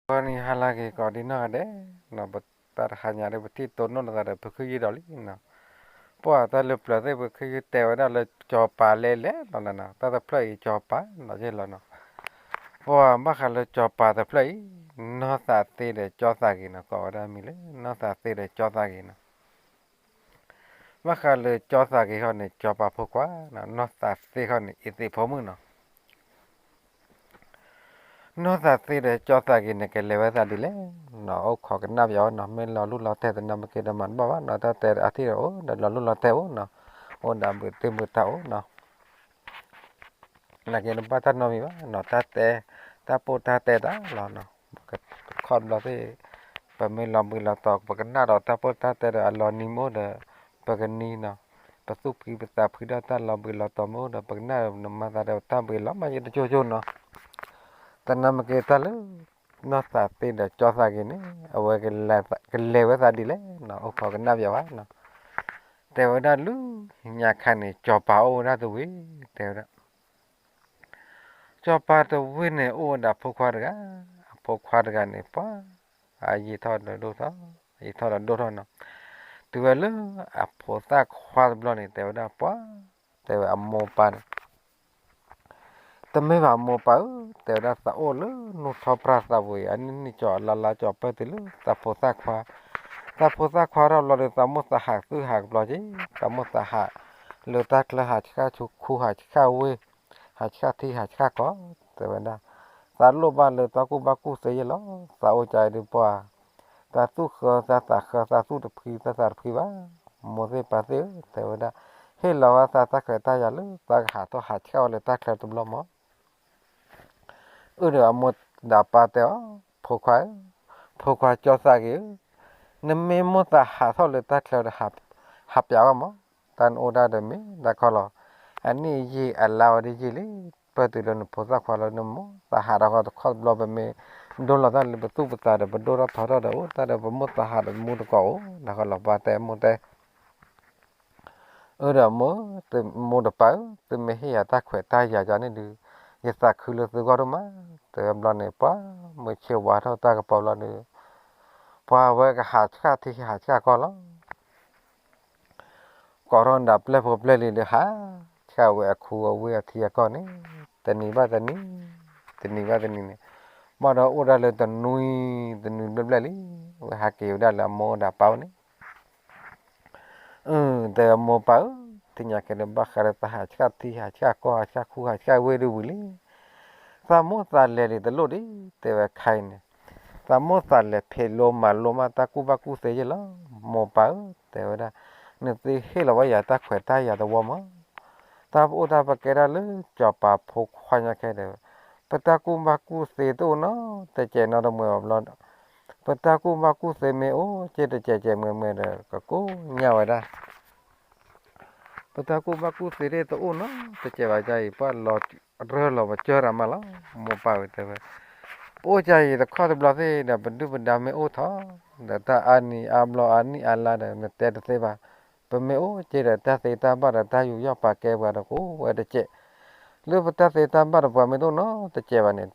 ဂီၤနံၤဟါလၢအဂ့ၤ ကိးဒံနီၢ်ဂၤဒဲး, ပတၢ်တဟါညါဒီး ပထံၣ်တိၢ်နီၣ်လိာ်သးဒီး ပဖုခ့ယုၢ်ဒီးလံနီၤ. ပှၤတၢ်လၢပျၢၤသ့ၣ် ပဖုခ့ယုၢ်တဲဝဲဒၣ်လၢကၠီၤပၤလဲလဲလီၤနီၤ, တၢ်တဖျၢၣ်အံၤကၠီၤပၤနီၤ ယဲၢ်လီၤနီၤ. ပှၤဘၣ်ဃးလၢကၠီၤပၤတဖျၢၣ်အံၤ နီၢ်သးသ့ဒီးကၠီသးဂ့ၤနီၤ, ကိးဝဲဒၣ်မံၤလၢ နီၢ်သးသ့ဒီးကၠီသးဂ့ၤနီၤ. ဘၣ်ဃးလၢကၠီသးဂ့ၤခီန့ၣ် ကၠီၤပၤဖိခွါ, နီၢ်သးသ့ခီန့ၣ် အ့သ့းဖိမုၣ်နီၤ. နီၢ်သးသ့ဒီးကၠီသးဂ့ၤန့ၣ် ကလဲၤဝဲသးဒ်လဲၣ်နီၤ, အိၣ်ခိးကနၣ်ပၠးဝဲနီၤ, မ့ၢ်လီၤလူၢ်လီၤတဲာ်တနၢ်မ့ၢ်က့ၤဒီးမၤတဘၣ်ဘၣ်နီၤ, တၢ်တဲအထံၣ်ဒီးအိၣ်ဒီးလီၤလူၢ်လီၤတဲာ်အိၣ်နီၤ, အိၣ်ဒၣ်ဘုးသ့ၣ်ဘုးတၢ်အိၣ်နီၤ. နာ်က့နဘၣ်တၢ်နီတမံၤဘၣ်နီၤ, တၢ်တဲ, တၢ်ပိၢ်တၢ်တဲတၢ်လီၤနီၤ, ခီတဘျီသ့ၣ်, ပမ့ၢ်လီၤဘှံးလီၤတီၤ ပကနၣ်ဒီးတၢ်ပိၢ်တၢ်တဲဒီးအလီၤနံၤမ့ၢ်အိၣ်ဒီး, ပကနံၤနီၤ, ပသူၣ်ဖှံပသးဖှံဒီးတၢ်လီၤဘှံးလီၤတီၤမ့ၢ်အိၣ်ဒီး ပကနၣ်ဒီးနမၤသးဒီးတၢ်ဘှံးလီၤမးယတကၠိကၠိနီၤ. တနၢ်မ့ၢ်က့ၤတၢ်လၢ နီၢ်သးသ့ဒီးကၠီသးဂ့ၤန့ၣ် အဝဲကလဲၤဝဲသးဒ်လဲၣ်နီၤ, အိၣ်ခိးကနၣ်ပၠးဝဲနီၤ. တဲဝဲဒၣ်လၢညါခါန့ၣ် ကၠီၤပၤအိၣ်ဝဲဒၣ်တဝ့ၢ်, တဲဝဲဒၣ် ကၠီၤပၤတဝ့ၢ်န့ၣ် အိၣ်ဝဲဒၣ်ဖိခွါတဂၤ, အဖိခွါတဂၤန့ၣ် ပှၤ, အယံာ်ထီၣ်ဒီးဒိၣ်ထီၣ်, ယံာ်ထီၣ်ဒီးဒိၣ်ထီၣ်နီၤ, တုၤဝဲလၢအဖိသၣ်ခွါတဘျီန့ၣ် တဲဝဲဒၣ်ပှၤ, တဲဝဲအမိၢ်ပၢ်န့ၣ် တမ့ၢ်ဘၣ်မိၢ်ပၢ်ဧၢ, တဲဝဲဒၣ် သးအိၣ်လၢနူၢ်ထီပြၢ်သးဝံၤ အနံၣ်နံၣ်ကၠီၤအလါလါကၠီၤပၢၢ်တုၤလၢသးဖိသၣ်ခွါ, သးဖိသၣ်ခွါထီၣ်ဘျီဒီး သးမိၢ်သးဟးသုဟးကဘျီက့ၤ, သးမိၢ်သးဟးလၢတၢ်ချၢ ဟးဆှၣ်ခူဟးဆှၣ်ဝ့ၢ်, ဟးဆှၣ်ထံဟးဆှၣ်ကီၢ်, တဲဝဲဒၣ် သးလိၣ်ဘၣ်လၢတၢ်ကူၣ်ဘၣ်ကူၣ်သ့ယဲၢ်လီၤ, သးအိၣ်ကါအံၤဒုးပှၤ သးသူၣ်ဃၢသးသးဃၢ သးသူၣ်တဖှံသးသးတဖှံဘၣ်, မိၢ်သ့ၣ်ပၢ်သ့ၣ်ဧၢ, တဲဝဲဒၣ် ဟ့ၣ်လီၤဝဲသးတၢ်ခွဲးတၢ်ယာ်လၢ သးကဟးထီၣ်ဟးဆှၣ်ဝဲလၢတၢ်ချၢတဘျီမး အၢၣ်ဒီးအမိၢ်ဒီးအပၢ်တဲအီၤ, ဖိခွါဧၢ, ဖိခွါကၠီသးဂ့ၤဧၢ, နမ့ၢ်မိၢ်သးဟးထီၣ်လၢတၢ်ချၢဒီး ဟးပၠးဝဲမး, တၢ်နအိၣ်ဒၣ်ဒီးမ့ၢ်ဒၣ်ခီလီၤ, အနံၣ်ယံာ်အလါဝဲဒၣ်ယံာ်လံ, ပၢၢ်တုၤလၢနဖိသၣ်ခွါလၢနမိၢ်သးဟးထီၣ်ဃီတခီတဘျီ ပမ့ၢ်ဒိလီၤတၢ်လၢပသူၣ်ပသးဒီး ပဒိၣ်ထီၣ်ထီထီၣ်ဒီးအိၣ်တၢ်ဒီး ပမိၢ်သးဟးဒီးမူတကိးအိၣ်, နၢ်ဟီလီၤပၢ်တဲမိၢ်တဲ အၢၣ်ဒီးမိၢ်, မိၢ်ဒီးပၢ်ဧၢ, သုမ့ၢ်ဟ့ၣ်ယၤတၢ်ခွဲးတၢ်ယာ်ယၤန့ၣ်ဒုး, ယသးခုလၢသုဂီၢ်ဒိၣ်မး, တဲဝဲဘျီန့ၣ် ပှၤမုၢ်ဆ့ၣ်ဝါထီၣ်တၢ်ကပီၤဘျီဒီး, ပှၤဝဲကဟးဆှၣ်ထံဟးဆှၣ်ကီၢ်လီၤ. ကိးထီၣ်ဒၣ်ပျဲၢ်ဖိပျဲၢ်လံၤဒီး ဟးဆှၣ်ဝဲအခူအဝ့ၢ်အထံအကီၢ်န့ၣ်, တနံၤဘၣ်တနံၤ, တနံၤဘၣ်တနံၤန့ၣ်, ဘၣ်ဒီးအိၣ်ဒၣ်လၢတနွံ, တနွံဘျဲၣ်ဘျဲၣ်လံ, ဝဲဟးက့ၤဝဲဒၣ်လၢအမိၢ်ဒီးပၢ်အိၣ်န့ၣ် အၢ တဲဝဲမိၢ်ပၢ်ဧၢ, တနံၤညါကဲဒီးဘၣ်ဃးဒီးသးဟးဆှၣ်ထံဟးဆှၣ်ကီၢ်ဟးဆှၣ်ခူဟးဆှၣ်ဝ့ၢ်ဒုးဝံၤလံ, သးမိၢ်သးလဲၤလံတလိၣ်ဒံး, တဲဝဲခဲအံၤန့ၣ်, သးမိၢ်သးလဲၤဖံးလိမၤလိမးတၢ်ကူၣ်ဘၣ်ကူၣ်သ့ယဲၢ်လီၤ, မိၢ်ပၢ်ဧၢ, တဲဝဲဒၣ်, နသုဟ့ၣ်လီၤဝဲယၤတၢ်ခွဲးတၢ်ယာ်တဝီမး, တၢ်အိၣ်တၢ်ပကဲဒၣ်လၢကၠီၤပၤဖိခွါညါခဲဒီး, ပတၢ်ကူၣ်ဘၣ်ကူၣ်သ့တအိၣ်နီတစဲးနီတမှဲးဘၣ်ဘျီ ပတၢ်ကူၣ်ဘၣ်ကူၣ်သ့မ့ၢ်အိၣ်က့ၤတစဲးစဲးမှဲးမှဲးဒီး ကကိးညါဝဲဒၣ်, ပတၢ်ကူၣ်ဘၣ်ကူၣ်သ့သ့ၣ်တအိၣ်နီတစဲးဘၣ် ကါအံၤ ပှၤလီၤရၢၢ်လီၤပကၢၢ်ရၤမးလီၤ, မိၢ်ပၢ်ဝဲတဲဝဲ, ပအိၣ်ကါအံၤတခီတဘျီသ့ၣ်ဒီး ပဒုၣ်ပဒါမ့ၢ်အိၣ်ထီၣ်, ဒီးတၢ်အါနံၤအါဘျီအါနံၣ်အါလါဒီး နတဲတသ့ဘၣ်, ပမ့ၢ်အိၣ်က့ၤဒီးတၢ်သ့တၢ်ဘၣ်ဒီးတၢ်ယူးယီၣ်ပာ်ကဲပှၤဒီးကအိၣ်ဝဲတစဲး, လၢပတၢ်သ့တၢ်ဘၣ်ဒီးပှၤမ့ၢ်တအိၣ်နီတစဲးဘၣ်န့ၣ်,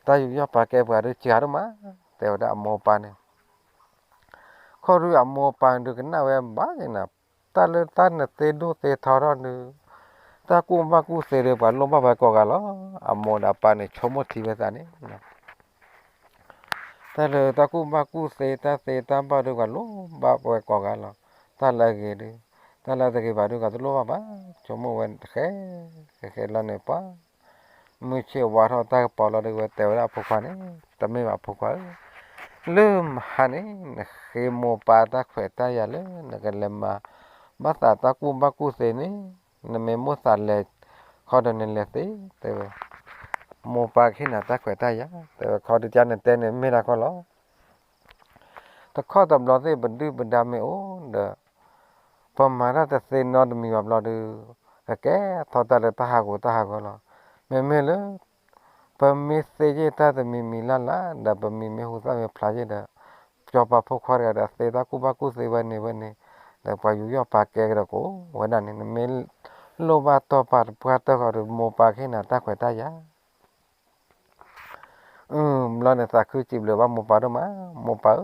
တၢ်ယူးယီၣ်ပာ်ကဲပှၤဒုးစှၤဒိၣ်မး, တဲဝဲဒၣ်အမိၢ်ပၢ်န့ၣ်, ခီဒုးအမိၢ်ပၢ်ဒုးကနၣ်ဝဲဘၣ်န့ၣ်, တၢ်လၢတၢ်နသ့ဒိၣ်သ့ထီထီၣ်ဒုး, တၢ်ကူၣ်ဘၣ်ကူၣ်သ့ဒီးပှၤလိၣ်ဘၣ်ဝဲကိးဂၤလီၤ, အမိၢ်ဒီးအပၢ်န့ၣ် ဆိကမိၣ်ထံဝဲသးန့ၣ် တၢ်လၢတၢ်ကူၣ်ဘၣ်ကူၣ်သ့ တၢ်သ့တၢ်ဘၣ်ဒုး ပှၤလိၣ်ဘၣ်ဝဲကိးဂၤလီၤ, တၢ်လၢအဂ့ၤဒုး, တၢ်လၢတဂ့ၤဘၣ်ဒုး ပှၤတလိၣ်ဘၣ်ဘၣ်, ဆိကမိၣ်ဝဲတဃဲ, ဃဲဃဲလီၤန့ၣ် ပှၤမုၢ်ဆ့ၣ်ဝါထီၣ်တၢ်ကပီၤလီၤဒုး ဝဲတဲဝဲဒၣ်အဖိခွါန့ၣ်, တမ့ၢ်ဘၣ်ဖိခွါဧၢ, လၢမဟါန့ၣ် နဃ့မိၢ်ပၢ်တၢ်ခွဲးတၢ်ယာ်လၢ နကလဲၤမၤဘၣ်သးတၢ်ကူၣ်ဘၣ်ကူၣ်သ့န့ၣ်, နမ့ၢ်မိၢ်သးလဲၤခီဒီးနလဲၤသ့, တဲဝဲ, မိၢ်ပၢ်ကဟ့ၣ်နၤတၢ်ခွဲးတၢ်ယာ်, တဲဝဲ ခီဒုးကါနတဲန့ၣ် မ့ၢ်ဒၣ်ခီလီၤ တခီတဘျီသ့ၣ် ပဒုၣ်ပဒါမ့ၢ်အိၣ်ဒီး, ပမၤတၢ်တသ့နီတမံၤဘၣ်ဘျီဒုး, ကကဲထီၣ်တၢ်လၢတၢ်ဟးဂူာ်တၢ်ဟးဂီၤလီၤ. မ့မ့ၢ်လၢ ပမ့ၢ်သ့ယ့ၢ်တၢ်တမံၤမံၤလၢ်လၢ် ဒီးပမံၤမ့ၢ်ဟူသၣ်မ့ၢ်ဖျါယ့ၢ်ဒီး, ကၠီၤပၤဖိခွါတဂၤဒီး သ့တၢ်ကူၣ်ဘၣ်ကူၣ်သ့ဝဲန့ၣ်ဝဲန့ၣ်, ဒီးပှၤယူးယီၣ်ပာ်ကဲကဒီးကအိၣ်ဝဲဒၣ်န့ၣ် နမ့ၢ်လိၣ်ဘၣ်တီၢ်ပာ်တပှၢ်တၢၢ်ဃီဒီး မိၢ်ပၢ်ကဟ့ၣ်နၤတၢ်ခွဲးတၢ်ယာ် ဘျီန့ၣ်သးခုစံးဘျုးဘၣ်မိၢ်ပၢ်ဒိၣ်မး, မိၢ်ပၢ်ဧၢ,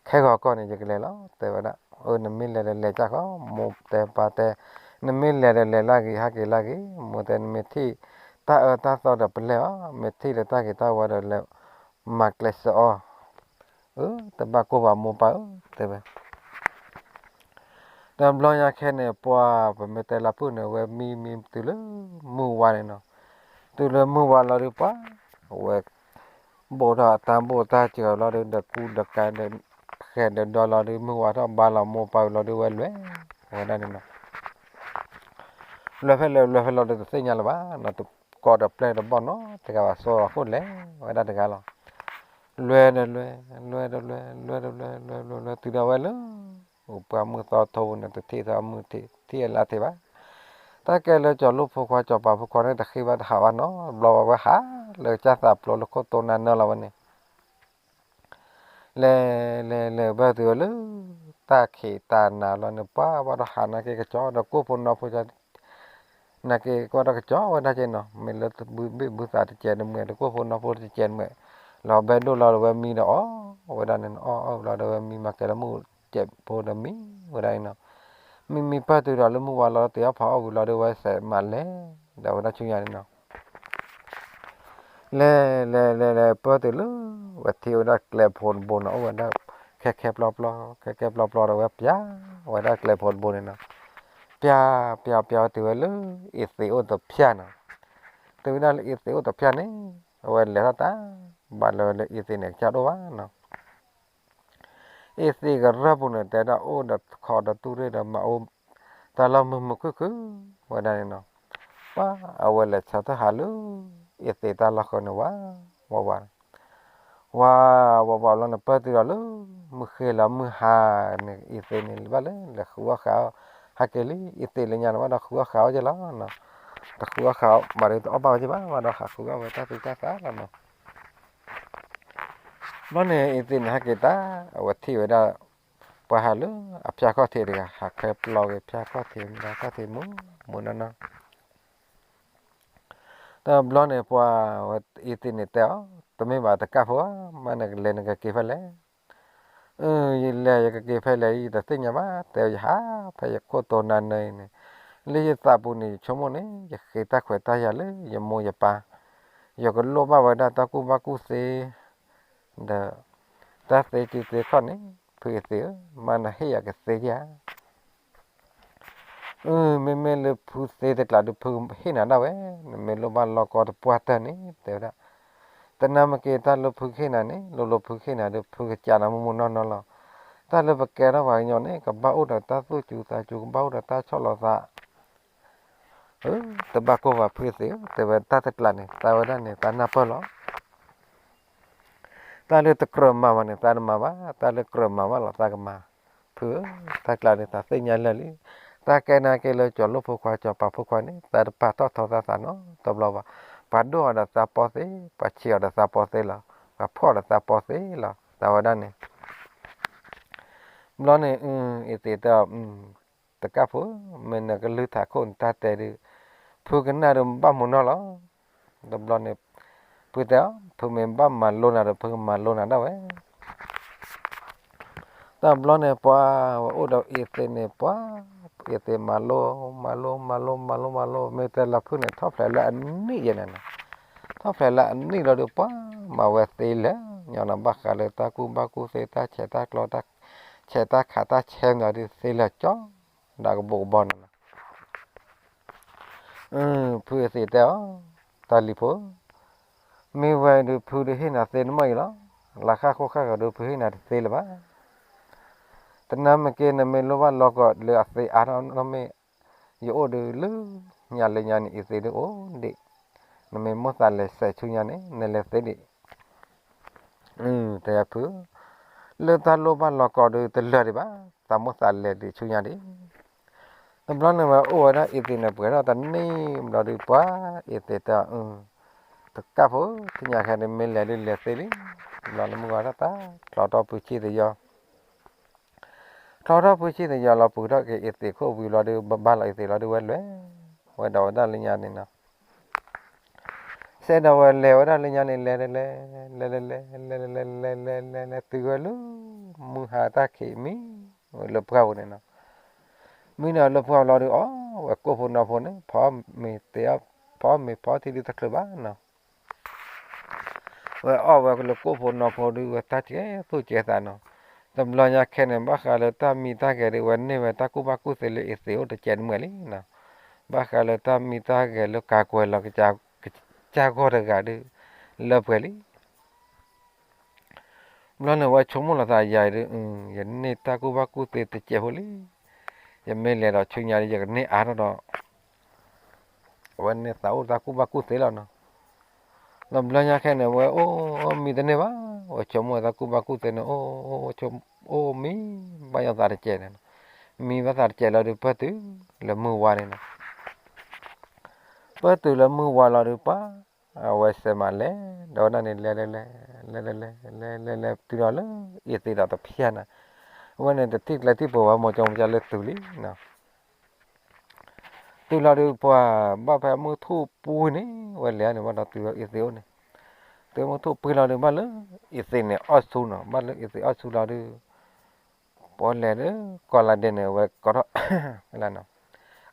ခဲဂီၤကီၢ်န့ၣ် ယကလဲၤလီၤ တဲဝဲဒၣ်. အၢ နမ့ၢ်လဲၤဒီးလဲၤကၢ်ဃီ, မိၢ်တဲပၢ်တဲ, နမ့ၢ်လဲၤဒီးလဲၤလၢဂ့ၤ ဟးက့ၤလၢဂ့ၤ, မိၢ်တဲနမ့ၢ်ထံၣ်တၢ်အၢတၢ်သီဒီးပလဲၤအီၤ, မ့ၢ်ထံၣ်လၢတၢ်ဂ့ၤတၢ်ဝါဒီးလဲၤမၤကျဲးစၢးအီၤ အၢ တဘၣ်ကိၢ်ဘၣ်မိၢ်ပၢ်ဧၢ တဲဝဲ. တဘျီညါခဲန့ၣ် ပှၤပမ့ၢ်တဲလၢဖုၣ်န့ၣ် အဝဲမံမံတုၤလၢမုၢ်ဝါန့ၣ်နီၤ, တုၤလၢမုၢ်ဝါလီၤဒုးပှၤ, အဝဲ ဘိၣ်ထီၣ်အတၢ်ဘိၣ်တၢ်စၢၤလီၤဒုး ဒီးကူဒီးကၤဒီး ဃဲၤဒီးဒီလီၤဒုး မုၢ်ဝါထီၣ်ဘါလီၤမိၢ်ပၢ်ဝံၤလီၤဒုး ဝဲလဲၤဝဲဒၣ်န့ၣ်နီၤ. လဲၤဖဲလဲၣ်လဲၤဖဲလဲၣ်ဒီးတသ့ၣ်ညါလၢၤဘၣ်နီၤ, တကိးဒီးပျဲၢ်ဒီးဘီၣ်နီၤ တဂၤဘၣ်ဆိအဃိလဲၤဝဲဒၣ်တဂၤလီၤ. လဲၤဒီးလဲၤ, လဲၤဒီးလဲၤ, လဲၤဒီးလဲၤ, လဲၤဒီးလဲၤ တုၤဒၣ်ဝဲလၢ ပှၢ်မုၢ်သီထိပူၤန့ၣ် တထံၣ်သးမုၢ်ထံၣ် ထံၣ်အလါထံးဘၣ်. တၢ်ကဲလၢကၠီၤလိၣ်ဖိခွါကၠီၤပၤဖိခွါန့ၣ် တဃ့ဘၣ်တဟးဘၣ်နီၤ, ဘျီဝဲဟးလၢကစၢ်သးပျိလၢခိၣ်တိနါနၢလီၤဝဲန့ၣ် လဲၤ လဲၤ လဲၤဘၣ်တုၤဝဲလၢ တၢ်ခံးတၢ်နၤလီၤန့ၣ် ပှၤဘၣ်ဒီးဟးနာ်က့ၤကစီဒီးကိၣ်ဖိနီဖိ နာ်က့ၤကွၢ်ဒီးကစီဝဲဒၣ်က့နီၤ, မ့ၢ်လၢဘုဘ့ၣ်ဘုသးတစဲးတမှဲာ် တကိၣ်ဖိနီဖိတစဲးတမှဲာ်, လီၤဘဲဒိၣ်လီၤဒီးဝဲမံဒီးအီၣ်ဝဲဒၣ်န့ၣ် အီၣ်အီၣ်ဝံၤလီၤဒီးဝဲမံမၤကဲၤလၢမုၢ်စဲးဖိဒီးမံဝဲဒၣ်န့ၣ်နီၤ. မံမံပၢၢ်တုၤဒီးလၢမုၢ်ဝါလီၤတ့ၢ်အီၣ်ဖးအီၣ်ဝံၤလီၤဒီးဝဲစဲးမၤလဲၤ ဒီးဝဲဒၣ်ဆူညါန့ၣ်နီၤ. လဲၤ လဲၤ လဲၤ လဲၤ ပၢၢ်တုၤလၢ ဝဲထံၣ်ဝဲဒၣ်ကျဲဖိတဘိနီၤ, အိၣ်ဝဲဒၣ် ခဲခဲပျီပျီ ခဲခဲပျီပျီဒီးဝဲပျၢ်ဝဲဒၣ်ကျဲဖိတဘိန့ၣ်နီၤ. ပျၢ် ပျၢ် ပျၢ်ဝဲတုၤဝဲလၢ အ့သ့းအိၣ်တဖၠၣ်နီၤ. တုၤဝဲဒၣ်လၢအ့သ့းအိၣ်တဖၠၣ်န့ၣ် အဝဲလဲၤထီၣ်တၢ် ဘၣ်လၢဝဲလၢအ့သ့းန့ၣ် ကစၢ်ဒိၣ်ဘၣ်နီၤ. အ့သ့းကရၢၢ်ပူၤန့ၣ် တဲဒၣ်အိၣ်ဒီးခီဒီးတူၢ်ရ့ၣ်ဒီးမၤအိၣ် တၢ်လီၢ်မုာ်မုာ်ခုၣ်ခုၣ်ဝဲဒၣ်န့ၣ်နီၤ. ပှၤအဝဲလဲၤဆၢထၢၣ်ဟးလၢ အ့သ့းတၢ်လီၢ်ဃၢၤန့ၣ်ဝး ဝးဝး ဝးဝးဝးလီၤန့ၣ် ပၢၢ်တုၤဒီးလၢ မုၢ်ဃ့လီၤမုၢ်ဟါန့ၣ် အ့သ့းန့ၣ်ဘၣ်လၢလဲၤဃုအီၣ်ဃးအီၣ် ဟဲက့ၤလံ အ့သ့းလၢညါန့ၣ် ဘၣ်ဒီးဃုအီၣ်ဃးအီၣ်က့ၤလီၤ. တဃုအီၣ်ဃးအီၣ်ဘၣ်ဒီးတအီၣ်ဘၣ်ဝဲက့ၤဘၣ် ဘၣ်ဒီးဟးဃုအီၣ်ဝဲတၢ်သူတၢ်သၣ်လီၤနီၤ. ဘျီန့ၣ် အ့သ့းန့ၣ် ဟဲက့ၤတၢ် အဝဲထံၣ်ဝဲဒၣ် ပှၤဟးလၢအဖၠၣ်ခီၣ်ထံးတဂၤ ဟးခဲပျီက့ၤဖၠၣ်ခီၣ်ထံး မတၤခီၣ်ထံးမူးမူးနီၢ်နီၢ်. တဘျီန့ၣ် ပှၤအ့သ့းန့ၣ်တဲအီၤ, တမ့ၢ်ဘၣ်တကၢ်ဖိဧါ, မ့ၢ်နကလဲၤနကက့ၤဖဲလဲၣ်. အၢ ယလဲၤယကက့ၤဖဲလဲၣ် ယတသ့ၣ်ညါဘၣ်, တဲယဟးဖဲယခိၣ်တိနါနၢအံၤန့ၣ်, လၢယသးပူၤန့ၣ် ယဆိကမိၣ်န့ၣ် ယဃ့တၢ်ခွဲးတၢ်ယာ်လၢယမိၢ်ယပၢ်, ယကလိၣ်ဘၣ်ဝဲဒၣ်တၢ်ကူၣ်ဘၣ်ကူၣ်သ့ ဒီး တၢ်သ့စုသ့ခီၣ်န့ၣ် ဖုအ့သ့းဧၢ, မ့ၢ်နဟ့ၣ်ယၤကသ့ဧါ. အၢ မ့မ့ၢ်လၢဖုသ့တကျးဒီး ဖုဟ့ၣ်နၤဒၣ်ဝဲ, နမ့ၢ်လိၣ်ဘၣ်လီၢ်ကီတပှၢ်တၢၢ်န့ၣ် တဲဝဲဒၣ်, တနၢ်မ့ၢ်က့ၤတၢ်လၢဖုကဟ့ၣ်နၤန့ၣ် လိၣ်လိၣ်ဖုကဟ့ၣ်နၤဒီး ဖုကစးနၤမူးမူးနီၢ်နီၢ်လီၤ. တၢ်လၢပကဲထီၣ်ပှၤကညီန့ၣ် ကဘၣ်အိၣ်ဒီးတၢ်သူၣ်စူၤသးစူၤ ကဘၣ်အိၣ်ဒီးတၢ်ဆီၣ်လီၤသး တဘၣ်ကိၢ်ဘၣ်ဖုသ့ၣ်ဧၢ, တဲဝဲတၢ်တကျးန့ၣ် သးဝဲဒၣ်န့ၣ် သးနၢ်ပၢၢ်လီၤ. တၢ်လၢတကြၢးမၤဘၣ်န့ၣ် သးတမၤဘၣ်, တၢ်လၢကြၢးမၤဘၣ်လီၤ သးကမၤ. ဖုဧၢ, တၢ်ကျးန့ၣ် သးသ့ၣ်ညါလၢာ်လံ. တၢ်ကဲနာ်က့ၤလၢကၠီၤလိၣ်ဖိခွါ ကၠီၤပၤဖိခွါန့ၣ် သးတပာ်ထီၣ်ထီသးသးနီတဘျီဘၣ်. ပှၤဒိၣ်အီၤဒီးသးပီသ့, ပှၤဆံးအီၤဒီးသးပီသ့လီၤ. ပှၤဖှီၣ်ဒီးသးပီသ့လီၤ. သးဝဲဒၣ်န့ၣ် ဘျီန့ၣ် အ့သ့းတဲအီၤ, တကၢ်ဖိ, မ့ၢ်နကလုၢ်ထးခိၣ်န့ၣ် တၢ်တဲဒုး, ဖုကနၣ်ဒုးဘၣ်မူးနီၢ်လီၤ. တဘျီန့ၣ် ဖုတဲအီၤ, ဖုမ့ၢ်ဘၣ်မၤလိနၤဒီး ဖုကမၤလိနၤဒၣ်ဝဲ. တဘျီန့ၣ် ပှၤဝဲအိၣ်ဒီးအ့သ့းန့ၣ် ပှၤ အ့သ့းမၤလိ, မၤလိ, မၤလိ, မၤလိ, မၤလိ, မ့ၢ်တဲလၢဖုန့ၣ် ထီၣ်ဖျဲးလၢအနံၣ်ယဲန့ၣ်နီၤ. ထီၣ်ဖျဲးလၢအနံၣ်လီၤဒီး ပှၤမၤဝဲသ့လၢာ်ညီနီၤ, ဘၣ်ဃးလၢတၢ်ကူၣ်ဘၣ်ကူၣ်သ့ တၢ်ဆဲးတၢ်ကျီ တၢ်ဆဲးတၢ်ခးတၢ်ဆဲးမၤဒုးသ့လၢာ်ကၠီ ဒီးကဘိးကဘီန့ၣ်နီၤ. ဖုအ့သ့းတဲအီၤ, တၢ်လံၤဖိ, မ့ၢ်ဝဲဒုးဖုဒုးဟ့ၣ်နၤသ့တမံၤအံၤလီၤ. လၢဃၣ်ဃိဃၣ်ဃၢၤဒုးဖုဟ့ၣ်နၤတသ့လၢၤဘၣ်. တနၢ်မ့ၢ်က့ၤ နမ့ၢ်လိၣ်ဘၣ်လီၢ်ကီၢ်လၢအသ့အါထီၣ်နီၢ်မ့ၢ်, ယအိၣ်ဒုးလၢညါလၢညါန့ၣ် အ့သ့းဒုးအိၣ်ဒံး, နမ့ၢ်မိၣ်သးလဲၤစဲးဆူညါန့ၣ် နလဲၤသ့ဒံး. တဲဖု, လၢတၢ်လိၣ်ဘၣ်လီၢ်ကီၢ်ဒုးတလၢာ်ဒံးဘၣ်, သးမိၣ်သးလဲၤဒံးဆူညါဒံး. တဘျီန့ၣ်ဝဲအိၣ်ဝဲဒၣ်အ့သ့းန့ၣ် ပှဲၤထီၣ်တနံၣ်ဘျီဒုး ပှၤအ့သ့းတဲအီၤ, တကၢ်ဖိ, တနံၤညါခဲန့ၣ်မ့ၢ်လဲၤဒုးလဲၤသ့လံ. ဘျီန့ၣ်မုၢ်ဂီၤထီၣ်သး ချီထီၣ်ဖုဆံၣ်သယီၤ, ချီထီၣ်ဖုဆံၣ်သယီၤလီၤ ပှ့ၤထီၣ်က့ၤအ့သ့းခိၣ်ဝံၤလီၤဒုး ဘၣ်လီၤအ့သ့းလီၤဒုးဝဲလဲၤ, ဝဲဒီးဝဲဒၣ်လၢညါန့ၣ်နီၤ. တဲဒီးဝဲလဲၤဝဲဒၣ်လၢညါန့ၣ် လဲၤလဲၤလဲၤ လဲၤလဲၤလဲၤ လဲၤလဲၤလဲၤလဲၤလဲၤလဲၤလဲၤ တုၤဝဲလၢ မုၢ်ဟါတၢ်ခံးမံ လၢပှၢ်ပူၤန့ၣ်နီၤ, မံဒီးလၢပှၢ်ပူၤလီၤဒုး အီၣ်ဝဲကိၣ်ဖိနီၢ်ဖိန့ၣ် ဖီမ့ၤသ့အီၣ် ဖီမ့ၤဖီထံဒုးတချုးဘၣ်နီၤ, ဝဲအီၣ်ဝဲလၢကိၣ်ဖိနီၢ်ဖိဒုး ဝဲတၢ်ကဲသူၣ်ကဲသးနီၤ, တဘျီညါခဲန့ၣ် ဘၣ်ဃးလၢတၢ်မံတၢ်ဂဲၤဒုး ဝဲန့ၢ်ဝဲတၢ်ကူၣ်ဘၣ်ကူၣ်သ့လၢအ့သ့းအိၣ်တကဲးတမှဲာ်လံနီၤ, ဘၣ်ဃးလၢတၢ်မံတၢ်ဂဲၤလၢကၤကွဲၤလီၤ ကစၢ်ဂီၢ်တဂၤဒုး လၢပှဲၤလံ ဘျီန့ၣ် ဝဲဆိကမိၣ်လီၤသးယၤဒုး ယန့ၢ်တၢ်ကူၣ်ဘၣ်ကူၣ်သ့တစဲးဖိလံ, ယမ့ၢ်လဲၤဒီးဆူညါဒုး ယကန့ၢ်အါထီၣ်ဒီး အဝဲန့ၣ်သးအိၣ်တၢ်ကူၣ်ဘၣ်ကူၣ်သ့လီၤနီၤ, ဒီးဘျီညါခဲန့ၣ် ဝဲအိၣ်မံတန့ၢ်ဘၣ်, ဝဲဆိကမိၣ်ဝဲတၢ်ကူၣ်ဘၣ်ကူၣ်သ့န့ၣ် အိၣ် အိၣ်မံဘၣ်ယီၤသးတစဲးန့ၣ်, မံဘၣ်သးတစဲးလီၤဒုး ပၢၢ်တုၤလၢမုၢ်ဝါန့ၣ်နီၤ ပၢၢ်တုၤလၢမုၢ်ဝါလီၤဒုး ပှၤ အဝဲစဲးမးလဲၤ ဒီးဝဲဒၣ်န့ၣ် လဲၤလဲၤလဲၤ လဲၤလဲၤလဲၤ လဲၤလဲၤလဲၤ တုၤဒီးလၢအ့သ့းဒီးတဖျၢၣ်န့ၣ်, အဝဲန့ၣ်တထံၣ်ကျဲထံၣ်ပှဲၤဝဲ မိၢ်ကီမိၢ်ကီလၢတုၤလံနီၤ, တုၤလီၤဒုး ပှၤဘၣ်ဖဲမုၢ်ထူၣ်ပှ့ၤန့ၣ် ဝဲလဲၤန့ၣ် ဘၣ်ဒီးတုၤလၢအ့သ့းအိၣ်န့ၣ်, တုၤမုၢ်ထူၣ်ပှ့ၤလီၤဒုး ဘၣ်လၢအ့သ့းန့ၣ်အီၣ်ဆူနီၤ, ဘၣ်လၢအ့သ့းအီၣ်ဆူလီၤဒုး ပှၤလဲၤဒုး ကီၢ်လါဒဲးန့ၣ် အဝဲကီထီၣ်လီၤနီၤ,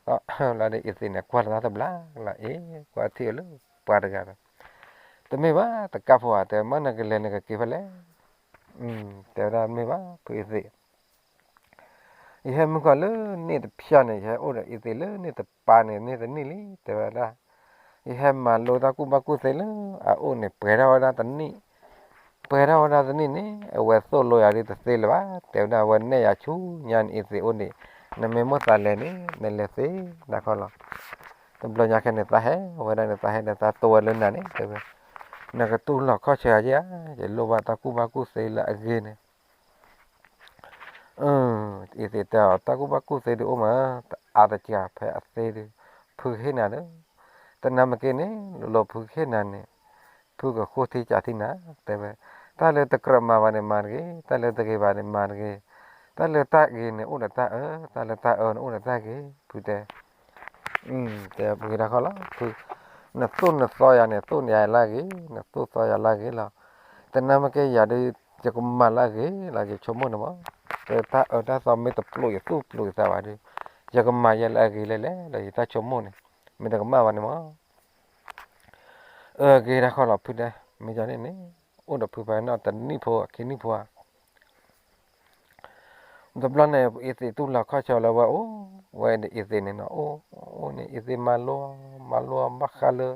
ကီၢ်လါဒဲးအ့သ့းန့ၣ် ကွၢ်လီၤတၢ်တဘျါလီၤ အ့ ကွၢ်ထံၣ်အီၤလၢပှၤတဂၤဒီး, တမ့ၢ်ဘၣ်တကးဖိဧါ တဲမ့ၢ်နကလဲၤနကက့ၤဖဲလဲၣ်, တဲဝဲဒၣ်မ့ၢ်ဘၣ် ဖုအ့သ့း ယဟဲမုၢ်ကီၢ်လၢန့ၣ်တဖျၢၣ်န့ၣ် ယဟဲအိၣ်ဒီးအ့သ့းလၢန့ၣ်တပၤန့ၣ် န့ၢ်တနံၣ်လံ တဲဝဲဒၣ်, ယဟဲမၤလိတၢ်ကူၣ်ဘၣ်ကူၣ်သ့လၢအအိၣ်န့ၣ် ပှဲၤထီၣ်ဝဲဒၣ်တနံၣ်, ပှဲၤထီၣ်ဝဲဒၣ်တနံၣ်န့ၣ် အဝဲသိၣ်လိယၤဒုးတသ့လၢၤဘၣ် တဲဝဲဒၣ် အဝဲနဲၣ်ယၤဆူညါန့ၣ်အ့သ့းအိၣ်န့ၣ်, နမ့ၢ်မိၣ်သးလဲၤန့ၣ် နလဲၤသ့ဒၣ်ခီလီၤ, တဘျီညါခဲန့ၣ် သးဟဲဝဲဒၣ်န့ၣ် သးဟဲဒီးသးတိဝဲလၢနၤန့ၣ် တဲဝဲ, နကတူၢ်လိာ်ခီၣ်ဆၢယၤဧါ, ယလိၣ်ဘၣ်တၢ်ကူၣ်ဘၣ်ကူၣ်သ့လၢအဂ့ၤန့ၣ် အ့သ့းတဲအီၤ တၢ်ကူၣ်ဘၣ်ကူၣ်သ့ဒုးအိၣ်မး တအါတကးဖဲအသ့ဒုး ဖုကဟ့ၣ်နၤဒီး, တနၢ်မ့ၢ်က့န့ၣ် လိၤလိၤဖုကဟ့ၣ်နၤန့ၣ်, ဖုကဃိထံကၢ်ထံနၤ တဲဝဲ, တၢ်လၢတကြၢးမၤဘၣ်န့ၣ် မၤတဂ့ၤ, တၢ်လၢတဂ့ၤဘၣ်န့ၣ် မၤတဂ့ၤ, တၢ်လၢတၢ်ဂ့ၤန့ၣ် အိၣ်ဒီးတၢ်အၢ, တၢ်လၢတၢ်အၢန့ၣ် အိၣ်ဒီးတၢ်ဂ့ၤ, ဖုတဲ တဲပဂ့ၤတၢ်ခီလီၤ, ဖု, နသိၣ်နသီယၤန့ၣ် သိၣ်ယၤလၢအဂ့ၤ, နသိၣ်သီယၤလၢအဂ့ၤလီၤ, တနၢ်မ့ၢ်က့ယၤဒုး ယကမၤလၢအဂ့ၤလီၤ ယဆိကမိၣ်န့ၣ်မး, တၢ်အၢတၢ်သီမ့ၢ်တပျိာ်ယသူၣ်ပျိာ်ယသးဘၣ်ဒုး, ယကမၤယဲလၢအဂ့ၤလဲၣ်လဲၣ်ဒီး ယတၢ်ဆိကမိၣ်န့ၣ်, မ့ၢ်တကမၣ်ဘၣ်န့ၣ်မး အဂ့ၤတၢ်ခီလီၤ ဖုတဲ, မ့ၢ်ကန့ၣ်န့ၣ်, အိၣ်ဒီးဖုဖဲနီၢ်တနံၣ်ဖိခံနံၣ်ဖိဧါ တဘျီန့ၣ် အ့သ့းတူၢ်လိာ်ခီၣ်ဆၢလၢဝဲအိၣ်ဝဲဒီးအ့သ့းန့ၣ်နီၤ, အိၣ်အိၣ်န့ၣ် အ့သ့းမၤလိ မၤလိဘၣ်ဃးလၢ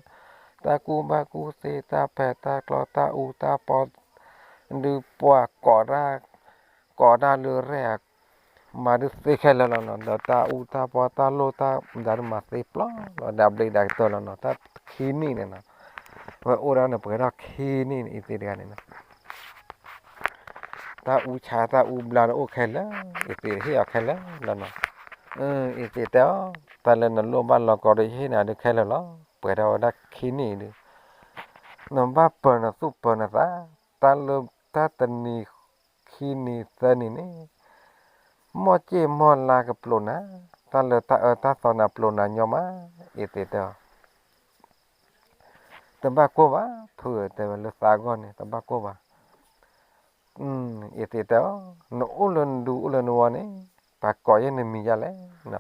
တၢ်ကူၣ်ဘၣ်ကူၣ်သ့ တၢ်ဖဲးတၢ်ကျီ တၢ်အူတၢ်ပီ ဒုးပှၤကိးတၢ် ကိးတၢ်လၢရဲၣ်ဧါ, မၤဒုးသ့ခဲလၢာ်လီၤနီၤ, ဒီးတၢ်အူတၢ်ပီ တၢ်လိၣ်တၢ်ဒၣ်ဒုးမၤသ့ပျီလီၤ ဒၣ်ဘျ့ဒၣ်ကတၢၢ်လီၤနီၤ, တၢ်ခံနံၣ်န့ၣ်နီၤ, ဝဲအိၣ်ဒၣ်န့ၣ် ပှဲၤထီၣ်ခံနံၣ်န့ၣ် အ့သ့းတဂၤန့ၣ်နီၤ တၢ်အူဆါတၢ်အူဘျါဒီးအိၣ်ခဲလၢာ်, အ့သ့းဟ့ၣ်အီၤခဲလၢာ်လီၤနီၤ, အ့သ့းတဲအီၤ, တၢ်လၢနလိၣ်ဘၣ်လီၤကီဒီးယဟ့ၣ်နၤဒုးခဲလၢာ်လီၤ, ပှဲၤထီၣ်ဝဲဒၣ်ခံနံၣ်ဒုး, နဘၣ်ပၢၤနသူၣ်ပၢၤနသး, တၢ်လၢတၢ်တနံၤခံနံၤသၢနံၤန့ၣ် မီၢ်စ့ၣ်မီၢ်လါကပျိာ်နၤ, တၢ်လၢတၢ်အၢတၢ်သီနၤပျိာ်နၤညီမး, အ့သ့းတဲအီၤ တဘၣ်ကိၢ်ဘၣ်, ဖုဧၢ တဲဝဲလၢသးအဂီၢ်န့ၣ် တဘၣ်ကိၢ်ဘၣ်, အ့သ့းတဲအီၤ, နအိၣ်လၢနဒူအိၣ်လၢနဝီန့ၣ်, ပှၤကိးယဲၢ်နမံၤယါလဲၣ်နီၤ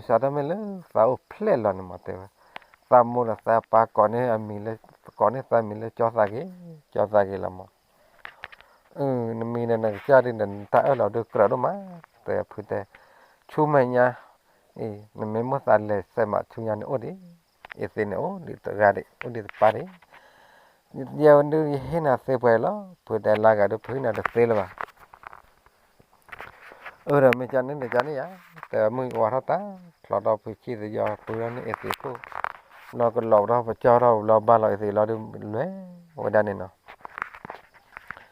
စးထီၣ်မ့ၢ်လၢသးအိၣ်ဖျဲၣ်လီၤန့ၣ်မးတဲဝဲ, သးမိၢ်ဒီးသးပၢ်ကိးန့ၢ်အမံၤလၢ, ကိးန့ၢ်သးမံၤလၢကၠီသးဂ့ၤ, ကၠီသးဂ့ၤလီၤမး, နမံၤဒီးနကစၢ်ဒုးဒီးနတၢ်အၢၣ်လီၤဒုးကြၢးဒိၣ်မး, တဲဖုတဲ, ဆူမဲာ်ညါ, နမ့ၢ်မိၣ်သးလဲၤစဲးမးဆူညါန့ၣ်အိၣ်ဒံး, အ့သ့းန့ၣ်အိၣ်ဒံးတဂၤဒံး အိၣ်ဒံးတပၢ်ဒံး ယဲဒုးယဟ့ၣ်နၤသ့ပှဲၤလီၤ, ဖုတဲလၢဂၤဒုး ဖုဟ့ၣ်နၤတသ့လၢၤဘၣ်. အၢ ဒီးမ့ၢ်ကန့ၣ်န့ၣ်ကန့ၣ်ယါ, တဲမုၢ်ဝါထီၣ်တၢ်, ချီထီၣ်ဖုဆံၣ်သယီၤ ပှ့ၤထီၣ်န့ၢ်အ့သ့းခိၣ်, လီၤကလီၤထီၣ်ပကၠီထီၣ်လီၤဘၣ်လီၤအ့သ့းလီၤဒုးလဲၤဝဲဒၣ်န့ၣ်နီၤ လၢအ့သ့းနဲၣ်အီၤထီၣ်က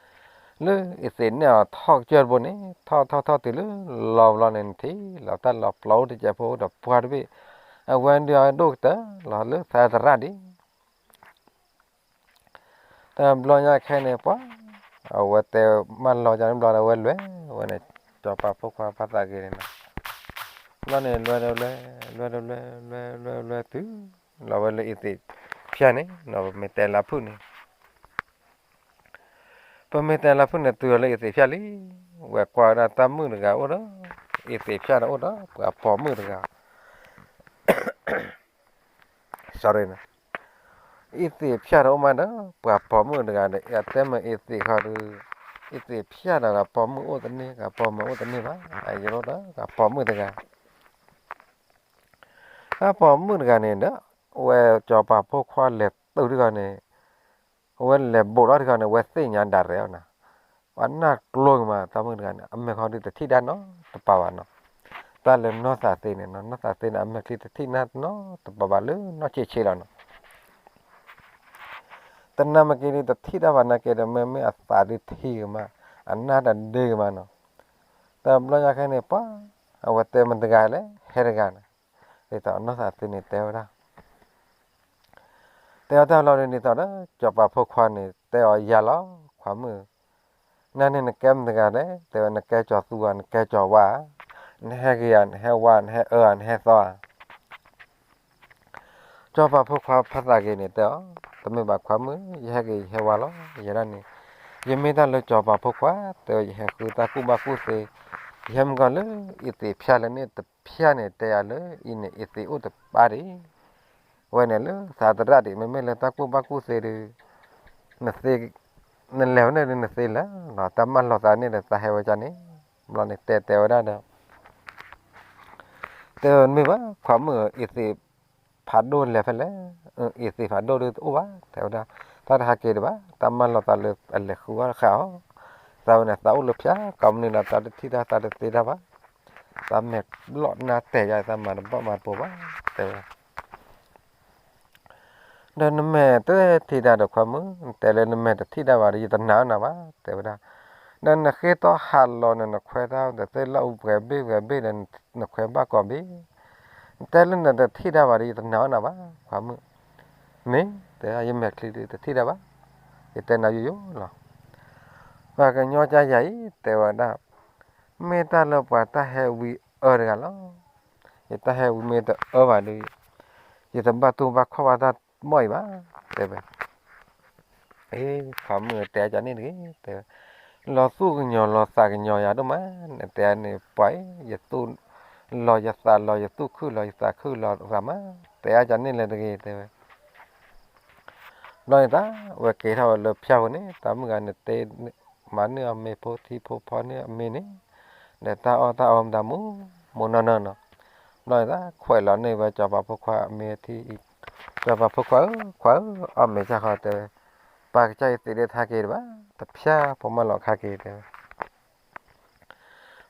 စၢၢ်တဘိန့ၣ် ထီၣ်ထီၣ်ထီၣ်တုၤလၢလီၤဘျီန့ၣ်ထံၣ်လီၤတၢ်လီၤပျီအိၣ်တစဲးဖိဒီးပှၢ်တဘ့ၣ်, အဝဲဒုးအဒိၣ်ကတၢၢ်လီၤလၢသးသရၣ်ဒံး တဘျီညါခဲန့ၣ်ပှၤ, အဝဲတဲမၢလီၤကန့ၣ်ဘျီဒီး အဝဲလဲၤဝဲန့ၣ်, စီၤပၤဖိခွါဖါသးဂ့ၤန့ၣ်နီၤ, ဘျီန့ၣ်လဲၤဒီးလဲၤ, လဲၤဒီးလဲၤ, လဲၤလဲၤလဲၤတုၤ လီၤဝဲလၢအ့သ့ၣ်ဖၠၣ်န့ၣ် ပမ့ၢ်တဲလၢဖုၣ်န့ၣ် ပမ့ၢ်တဲလၢဖုၣ်န့ၣ် တုၤလီၤလၢအ့သ့ၣ်ဖၠၣ်လံ, ဝဲကွၢ်ဝဲဒၣ်တၢ်မုၣ်တဂၤအိၣ်ဒီး အ့သ့ၣ်ဖၠၣ်ဒီးအိၣ်ဒီး ပှၤပိာ်မုၣ်တဂၤ sorry န့ၣ်, အ့သ့ၣ်ဖၠၣ်ဒီးအိၣ်မးဒီး ပှၤပိာ်မုၣ်တဂၤဒီး အတဲမ့ၢ်အ့သ့ၣ်ခီဒီး အ့သ့ၣ်ဖၠၣ်ဒီး ဂၤပိာ်မုၣ်အိၣ်တန့ၢ် ဂၤပိာ်မုၣ်အိၣ်တန့ၢ်ဘၣ်, အယိဒီး ဂၤပိာ်မုၣ်တဂၤ ဂၤပိာ်မုၣ်တဂၤန့ၣ်ဒီး အဝဲစီၤပၤဖိခွါလဲၤတုၤတဂၤန့ၣ် အဝဲလဲၤဘိးထီၣ်တဂၤန့ၣ် အဝဲသ့ၣ်ညါဒၣ်ရဲၣ်အီၤနၤ, ပှၤနၢ်ကျိၤကမး တၢ်မုၣ်တဂၤန့ၣ် အမဲာ်ခီဒုးတထံၣ်တၢ်နီတပၤဘၣ်နီၤ, တၢ်လၢနီၢ်သးသ့န့ၣ်နီၤ နီၢ်သးသ့န့ၣ် အမဲာ်ချံတထံၣ်တၢ်နီတပၤဘၣ်လၢနီၢ်ဆံးဆံးလီၤနီၤ တနၢ်မ့ၢ်က့ၤဒုး တထံၣ်တၢ်ဘၣ်နာ်က့ဒီး မ့မ့ၢ်အသးဒုးထံကမး အနၢ်တဒ့ကမးနီၤ, တဘျီညါခဲန့ၣ် ပှၤ အဝဲတဲမ့ၢ်တဂၤလဲၣ် ဟဲတဂၤန့ၣ်, ဒ်သိးနီၢ်သးသ့န့ၣ်တဲဝဲဒၣ်, တဲအီၤတၢ်လီၤဒ်န့ၣ်သိးဒီး စီၤပၤဖိခွါန့ၣ် တဲအီၤယၤလီၤ ခွါမုၣ်, နန့ၣ်နကဲမ့ၢ်တဂၤလဲၣ် တဲဝဲ နကဲစီၤသူဧါ နကဲစီၤဝါဧါ, နဟဲဂ့ၤဧါ နဟဲဝါ နဟဲအၢဧါ နဟဲသီဧါ စီၤပၤဖိခွါဖးသးက့ၤန့ၣ် တဲအီၤ, တမ့ၢ်ဘၣ်ခွါမုၣ် ယဟဲက့ၤယဟဲဝါလီၤ ယဲဒၣ်န့ၣ်, ယမ့ၢ်တၢ်လၢစီၤပၤဖိခွါ တဲဝဲ ယဟဲဃုတၢ်ကူၣ်ဘၣ်ကူၣ်သ့, ယဟဲမုၢ်ကီၢ်လၢအ့သ့ၣ်ဖၠၣ်လၢန့ၣ်တဖၠၣ်န့ၣ် တဲယၤလၢအံၤန့ၣ် အ့သ့ၣ်အိၣ်တပၢ်ဒံး, ဝဲန့ၣ်လၢသးသရၣ်ဒံး မ့မ့ၢ်လၢတၢ်ကူၣ်ဘၣ်ကူၣ်သ့ဒီး နလဲၤဝဲန့ၣ်ဒီးနသ့လၢာ်လီၤ တၢ်မၢလီၤသးန့ၣ်ဒီးသးဟဲဝဲဒ်န့ၣ်, ဘျီန့ၣ်တဲတဲဝဲဒၣ်ဒီး တဲမ့ၢ်ဘၣ် ခွါမုၣ်ဧၢ အ့သ့ၣ်ဖးဒိၣ်လဲၤဖဲလဲၣ်, အ့သ့ၣ်ဖးဒိၣ်ဒုးတအိၣ်ဘၣ် တဲဝဲဒၣ်, တၢ်တဟဲက့ၤဒံးဘၣ် တၢ်မၢလီၤသးလၢအလဲၤဃုအီၣ်ဃာ်အီၤ, သးဝဲန့ၣ် သးအိၣ်လၢဖၠၣ်ကိးမုၢ်နံၤဒီး တၢ်တထံၣ်တၢ် တၢ်တသ့တၢ်ဘၣ်, သးမဲာ်ဘျီၣ်နါတဲာ်ယၤ သးမၤတဘျီၣ်မၤတပိၤဘၣ် တဲဝဲ ဒီးနမဲာ်တထံၣ်တၢ်ဒီးခွါမုၣ် နတဲလၢနမဲာ်တထံၣ်တၢ်ဘၣ်ဒီး ယတနာ်အီၤနၤဘၣ် တဲဝဲဒၣ်, ဒီးနဃ့တီဟးလီၤန့ၣ် နခွဲးတၢ်တသ့လၢအူပှဲၤဘ့ၣ်ပှဲၤဘ့ၣ်ဒီး နခွဲးဘၣ်ကိးဘ့ၣ်, နတဲလၢနတထံၣ်တၢ်ဘၣ်ဒီး ယတနာ်အီၤနၤဘၣ် ခွါမုၣ်, မ့ၢ်တဲ ယမဲာ်ချံဒုးတထံၣ်တၢ်ဘၣ်, ယတဲနၤယိယိလီၤ, ပှၤကညီကါယၤအံၤ တဲဝဲဒၣ်, မ့ၢ်တၢ်လၢပှၤတၢ်ဟဲဝံအၢတဂၤလီၤ, ယတၢ်ဟဲဝံမ့ၢ်တအၢဘၣ်ဒီး ယတဘၣ်တူၢ်ဘၣ်ခီၣ်ဘၣ်တၢ်မီၢ်အံၤဘၣ်, တဲဝဲ, အ့ ခွါမုၣ်တဲအကန့ၣ်တဂ့ၤ တဲဝဲ, လီၤသူၣ်ကညီၤလီၤသးကညီၤယၤဒိၣ်မး, နတဲန့ၣ် ပှၤအံၤ ယသူၣ်လီၤယသးလီၤ ယသူၣ်ခုၣ်လီၤယသးခုၣ်လီၤသးမး, တဲအကန့ၣ်လၢတဂ့ၤ တဲဝဲ ဘျီန့ၣ်တၢ် အဝဲက့ၤထီၣ်ဝဲလၢဖၠၣ်ပူၤန့ၣ် တၢ်မုၣ်ဂၤန့ၣ်တဲ မၤန့ၢ်အီၤမ့ၤဖိထံဖိဖီန့ၢ်အမ့ၤန့ၣ်, ဒီးတၢ်အီၣ်တၢ်အီမတၤမူးမူးနီၢ်နီၢ်နီၤ, ဘျီန့ၣ်တၢ် ခွဲးလီၤန့ၢ်ဝဲစီၤပၤဖိခွါအမ့ၤထံ, စီၤပၤဖိခွါဧၢ ခွါဧၢ အီၣ်မ့ၤစၢ်ဃီတဲဝဲ, ပၢ်ကစၢ်ယသ့ၣ်ဒၣ်တဟဲက့ၤဒံးဘၣ်, တဖၠၣ်ဖိမၢလီၤခါက့ၤတဲဝဲ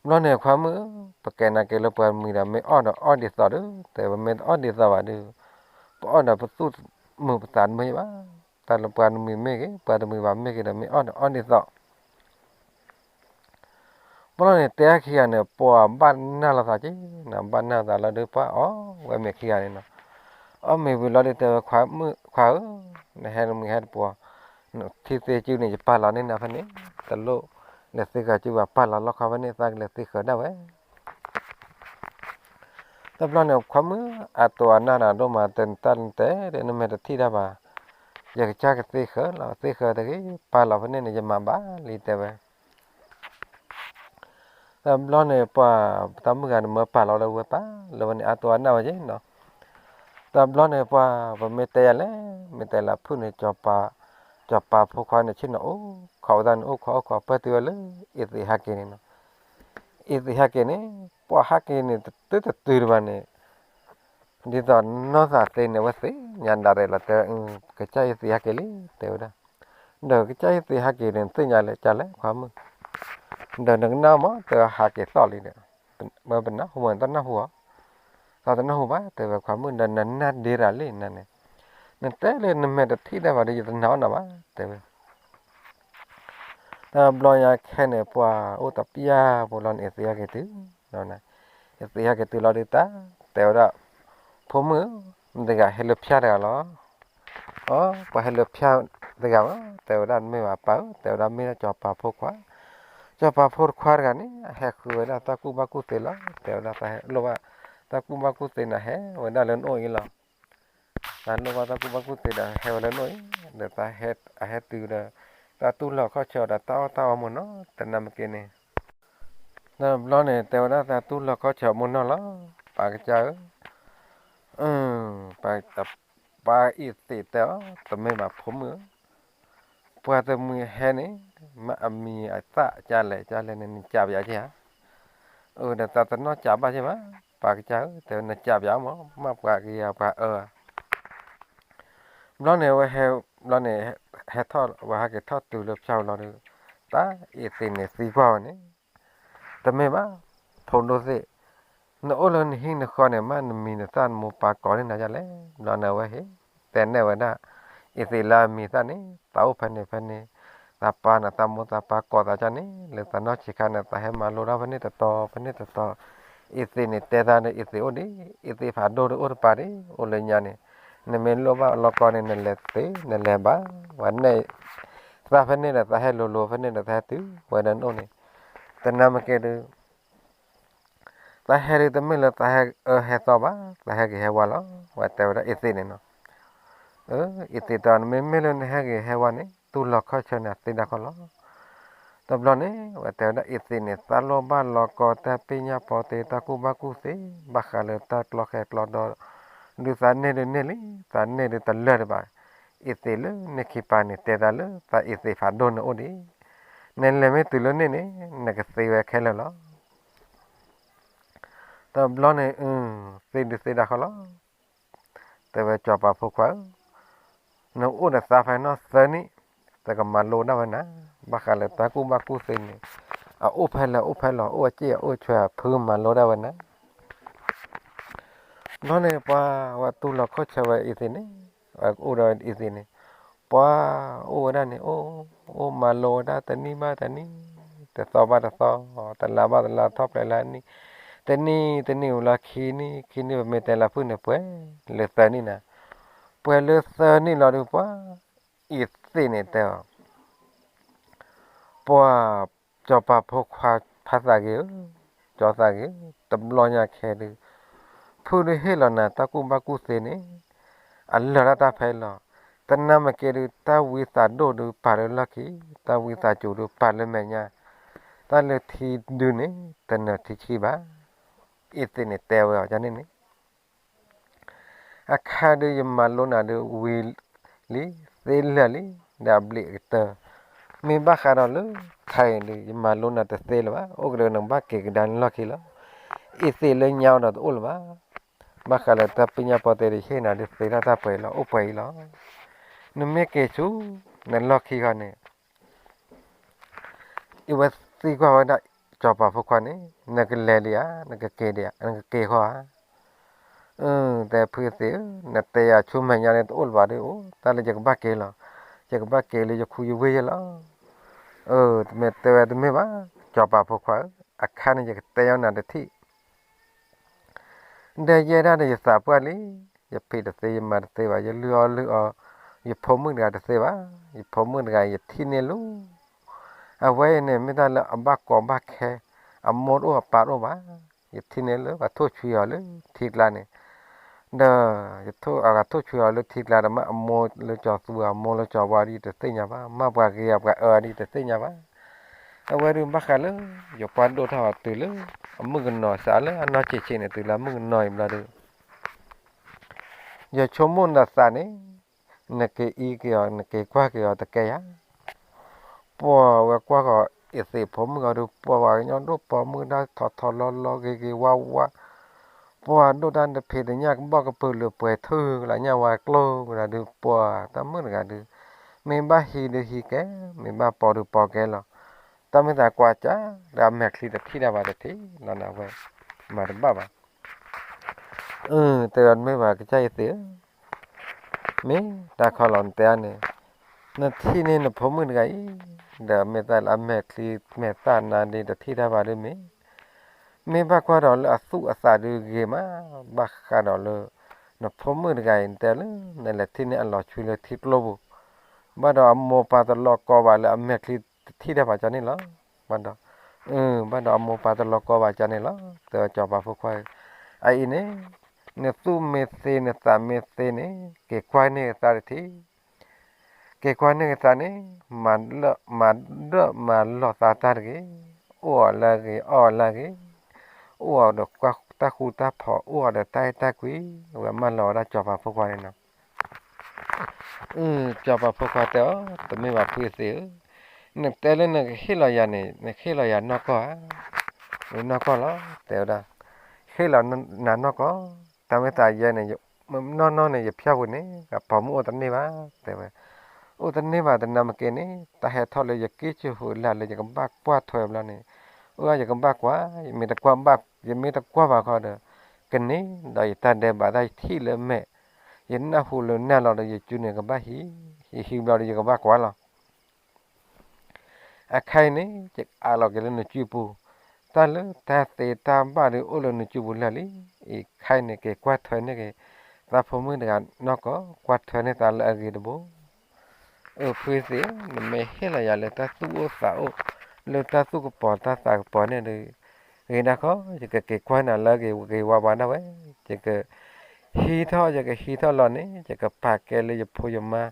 ဘျီန့ၣ် ခွါမုၣ်ဧၢ, ပကဲနာ်က့ၤလၢပှၤတမှံၤဒီး မ့ၢ်အီၣ်ဒီးအီၣ်ဒ်သိးဒီး တဲဝဲ မ့ၢ်တအီၣ်ဒ်သိးဘၣ်ဒီး ပအီၣ်ဒီးပသူၣ်မုာ်ပသးတမုာ်ဘၣ်, တၢ်လၢပှၤတမှံၤမ့ၢ်ဂ့ၤ ပှၤတမှံၤဘၣ်မ့ၢ်ဂ့ၤဒီး မ့ၢ်အီၣ်ဒီးအီၣ်ဒ်သိး ဘျီန့ၣ် တဲအခံဂၤန့ၣ် ပှၤဘၣ်နၢ်လိာ်သးက့ၤနီၤ, ဘၣ်နၢ်လိာ်သးလီၤဒီး ပှၤအီၣ်ဝဲမ့ၤခံဂၤန့ၣ်နီၤ, အီၣ်မ့ၤဝံၤလီၤဒီးတဲဝဲ ခွါဧၢ, နဟဲတမှံၤဟဲတပှီၤ, ထံသ့စုန့ၣ် ယပာ်လီၤန့ၢ်နၤဖဲန့ၣ်, တလိၣ်လဲၤသ့ဃာ်စုဘၣ် ပာ်လီၤလီၢ်ခီဖဲန့ၣ် သးကလဲၤသ့ဃာ်ဒၣ်ဝဲ တဘျီန့ၣ် ခွါမုၣ် အတိၤအနၢ်နၤဒိၣ်မး တၢ်နတဲဒီး နမဲာ်တထံၣ်တၢ်ဘၣ်, ယကစၢ်ကသ့ဃာ်လီၤ သ့ဃာ်တဂ့ၤ ပာ်လီၤဖဲန့ၣ်န့ၣ် ယမၤဘၣ်လံတဲဝဲ တဘျီန့ၣ် ပှၤတၢ်မုၣ်ဂၤန့ၣ် မၢပာ်လီၤလၢဝဲပၢ်လၢဝဲန့ၣ် အါတိၤအနၢ်ဝဲက့ၤနီၤ, တဘျီန့ၣ် ပှၤပမ့ၢ်တဲယၤလဲၣ်, မ့ၢ်တဲလၢဖုၣ်န့ၣ် စီၤပၤဖိခွါန့ၣ် ဆ့ၣ်နီၤအိၣ်ခိးဝဲဒၣ်န့ၣ် အိၣ်ခိးအိၣ်ခိး ပၢၢ်တုၤဝဲလၢ အ့သ့ၣ်ဟဲက့ၤန့ၣ်နီၤ, အ့သ့ၣ်ဟဲက့ၤန့ၣ် ပှၤဟဲက့ၤန့ၣ် တတုၤတတုၤတဘၣ်န့ၣ် ဒ်သိးနီၢ်သးသ့န့ၣ် အဝဲသ့ၣ်ညါဒၣ်ရဲၣ်လီၤ တဲဝဲ ကစၢ်အ့သ့ၣ်ဟဲက့ၤလံ တဲဝဲဒၣ်, ဒီးကစၢ်အ့သ့ၣ်ဟဲက့ၤန့ၣ် နသ့ၣ်ညါလၢကလဲၣ် ခွါမုၣ်, ဒီးနကနၣ်မး တဲဝဲဟးက့ၤသီၣ်လံဒီး, ဝဲပနၢ်ဟူမး တနၢ်ဟူဧါ, သီၣ်တနၢ်ဟူဘၣ် တဲဝဲ ခွါမုၣ် ဒီးနနၢ်ဒ့ရၤလံနၤန့ၣ်, နတဲလၢနမဲာ်တထံၣ်တၢ်ဘၣ်ဒီး ယတနာ်အီၤနၤဘၣ် တဲဝဲ တဘျီညါခဲန့ၣ် ပှၤအိၣ်တပျၢ်ဖိလီၤန့ၣ် အ့သ့ၣ်ဟဲက့ၤတုၤ, အ့သ့ၣ်ဟဲက့ၤတုၤလီၤဒုးတၢ် တဲဝဲဒၣ်, ဖိမုၣ်ဧၢ, မတၤတဂၤဟဲလၢဖၠၣ်တဂၤလီၤ, အိ ပှၤဟဲလၢဖၠၣ်တဂၤမး တဲဝဲဒၣ် တမ့ၢ်ဘၣ်ပၢ်ဧၢ တဲဝဲဒၣ် မ့ၢ်ဒၣ်စီၤပၤဖိခွါ, စီၤပၤဖိခွါတဂၤန့ၣ် အဟဲဃုဝဲဒၣ်တၢ်ကူၣ်ဘၣ်ကူၣ်သ့လီၤ တဲဝဲဒၣ် တၢ်ဟဲလိၣ်ဘၣ် တၢ်ကူၣ်ဘၣ်ကူၣ်သ့န့ၣ် ဟဲဝဲဒၣ်လၢနအိၣ်အံၤလီၤ. တၢ်လိၣ်ဘၣ်တၢ်ကူၣ်ဘၣ်ကူၣ်သ့ဒီးဟဲဝဲလၢနအိၣ်အံၤ, ဒီးအဟဲတုၤဒီး တၢ်တူၢ်လီၤခီၣ်ဆၢအီၤဒီးတၢ်အီၣ်တၢ်အီမ့ၢ်နီၤ, တနၢ်မ့ၢ်က့န့ၣ် တဘျီန့ၣ် တဲဝဲဒၣ်တၢ်တူၢ်လီၤခီၣ်ဆၢအမိၢ်နီၢ်လီၤ, ပၢ်ကစၢ်ဧၢ, ပၢ်အံၤသ့ၣ်တဲအီၤ, တမ့ၢ်ဘၣ်ဖိမုၣ်ဧၢ, ပှၤတမှံၤဟဲန့ၣ် မ့ၢ်အမံၤအသၣ်ကလဲၣ်ကလဲၣ်န့ၣ် နကးပယၤက့ဧါ, အၢ ဒီးသးတနီၢ်ကးဘၣ်က့ဘၣ်, ပၢ်ကစၢ်ဧၢ, တဲဝဲနကးပယၤမ့ၢ် မ့ၢ်ပှၤကယၤပှၤအၢ ဘျီန့ၣ်ဝဲဟဲ, ဘျီန့ၣ် ဟဲထီၣ်ဝဲဟဲက့ၤထီၣ်တုၤလၢဖၠၣ်ဝံၤလီၤဒီး, တၢ်အံၤသ့ၣ်န့ၣ်သံကွၢ်ဝဲန့ၣ်, တမ့ၢ်ဘၣ်, ဖိဒိၣ်သ့ၣ်, နအိၣ်လၢနဟံၣ်နဃီန့ၣ် မ့ၢ်နမံၤနသၣ်နမိၢ်ပၢ်ကိးန့ၢ်နၤဒ်လဲၣ်, ဘျီန့ၣ်အဝဲဟ့ၣ်, တဲနဲၣ်ဝဲဒၣ်, အံၤသ့ၣ်လၢအမံၤသၣ်န့ၣ် သးအိၣ်ဖဲန့ၣ်ဖဲန့ၣ်, သးပၢ်န့ၣ်သးမိၢ်သးပၢ်ကိးသးကန့ၣ် လၢသးနီၢ်ဆံးခါန့ၣ် သးဟဲမၤလိတၢ်ဖဲန့ၣ်တတီၤ ဖဲန့ၣ်တတီၤ, အံၤသ့ၣ်န့ၣ်တဲသးဒီးအံၤသ့ၣ်အိၣ်ဒံး, အံၤသ့ၣ်ဖးဒိၣ်ဒီးအိၣ်တပၤဒံး, အိၣ်လၢညါန့ၣ်, နမ့ၢ်လိၣ်ဘၣ်လီၢ်ကီၢ်န့ၣ် နလဲၤသ့ နလဲၤဘၣ်, ဝဲနဲၣ်, သးဖဲန့ၣ်ဒီးသးဟဲလိၤလိၤဖဲန့ၣ်ဒီးသးဟဲတုၤဝဲဒီးနအိၣ်န့ၣ်, တနၢ်မ့ၢ်က့ဒီး သးဟဲဒုးတမ့ၢ်လၢသးဟဲအၢဟဲသီဘၣ်, သးဟဲဂ့ၤဟဲဝါလီၤ, ဝဲတဲဝဲဒၣ်အံၤသ့ၣ်န့ၣ်နီၤ, အံၤသ့ၣ်တဲအီၤ နမ့မ့ၢ်လၢနဟဲဂ့ၤဟဲဝါန့ၣ် တူၢ်လီၤခီၣ်ဆၢန့ၣ် အသ့ဒၣ်ဃီလီၤ, တဘျီန့ၣ် ဝဲတဲဝဲဒၣ်အံၤသ့ၣ်န့ၣ် သးလိၣ်ဘၣ်လီၤကီၢ်တၢ်ပ့ၢ်ညၣ်ပီသ့ တၢ်ကူၣ်ဘၣ်ကူၣ်သ့, ဘၣ်ဃးလၢတၢ်ကျီဃဲၤကျီဒီး, ဒုးသးန့ၢ်ဒုးန့ၢ်လံ, သးန့ၢ်ဒုးတလၢာ်ဒံးဘၣ်, အံၤသ့ၣ်လၢန့ၣ်ခံပၤန့ၣ် တဲသးလၢသးအံၤသ့ၣ်ဖးဒိၣ်န့ၣ်အိၣ်ဒံး, နလဲၤမ့ၢ်တုၤလၢန့ၣ်န့ၣ် နကသ့ဝဲခဲလၢာ်လီၤ တဘျီန့ၣ် သ့ဒုးသ့ဒၣ်ဃီလီၤ, တဲဝဲစီၤပၤဖိခွါဧၢ, နအိၣ်ဒီးသးဖဲနီၢ်သၢနံၣ်, တကမၤလိဒၣ်ဝဲနၤ, ဘၣ်ဃးလၢတၢ်ကူၣ်ဘၣ်ကူၣ်သ့န့ၣ်, အအိၣ်ဖဲလဲၣ်အိၣ်ဖဲလဲၣ် အိၣ်အစ့ၣ်အအိၣ်ဆွဲ ဖုမၤလိဒၣ်ဝဲနၤ ဘျီန့ၣ် ပှၤဝဲတူၢ်လီၤခီၣ်ဆၢဝဲအံၤသ့ၣ်န့ၣ်, အိၣ်ဒီးအံၤသ့ၣ်န့ၣ်, ပှၤအိၣ်ဝဲဒၣ်န့ၣ် အိၣ်, အိၣ်မၤလိဝဲဒၣ်တနံၣ်ဘၣ်တနံၣ်, တသီဘၣ်တသီ, တလါဘၣ်တလါ ထီၣ်ဖျဲးလၢနံၣ်, တနံၣ်တနံၣ်ဝံၤလီၤခံနံၣ်, ခံနံၣ်ပမ့ၢ်တဲလၢဖုၣ်န့ၣ် ပှဲၤလၢသၢနံၣ်နၤ, ပှဲၤလၢသၢနံၣ်လီၤဒုး ပှၤအံၤသ့ၣ်န့ၣ်တဲအီၤ ပှၤစီၤပၤဖိခွါဖးသးဂ့ၤဧၢ, ကၠီသးဂ့ၤ, တဘျီညါခဲဒုး, ဖုဒုးဟ့ၣ်လီၤနၤတၢ်ကူၣ်ဘၣ်ကူၣ်သ့န့ၣ်, အလၢာ်ဒၣ်တၢ်ဖဲအံၤလီၤ, တနၢ်မ့ၢ်က့ဒုး တၢ်ဝံသးဒိၣ်ဒုးပာ်လၢလီၢ်ခံ, တၢ်ဝံသးစူၤဒုးပာ်လၢမဲာ်ညါ, တၢ်လၢထံဒုန့ၣ် တနၢၤထံဆံးဘၣ်, အံၤသ့ၣ်န့ၣ်တဲဝဲအီၤန့ၣ်န့ၣ် အခါဒုးယမၤလိနၤဒုးဝံၤလံ, သ့လၢာ်လံ, ဒီးအဘျံးအကတၢၢ်, မ့ၢ်ဘၣ်ဃးဒီးလၢ ခဲအံၤဒုး ယမၤလိနၤတသ့လၢၤဘၣ်, အိၣ်ကဒီးနကဘၣ်က့ၤကဒါနလီၢ်ခံလီၤ, အံၤသ့ၣ်လၢညါဒီးတအိၣ်လၢၤဘၣ်, ဘၣ်ဃးလၢတၢ်ပ့ၢ်ညၣ်ပီသ့ဒီး ယဟ့ၣ်နၤဒုးသ့ဒၣ်တၢ်ပှဲၤလီၤ, အိၣ်ပှဲၤအံၤလီၤ, နမ့ၢ်က့ၤဆူ နလီၢ်ခံဃီန့ၣ် အဝဲသံကွၢ်ဝဲဒၣ်စီၤပၤဖိခွါန့ၣ်, နကလဲၤဒံးဧါ, နကက့ၤဒံးဧါ, နကက့ၤဃီဧါ, တဲဖုသ့ၣ်ဧၢ, နတဲယၤဆူမဲာ်ညါန့ၣ်တအိၣ်လၢၤဘၣ်ဒုးအိၣ်, တၢ်လၢယကဘၣ်က့ၤလီၤ, ယကဘၣ်က့ၤလၢယခူယဝ့ၢ်ယဲလီၤ, မ့ၢ်တဲဝဲတမ့ၢ်ဘၣ်, စီၤပၤဖိခွါဧၢ, အခါန့ၣ်ယကတဲယၤနၤတထံၣ် ဒီးယဲဒၣ်ဒီးယသးပှၢ်လံ, ယဖံးတသ့ ယမၤတသ့ဘၣ်, ယလုၢ်အီၣ်လုၢ်အီ, ယဖိမုၣ်တဂၤတသ့ဘၣ်, ယဖိမုၣ်တဂၤ ယထံၣ်န့ၢ်လံ, အဝဲအံၤန့ၣ် မ့ၢ်တၢ်လၢအဘၣ်ကီဘၣ်ခဲ, အမိၢ်တအိၣ်အပၢ်တအိၣ်ဘၣ်, ယထံၣ်န့ၢ်လၢပှၤထိၣ်ဆွံအီၤလၢထံကျါန့ၣ်, ဒီး ယထိၣ်အဂၤထိၣ်ဆွံအီၤလၢထံကျါဒီး မ့ၢ်အမိၢ်လၢကၠီၤသူ အမိၢ်လၢကၠီၤဝါဒီးတသ့ၣ်ညါဘၣ်, မ့ၢ်ပှၤဂ့ၤအပှၤအၢအီၤဒီးတသ့ၣ်ညါဘၣ်, အဝဲဒုးဘၣ်ဃးလၢ ယပှၢ်ဒိၣ်ထီၣ်အီၤတုၤလၢ အမုၣ်ကနီၤစးလၢအနီၢ်ဆံးဆံးန့ၣ် တုၤလၢအမုၣ်ကနီၤအံၤဘျီဒီး ယဆိကမိၣ်နသးန့ၣ်, နက့ၤအံၤက့ၤအီၤ နက့ၤကွၢ်က့ၤအီၤတကဲယၤ, ပှၤဝဲကွၢ်ဃီၤအံၤသ့ၣ်ဖိမုၣ်အီၤဒီး ပှၤဝဲကညီဒိၣ်ပိာ်မုၣ်ဒၣ်ထီထီလီလီဂ့ၤဂ့ၤဝါဝါ, ပှၤဒိၣ်တၢ်တဖံးတညၣ်ကဘီၣ်ကပၢၤလၢပှဲၤထူၣ်ကလးညၣ်ဝါကျိကလးဒီး ပှၤတၢ်မုၣ်တဂၤဒီး, မ့ၢ်ဘၣ်ဟံးဒီးဟံးကဲ, မ့ၢ်ဘၣ်ပိာ်ဒီးပိာ်ကဲလီၤ, တၢ်မ့ၢ်သးကွၢ်ကၢ်ဒီးအမဲာ်ချံတထံၣ်တၢ်ဘၣ်တထံၣ်လီၤနဝဲ, မၤတဘၣ်ဘၣ် တဲဝဲမ့ၢ်ဘၣ်ကစၢ်အံၤသ့ၣ်ဧၢ, မ့ၢ်တၢ်ခီလီၤနတဲအါန့ၣ်, နထံၣ်န့ၢ်နဖိမုၣ်တဂၤအံၤ, ဒီးမ့ၢ်တၢ်လၢအမဲာ်ချံမဲာ်သၣ်နၤဒ်တထံၣ်တၢ်ဘၣ်ဒ်မ့ၢ်, မ့ၢ်ဘၣ်ကွၢ်ဒီးလၢအသူၣ်အသးဒုးဂ့ၤမး, ဘၣ်ဃးဒီးလၢ နဖိမုၣ်တဂၤအံၤနတဲလၢ နလဲၤထံၣ်န့ၢ်အလီၤဆွံလၢထံကျိပူၤ, ဘၣ်ဒီးအမိၢ်ပၢ်တလီၤကီဘၣ်လၢအမဲာ်ချံတထံၣ်တၢ်ဘၣ်ကန့ၣ်လီၤ, ဘၣ်ဒီး, ဘၣ်ဒီးအမိၢ်ပၢ်တလီၤကီဘၣ်ကန့ၣ်လီၤ, တဲဝဲစီၤပၤဖိခွါဧၢ, အအံၤန့ၣ် နသူၣ်မ့ၢ်သ့ နသးမ့ၢ်သ့န့ၣ် က့ၤကွၢ်န့ၢ်က့ၤသးတထံၣ်, က့ၤကွၢ်န့ၢ်က့ၤသးန့ၣ် မၤဒၢၣ်မၤလီၤသးတၢ်တဂ့ၤ, အိၣ်အီၤလၢအဂ့ၤ အီၣ်အီၤလၢအဂ့ၤ, အိၣ်အီၤဒီးတၢ်ဃူတၢ်ဖိး အိၣ်အီၤဒီးတၢ်အဲၣ်တၢ်ကွံ, ဝဲမၢလီၤဝဲဒၣ်စီၤပၤဖိခွါန့ၣ်နီၤ. စီၤပၤဖိခွါတဲအီၤ, တမ့ၢ်ဘၣ်ဖုအသ့ၣ်ဧၢ, နတဲလၢနကဟ့ၣ်လီၤယၤန့ၣ် နကဟ့ၣ်လီၤယၤနီၢ်ကီၢ်ဧါ, နီၢ်ကီၢ်လီၤ တဲဝဲဒၣ်, ဟ့ၣ်လီၤနၤနီၢ်ကီၢ်, တၢ်မ့ၢ်သးယဲန့ၣ် နီၢ်နီၢ်န့ၣ် ယဖၠၣ်ပူၤန့ၣ် အပိာ်မုၣ်အိၣ်တန့ၢ်ဘၣ် တဲဝဲ, အိၣ်တန့ၢ်ဘၣ်တနၤမ့ၢ်က့န့ၣ် တၢ်ဟဲထီၣ်လၢယက့ၢ်ဆူၣ်ဟူးလၢ်လၢယကဘၣ်ကွၢ်ထွဲဘျီန့ၣ်, အိၣ်ယကဘၣ်ကွၢ်, ယမ့ၢ်တကွၢ်ဘၣ်, ယမ့ၢ်တကွၢ်ဘၣ်ခီဒီး ကန့ၢ်ဒီးယတၢ်ဒဲးဘးတၢ်ယထံၣ်လၢမဲာ်, ယနၢ်ဟူလၢနၢ်လီၤဒီးယစုန့ၣ်ကဘၣ်ဟံး, ယဟံးဘျီဒီးယကဘၣ်ကွၢ်လီၤ. အခါအံၤန့ၣ် ယကအးလီၤက့ၤလၢနစုပူၤ, တၢ်လၢတၢ်သ့တၢ်ဘၣ်ဒုးအိၣ်လၢနစုပူၤလၢာ်လံ, အံၤခါအံၤန့ၣ်က့ၤကွၢ်ထွဲန့ၢ်က့ၤ သးဖိမုၣ်တဂၤနီၢ်ကီၢ်, ကွၢ်ထွဲန့ၢ်သးလၢအဂ့ၤတဘိ အဖုသ့ၣ်, နမ့ၢ်ဟ့ၣ်လီၤယၤလၢတၢ်သူၣ်အိၣ်သးအိၣ်, လၢတၢ်သူၣ်ကပီၤတၢ်သးကပီၤန့ၣ်ဒီး, ဂ့ၤဒၣ်ခီ, ယကက့ၤကွၢ်နၤလၢအဂ့ၤဂ့ၤဝါဝါဒၣ်ဝဲ, ယကဟံးထီၣ်, ယကဟံးထီၣ်လီၤန့ၣ် ယကပာ်ကဲလၢယဖိယမါ,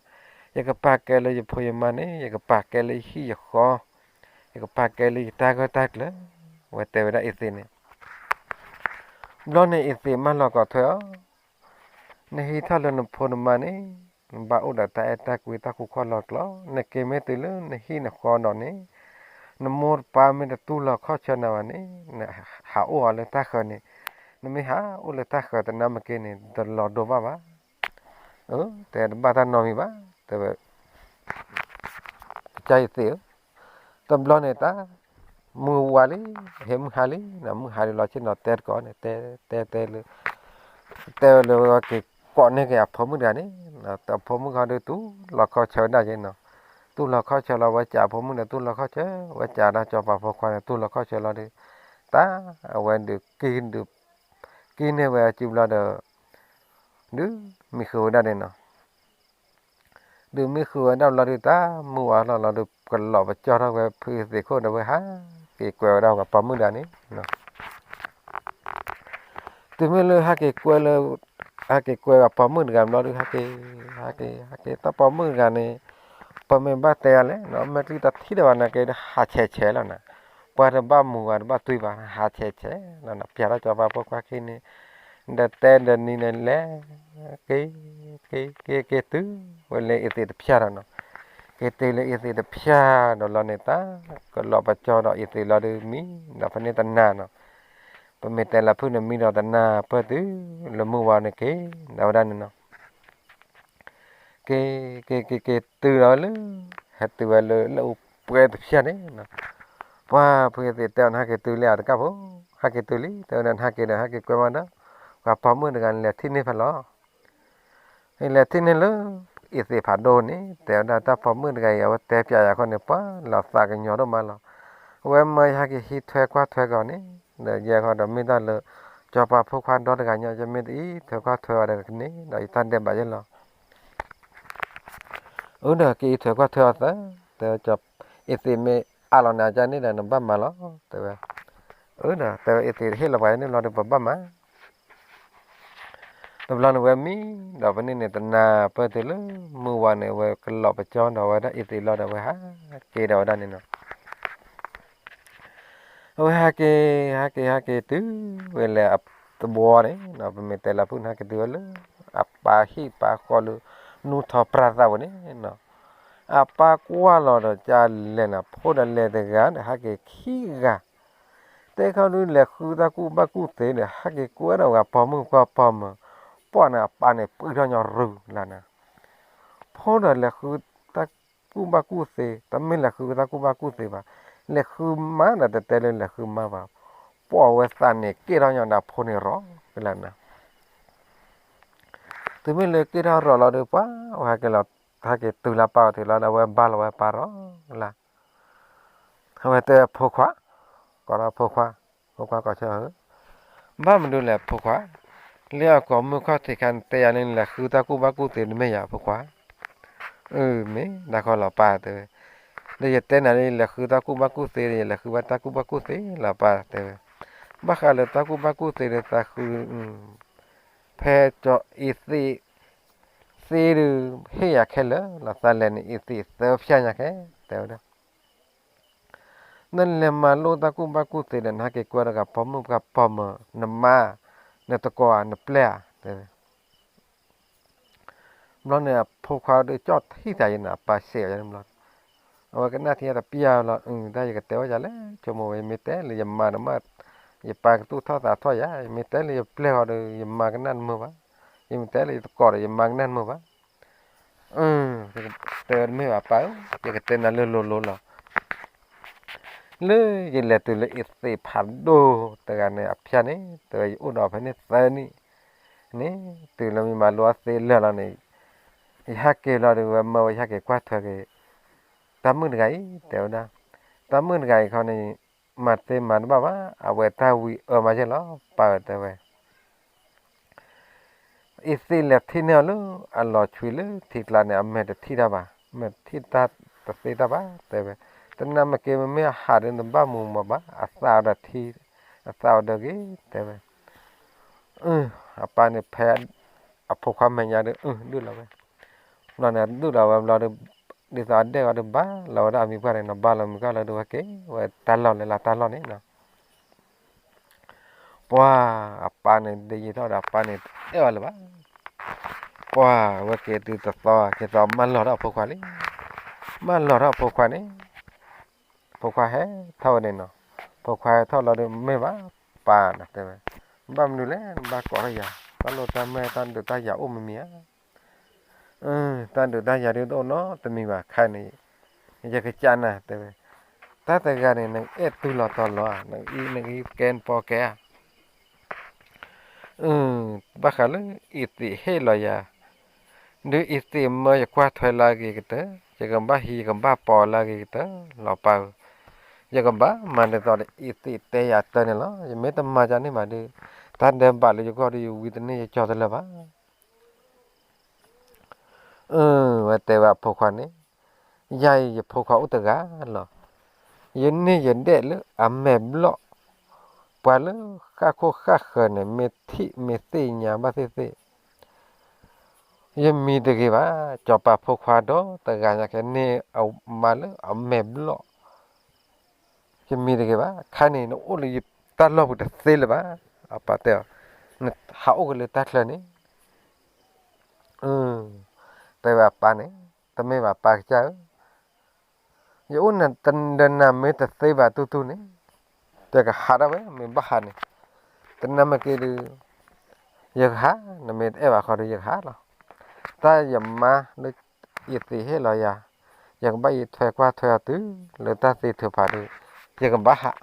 ယကပာ်ကဲလၢယဖိယမါန့ၣ် ယကပာ်ကဲလၢယဟံၣ်ယဃီ, ယကပာ်ကဲလၢယတၢ်ဂၢၢ်တၢ်ကျၢၤ, ဝဲတဲဝဲဒၣ်အ့သ့ၣ်န့ၣ် ဘျီန့ၣ်အ့သ့ၣ်မၢလီၤကိးထွဲအီၤ, နဟံးထီၣ်လၢနဖိနမါန့ၣ်, နဘၣ်အိၣ်ဒီးတၢ်အဲၣ်တၢ်ကွံတၢ်ဃူခီၣ်လီၤကျီ, နက့ၤမ့ၢ်တုၤလၢနဟံၣ်နဃီဒီးန့ၣ်, နမိၢ်တပၢ်မ့ၢ်တတူၢ်လီၤခီၣ်ဆၢနၤဘၣ်န့ၣ်, နဟးအိၣ်အီၤလၢတၢ်ဃၢၤန့ၣ်, နမ့ၢ်ဟးအိၣ်လၢတၢ်ဃၢၤတနၤမ့ၢ်က့န့ၣ် တလီၤဒိဘၣ်ဘၣ် တဲတဘၣ်တၢ်နီတမံၤဘၣ်, တဲဝဲ ကစၢ်ယသ့ၣ်ဧၢ, တဘျီန့ၣ်တၢ်, မုၢ်ဝါလံ, ဟဲမုၢ်ဟါလံ, မုၢ်ဟါလံလီၤဆ့ၣ်နီၤတဲတကိးန့ၣ်, တဲတဲတဲလၢ, တဲဝဲလၢဝဲက့ၤကိးန့ၢ်က့ၤအဖိမုၣ်တဂၤန့ၣ်, အဖိမုၣ်ခီဒုးတူၢ်လီၤခီၣ်ဆၢဝဲဒၣ်က့နီၤ, တူၢ်လီၤခီၣ်ဆၢလီၤဝဲစးအဖိမုၣ်န့ၣ် တူၢ်လီၤခီၣ်ဆၢ, ဝဲစးဒီးစီၤပၤဖိခွါန့ၣ် တူၢ်လီၤခီၣ်ဆၢလီၤဒီး, တၢ်, အဝဲဒုးကံၢ်ဒုး, ကံၢ်န့ၢ်ဝဲအစုဘျီဒီး ဒုးမံဃုာ်ဝဲဒၣ်န့ၣ်နီၤ, ဒုးမံဃုာ်ဝဲဒၣ်ဘျီဒုးတၢ်မုၢ်ဝါထီၣ်လီၤဒီး ကလီၤပစီထီၣ်ဝဲဖုသ့ၣ်ခိၣ်ဒီးဝဲဟးက့ၤကွဲဝဲဒၣ်ပှၤပိာ်မုၣ်တဂၤန့ၣ်, တုၤမ့ၢ်လၢဟဲက့ၤကွဲလၢ, ဟဲက့ၤကွဲပှၤပိာ်မုၣ်တဂၤဘျီဒုး ဟဲက့ၤ, ဟဲက့ၤ, ဟဲက့ၤတၢ်ပိာ်မုၣ်တဂၤန့ၣ်, ပမ့ၢ်ဘၣ်တဲယၤလဲၣ်, မဲာ်ချံတထံၣ်ဒီးဘၣ်နာ်က့ဒီးဟးဆဲးဆဲးလီၤနၤ, ပှၤတဘၣ်မူၤဘၣ်တဘၣ်တွံဘၣ် ဟးဆဲးဆဲးလီၤနၤ, ပျဲထီၣ်စီၤပၤဖိခွါခံန့ၣ်, ဒီးတဲဒီးနံၤန့ၣ်လဲၤ, က့ၤ, က့ၤ, က့ၤ, က့ၤတုၤဝဲလၢအ့သ့ၣ်တဖၠၣ်ဒီးနီၤ, က့ၤတုၤလၢအ့သ့ၣ်တဖၠၣ်ဒီးလီၤန့ၣ်တၢ်, ကလီၤပစီဒီးအ့သ့ၣ်လီၤဒုးမံ, ဒီးဖဲန့ၣ်တနၤနီၤ, ပမ့ၢ်တဲလၢဖုန့ၣ်မံဒီးတနၤ ပၢၢ်တုၤလၢမုၢ်ဝါန့ၣ်က့ၤ, ဒီးဝဲဒၣ်န့ၣ်နီၤ က့ၤ, က့ၤ, က့ၤ, က့ၤတုၤဒီးလၢ, ဟဲတုၤဝဲလၢ, လၢအပှဲၤတဖၠၣ်န့ၣ်, ပှၤဖုအ့သ့ၣ်တဲအီၤနဟဲက့ၤတုၤလံအတကၣ်ဖိ, ဟဲက့ၤတုၤလံ တဲဝဲဒၣ်နဟဲက့ၤဒီးဟဲက့ၤကွဲမးဒီး, ပှၤပိာ်မုၣ်တဂၤန့ၣ်လဲၤထံၣ်န့ၢ်ဖဲလီၤ လဲၤထံၣ်န့ၢ်လၢ, အ့သ့ၣ်ဖးဒိၣ်န့ၣ် တဲဝဲဒၣ်တၢ်ပိာ်မုၣ်တဂၤအံၤ အဝဲတဲပျးယၤခီန့ၣ် ပှၤလီၤသးကညီၤဒိၣ်မးလီၤ, အဝဲမၢယဟဲက့ၤဟံးထွဲကွၢ်ထွဲကီးန့ၣ်, ဒီးယဲခီဒီးမ့ၢ်တၢ်လၢ, စီၤပၤဖိခွါဒီတဂၤညီ ယမ့ၢ်တအံးထွဲကွၢ်ထွဲအီၤဒီးကန့ၢ်ဒီးယတၢ်ဒဲးဘးယဲလီၤ အၢဒီးက့ၤအံးထွဲကွၢ်ထွဲအီၤသၢ, တဲဝဲ, အ့သ့ၣ်မ့ၢ်အးလီၤနၤကန့ၣ်ဒီး နဘၣ်မၤလီၤ, တဲဝဲ, အၢဒီး တဲဝဲအ့သ့ၣ်ဟ့ၣ်လီၤပှၤန့ၣ်ဘျီဒီးပဘၣ်မၤ တဘျီန့ၣ်ဝဲမံ, ဒီးဖဲန့ၣ်န့ၣ် တနၤပၢၢ်တုၤလၢမုၢ်ဝါန့ၣ် အဝဲကလီၤပစီဒီးဝဲဒၣ်အ့သ့ၣ်လီၤဒီး အဝဲဟးက့ၤဒီးဝဲဒၣ်န့ၣ်နီၤ. အဝဲဟးက့ၤ, ဟးက့ၤ, ဟးက့ၤတုၤဝဲလဲၤအသဘီန့ၣ်, ပမ့ၢ်တဲလၢဖုန့ၣ် ဟဲက့ၤတုၤဝဲလၢ အပၢ်ဟံၣ်ပၢ်ဃီလၢ နူၢ်ထီပြၢ်သးပူၤန့ၣ်နီၤ. အပၢ်ကွၢ်လီၤဒီးကလဲၤနၤ ဖိဒီးလဲၤတဂၤဒီး ဟဲက့ၤခံဂၤ တဲခီဒုးလဲၤဃုတၢ်ကူၣ်ဘၣ်ကူၣ်သ့ဒီး ဟဲက့ၤကွဲဒီးဂၤပိာ်မုၣ်ကွၢ်ပိာ်မုၣ်, ပှၢ်န့ၣ်အပၢ်န့ၣ် ပုၢ်ထီၣ်ညီရူၤလၢနၤ, ဖိဒီးလဲၤဃုတၢ်ကူၣ်ဘၣ်ကူၣ်သ့, တမ့ၢ်လဲၤဃုတၢ်ကူၣ်ဘၣ်ကူၣ်သ့ဘၣ်, လဲၤဃုမါဒီးတတဲလၢလဲၤဃုမါဘၣ်, ပှၢ်ဝဲသးန့ၣ် က့ၢ်ထီၣ်ညီဒီးဖိန့ၣ်ရီၤလၢနၤ. တုၤမ့ၢ်လၢက့ၢ်ထီၣ်ရီၤလီၤဒီး ပှၤဝဲဟဲက့ၤလီၤ, ဟဲက့ၤတုၤလၢပၢ်အအိၣ်လီၤဒီး အဝဲဘါလီၤဝဲပၢ်ရီၤလၢ အဝဲတဲဖိခွါ, ကိးဒီးဖိခွါ, ဖိခွါကိးဆၢဧၢ, ဘၣ်မနုၤလဲၣ်ဖိခွါ, လၢအကိာ်မုၢ်ခီၣ်ထံးခါန့ၣ် တဲယၤလၢနလဲၤဃုတၢ်ကူၣ်ဘၣ်ကူၣ်သ့တမ့ၢ်ယၤဖိခွါ, အၢ မ့ၢ်ဒၣ်ဃီလီၤပၢ်တဲဝဲ, ဒီးယတဲနၤလၢယလဲၤဃုတၢ်ကူၣ်ဘၣ်ကူၣ်သ့ဒီး ယလဲၤဃုဘၣ်တၢ်ကူၣ်ဘၣ်ကူၣ်သ့လီၤပၢ်တဲဝဲ, ဘၣ်ဃးလၢတၢ်ကူၣ်ဘၣ်ကူၣ်သ့ဒီးသးဃု ဖဲကၠီအ့သ့ၣ်သ့ဒုး ဟ့ၣ်ယၤခဲလၢာ်လီၤ သးလဲၤန့ၣ် အ့သ့ၣ်သၢဖျၢၣ်ညါခဲ တဲဝဲဒၣ် နလဲၤမၤလိတၢ်ကူၣ်ဘၣ်ကူၣ်သ့ဒီး နဟဲက့ၤကွၢ်တဂၤပိာ်မုၣ်ပှၢ်ပိာ်မုၣ် နမါ နတကိးဧါ နပျဲၢ်ဧါ တဲဝဲ ဘျီန့ၣ် အဖိခွါဒုးကၠီၣ်ထံသးယဲန့ၣ် အပၢ်စံးအီၤယဲန့ၣ်ဘျီ အဝဲကနၣ်ထံတပျၢ်လီၤ အု တၢ်ယကတဲဝဲယၤလဲၣ် ဆိကမိၣ်ဝဲ ယမ့ၢ်တဲလၢယမါန့ၣ်မး ယပၢ်ကသူၣ်ထီၣ်သးထီၣ်ယၤ ယမ့ၢ်တဲလၢယပျဲၢ်ဃီဒီး ယမါကနၣ်တမုာ်ဘၣ်, ယမ့ၢ်တဲလၢယတကိးဒီး ယမါကနၣ်တမုာ်ဘၣ်. တဲဝဲတမ့ၢ်ဘၣ်ပၢ်ဧၢ, ယကတဲနၤလၢလိၤလိၤလီၤ. လၢယလဲၤတုၤလၢအ့သ့ၣ်ဖးဒိၣ်တဂၤန့ၣ်အဖၠၣ်န့ၣ် တဲဝဲယအိၣ်ဒီးဖဲန့ၣ်သၢနံၣ်န့ၣ်, တုၤလၢမ့ၢ်မၤလိအသ့လၢာ်လီၤန့ၣ်, ယဟဲက့ၤလီၤဒီး ဝဲမၢဝဲယဟဲက့ၤကွၢ်ထွဲက့ၤ တၢ်မုၣ်တဂၤအံၤ တဲဝဲဒၣ်, တၢ်မုၣ်တဂၤအံၤခီန့ၣ် မၤတသ့မၤတဘၣ်ဘၣ်, အဝဲတၢ်ဝံၤအၢမးယဲၢ်လီၤ ပၢ်ဧၢ တဲဝဲ အ့သ့ၣ်လဲၤထံၣ်န့ၢ်အီၤလၢအလီၤဆွံလၢထံကျါန့ၣ် အမဲာ်တထံၣ်တၢ်ဘၣ်, မဲာ်တထံၣ်တၢ်တသ့တၢ်ဘၣ် တဲဝဲ, တနာ်မ့ၢ်က့ၤမ့မ့ၢ်အဟးဒီး နဘၣ်မူမးဘၣ်, အသၣ်အီၤဒီးထံ, အသၣ်အီၤဒီးဂ့ၤ တဲဝဲ, အပၢ်န့ၣ်ဖဲ အဖိခွါမဲာ်ညါဒီး အဒုၣ်လီၤဝဲ, ဘျီန့ၣ်ဒုၣ်လီၤဝဲဘျီဒီး ဒ်သိးအဒဲၣ်အီၤဒီးဘၣ်လီၤဝဲဒၣ်အမံၤပှၢ်န့ၣ်နီၤ, ဘၣ်လီၤမံၤပှၢ်လီၤဒီးဝဲက့ၤဝဲတၢ်လီၢ်လၢလၢတၢ်လီၢ်န့ၣ်နီၤ ပှၤအပၢ်န့ၣ် ဒ်ယံာ်ထီၣ်ဒီးအပၢ်န့ၣ် အဲၣ်ဝဲလၢၤဘၣ်, ပှၤဝဲက့ၤတုၤတသီ က့ၤသီမၢလီၤထီၣ်အဖိခွါလံ, မၢလီၤထီၣ်အဖိခွါန့ၣ်, ဖိခွါဟဲထီၣ်ဝဲန့ၣ်နီၤ, ဖိခွါဟဲထီၣ်လီၤဒီး မ့ၢ်ဘၣ်ပၢ်နီၤ တဲဝဲ, ဘၣ်မနုၤလဲၣ် နဘၣ်ကိးထီၣ်ယၤ, တၢ်လိၣ်တၢ်မဲာ်တၢ်ဒုးတၢ်ယၤအိၣ်မံၤမံၤဧါ တၢ်ဒုးတၢ်ယၤဒုးတအိၣ်နီတမံၤဘၣ် ခဲအံၤန့ၣ်, ယကစၢ်နၤ တဲဝဲ, တၢ်တဂၤန့ၣ် နအဲၣ်တုၤလီၤတီၤလီၤဧါ, နအံၤနကဲနပီကဲဧါ, ဘၣ်ဃးလၢအ့သ့ၣ်ဟ့ၣ်လီၤယၤ, ဒုးအ့သ့ၣ်မၢယကွၢ်ထွဲလၢအဂ့ၤကတၢၢ်, ယကဘၣ်ဟံးယကဘၣ်ပီးလၢအဂ့ၤကတၢၢ်လီၤပၢ်ဧၢ, ယကဘၣ်မၤဒ်သိးဒီးအ့သ့ၣ်တဲယၤတၢ်န့ၣ်လီၤ, ယမ့ၢ်တမၤဒ်န့ၣ်ဘၣ်ဒီး, တၢ်ဒဲးဘးလၢယဂီၢ်ဒီး ယဝံတန့ၢ်ယကၠီတလၢာ်ဘၣ် ဝဲတဲဝဲအဖိခွါန့ၣ်, ယၤအံၤယဖိခွါအိၣ်တဂၤလီၤ, ယန့ၢ်ယဒဲၣ်လၢအမဲာ်ဘျီၣ်, ပှၤလၢဃၣ်ခိၣ်ဃၣ်ဃၢၤန့ၣ် မ့ၢ်ထံၣ်မ့ၢ်သ့ၣ်ညါဘၣ်သ့ၣ်သ့ၣ်, ယမံတဂ့ၤဘၣ်, စီၤပၤဖိခွါဒီးတဂၤညါကဲန့ၢ်အမါလၢအမဲာ်ဘျီၣ် ယမံတဂ့ၤဘၣ်, ခဲအံၤန့ၣ် နအိၣ်လၢယတၢ်လီၢ်ပူၤတသ့လၢၤဘၣ်, အပၢ်တဲအီၤ, နဟးအိၣ်က့ၤလၢတၢ်ချၢန့ၣ်, တဲဝဲအပၢ်န့ၣ်, တမ့ၢ်ဘၣ်ပၢ်ကစၢ်ဧၢ, ယအိၣ်နၤတနၤမ့ၢ်တသ့ဘၣ်တူၢ်တူၢ်န့ၣ်, ယကဟးဒၣ်ဝဲ မ့ၢ်ဘၣ်ဟးန့ၣ်, တနၤမ့ၢ်က့ၤဒီး, ယကဟး, နမ့ၢ်တအဲၣ်ဘၣ်ဃီဒီးယကဟးလီၤ, တၢ်ယမါလၢအ့သ့ၣ်ဟ့ၣ်လီၤယၤ, ယကဘၣ်အံးထွဲကွၢ်ထွဲအီၤတုၤလၢတၢ်သ့ထုးဖးဒီး, ယကဘၣ်ဟး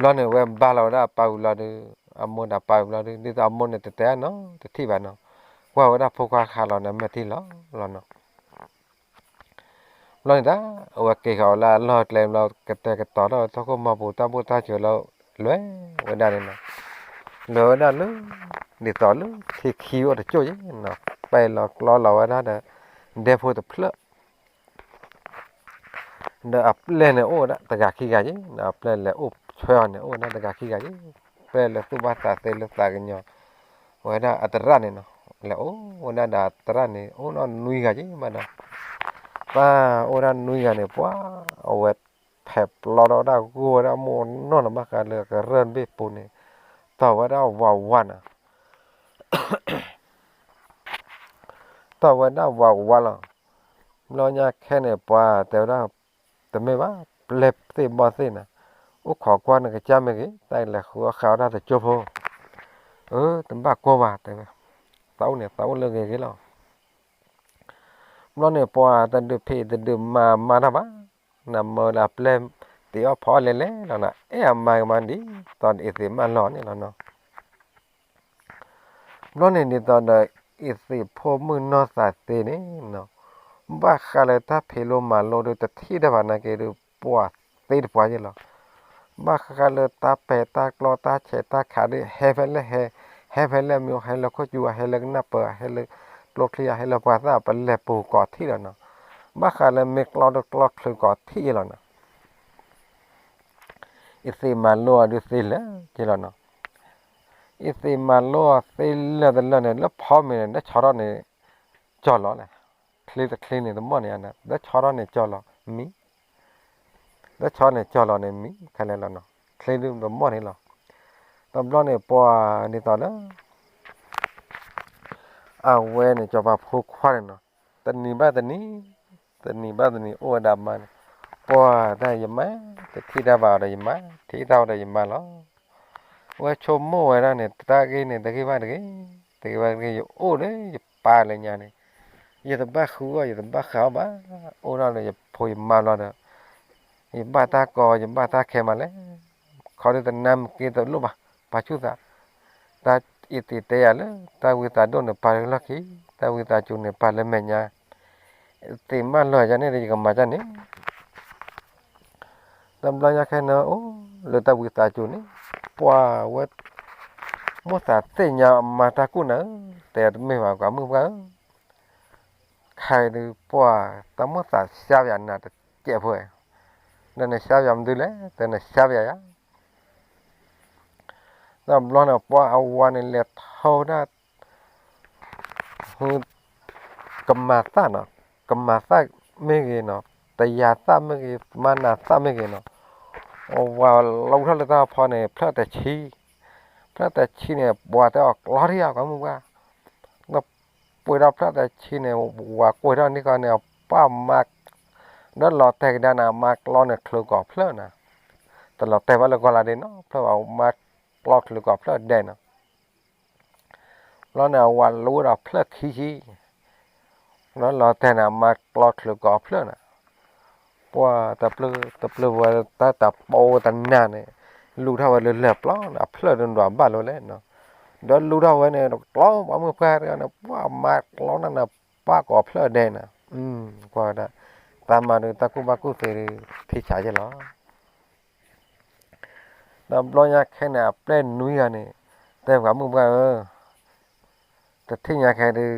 ဘျီန့ၣ် ဝဲဘါလီၤဝဲဒၣ်အပၢ်ဝံၤလီၤဒီး, အမိၢ်ဒီးပၢ်ဝံၤလီၤဒီး, ဒ်သိးအမိၢ်န့ၣ်တတဲအနီၤ တထံၣ်ဘၣ်နီၤ, ကွၢ်ဝဲဒၣ်ဖိခွါဟးလီၤန့ၣ် အမဲာ်ထံလီၤလီၤနီၤ. ဘျီန့ၣ်တၢ် အဝဲက့ၤဃီၤလၢအလီၢ်ကျဲဘျီ ကတဲာ်ကတီၤထီၣ်ဝဲထီၣ်ခိၣ်မီၤပူၤ တၢ်ဘိၣ်တၢ်စၢၤလၢ လဲၤဝဲဒၣ်န့ၣ်နီၤ, လဲၤဝဲဒၣ်လၢ ဒ်သိးလၢ ထံခံအိၣ်တကၠိၢ်ယဲနီၤ, ပဲာ်လီၤကျီလီၤဝဲဒၣ်ဒီး ဒဲဖိတဖျၢၣ် ဒီးအပျဲၢ်န့ၣ်အိၣ်ဝဲဒၣ်တဂၤခံဂၤယဲ, အပျဲၢ်လဲၤအိၣ်ဆွဲအီၤန့ၣ် အိၣ်ဝဲဒၣ်တဂၤခံဂၤယဲ, ပျဲၢ်လၢသူၣ်ဘၣ်သးသ့လၢသးကညီၤ ဝဲဒၣ်အသရၣ်န့ၣ်နီၤ, လဲၤအိၣ်ဝဲဒၣ်ဒီးအသရၣ်န့ၣ် အိၣ်ဒီးနွံဂၤယဲဘၣ်ဒီး, ပၢ်အိၣ်ဒၣ်နွံဂၤန့ၣ် ပှၤ အဝဲဖဲးပျီထီၣ်ဝဲဒၣ်ဂိၢ်ဝဲဒၣ်မိၢ်နီၢ်န့ၣ် ဘၣ်ဃးလၢကရၢၢ်တဘ့ၣ်ပူၤန့ၣ်, တီၢ်ဝဲဒၣ်ဝးဝးနီၤ တီၢ်ဝဲဒၣ်ဝးဝးလီၤ. ဘျီညါခဲန့ၣ် ပှၤတဲဝဲဒၣ် တမ့ၢ်ဘၣ် ပျဲၢ်သ့ၣ်ဘီၣ်သ့ၣ်န့ၣ်, အိၣ်ခိးကွၢ်နကစၢ်မ့ၢ်ဂ့ၤ, တၢ်လဲၤဃုအီၣ်ဃုအီဝဲဒၣ်တကၠိဖိ, အၢ တဘၣ်ကွၢ်ဘၣ် တဲဝဲ, သးအိၣ်န့ၣ် သးအိၣ်လၢဂ့ၤဂ့ၤလီၤ. ဘျီန့ၣ် ပှၤတဒုးဖံးတဒုးမၤမၤတၢ်ဘၣ်, နမၢလၢအပျဲၢ်တ့အီၣ်ဖီအီၣ်လဲၤလဲၤလီၤနီၤ, အဲၣ်အမါကမါဒ်သိးဒီးအ့သ့ၣ်မၢလီၤန့ၣ်လီၤနီၤ. ဘျီန့ၣ်ဒ်သိးဒီး အ့သ့ၣ်ဖိမုၣ်နီၢ်သးသ့န့ၣ်နီၤ, ဘၣ်ဃးလၢတၢ်ဖံးလိမၤလိဒီး တထံၣ်တၢ်ဘၣ်နာ်က့ဒီး ပှၤသ့တပှၤယဲလီၤ. ဘၣ်ဃးလၢတၢ်ပဲာ်တၢ်ကျီတၢ်ဆဲးတၢ်ခးဒီး ဟဲဖဲလဲၣ်ဟဲ, ဟဲဖဲလဲၣ်မ့ၢ် ဟဲလၢခိၣ်ကၠူ ဟဲလၢကနၢ်ပၢၢ် ဟဲလၢကျိချံ ဟဲလၢပှၤသၣ် ပလဲၤပူၤကိးထံၣ်လီၤနီၤ. ဘၣ်ဃးလၢမ့ၢ်ကျီဒီးကျီချုးကိးထံၣ်ယဲလီၤနီၤ. အ့သ့ၣ်မၤလိအီၤဒုးသ့လၢာ်က့လီၤနီၤ. အ့ၣ်သ့ၣ်မၤလိအီၤသ့လၢာ်တလၢာ်န့ၣ် လၢဖီမ့ၤန့ၣ် ဒၢဆီထီၣ်န့ၣ် ကၠီလီၤလဲၣ်. ချ့တချ့န့ၣ် တမီၢ်န့ၣ် ဒၢဆီထီၣ်န့ၣ်ကၠီလီၤ မံ, ဒၢဆီန့ၣ်ကၠီလီၤန့ၣ် မံခဲလၢာ်လီၤနီၤ. ချ့ဒုးတမီၢ်န့ၣ်လီၤ. တဘျီန့ၣ် ပှၤဒ်သိးလၢ အဝဲန့ၣ် စီၤပၤဖိခွါန့ၣ်နီၤ, တနံၤဘၣ်တနံၤ, တနံၤဘၣ်တနံၤ အိၣ်ဝဲဒၣ်အမါန့ၣ်, ပှၤတၢ်ယမါ, တထံၣ်တၢ်ဘၣ်အီၤဒီးယမါ, ထံၣ်တၢ်ဝဲဒီးယမါလီၤ. ဝဲဆိကမိၣ်ဝဲဒၣ်န့ၣ် တၢ်ဂ့ၢ်န့ၣ် တဂ့ၢ်ဘၣ်တဂ့ၤ, တဂ့ၢ်ဘၣ်တဂ့ၤ, ယအိၣ်လၢယပၢ်လၢညါန့ၣ်, ယတဘၣ်ဃုအီၣ် ယတဘၣ်ဃုအီၣ်ဘၣ်, အိၣ်ဒၣ်လၢယဖိယမါလီၤဒီး ယဘၣ်တၢ်ကီ ယဘၣ်တၢ်ခဲမးလဲၣ်. ခီဒုးတနါမ့ၢ်က့တလိၣ်ဘၣ်, ပာ်ဆူၣ်သး, တၢ်အံၤသ့တဲယၤလၢ တၢ်ဝံသးဒိၣ်န့ၣ် ပာ်လၢလီၢ်ခံ, တၢ်ဝံသးစူၤန့ၣ် ပာ်လၢမဲာ်ညါ, သ့ၣ်မၢလီၤယၤန့ၣ်ဒီး ယကမၤဒ်န့ၣ် တဘျီညါခဲန့ၣ် အိၣ်လၢတၢ်ဝံသးစူၤန့ၣ်, ပှၤဝဲ မိၣ်သးသ့ၣ်ညါအမါတၢ်ကူၣ်နၤဧၢ, တဲတမ့ၢ်ဘၣ် ပှၤမုၣ်ပှၢ်ဧၢ, ခဲအံၤဒုး ပှၤတၢ်မိၣ်သးစှၤယၤနၤတစဲးဖိ, ဒီးနစှၤယၤမနုၤလဲၣ်, တဲနစှၤယၤယၤ တဘျီန့ၣ် ပှၤအဝၤန့ၣ်လဲၤထီၣ်ဝဲဒၣ် ကမၤသၣ်နီၤ, ကမၤသၣ်မ့ၢ်ဂ့ၤနီၤ, တယၤသၣ်မ့ၢ်ဂ့ၤ, မၤနၤသၣ်မ့ၢ်ဂ့ၤနီၤ, အဝၤလူထီၣ်လၢတၢ်ဖီန့ၣ် ဖျၢၣ်တဆံ, ဖျၢၣ်တဆံန့ၣ် ပှၤတဲအီၤကျီထံၣ်အီၤ ပှၤမုၣ်ပှၢ်, ဒီးပှ့ၤထီၣ်ဖျၢၣ်တဆံန့ၣ် ဝၤကွံာ်ထီၣ်န့ၢ်ကီန့ၣ် ပှၤမါ ဒီးလီၤတဲာ်ကဒါနၤ မါကျီန့ၣ် ချုးကိးဖျၢၣ်နၤ, တလီၤတဲာ်ဘၣ်လၢကီၢ်လၢဒ့နီၤ, ဖျၢၣ်ဝဲမါကျီချုးကိးဖျၢၣ်ဒဲးနီၤ, ဘျီန့ၣ် အဝၤလူဝဲဒီးဖျၢၣ်ခံဆံ, ဘျီလီၤတဲာ်နၤ မါကျီချုးကိးဖျၢၣ်နၤ, ပှၤတပျၢ်တပျၢ်ဝဲတၢ်တပီတနၤန့ၣ်, လူထီၣ်ဝဲလၢလၢၢ်ပျီန့ၣ် အဖျၢၣ်ဒိးဒွးဘၣ်လိၤလဲၣ်နီၤ, ဒီးလူထီၣ်ဝဲန့ၣ် ကျီပှၤမုၣ်ပှၢ်တဂၤန့ၣ် ပှၤမါကျီနၤန့ၣ် ပှၤကိးဖျၢၣ်ဒဲးနၤ, ကွၢ်ဝဲဒၣ်, တၢ်မၤဒုးတၢ်ကူၣ်ဘၣ်ကူၣ်သ့ဒုး ထံဆးယဲၢ်လီၤ. ဒီးဘျီညါခဲန့ၣ် အပျဲၢ်နွံဂၤန့ၣ် တဲပှၤမုၣ်ပှၢ်ဧၢ, တထံၣ်ညါခဲဒုး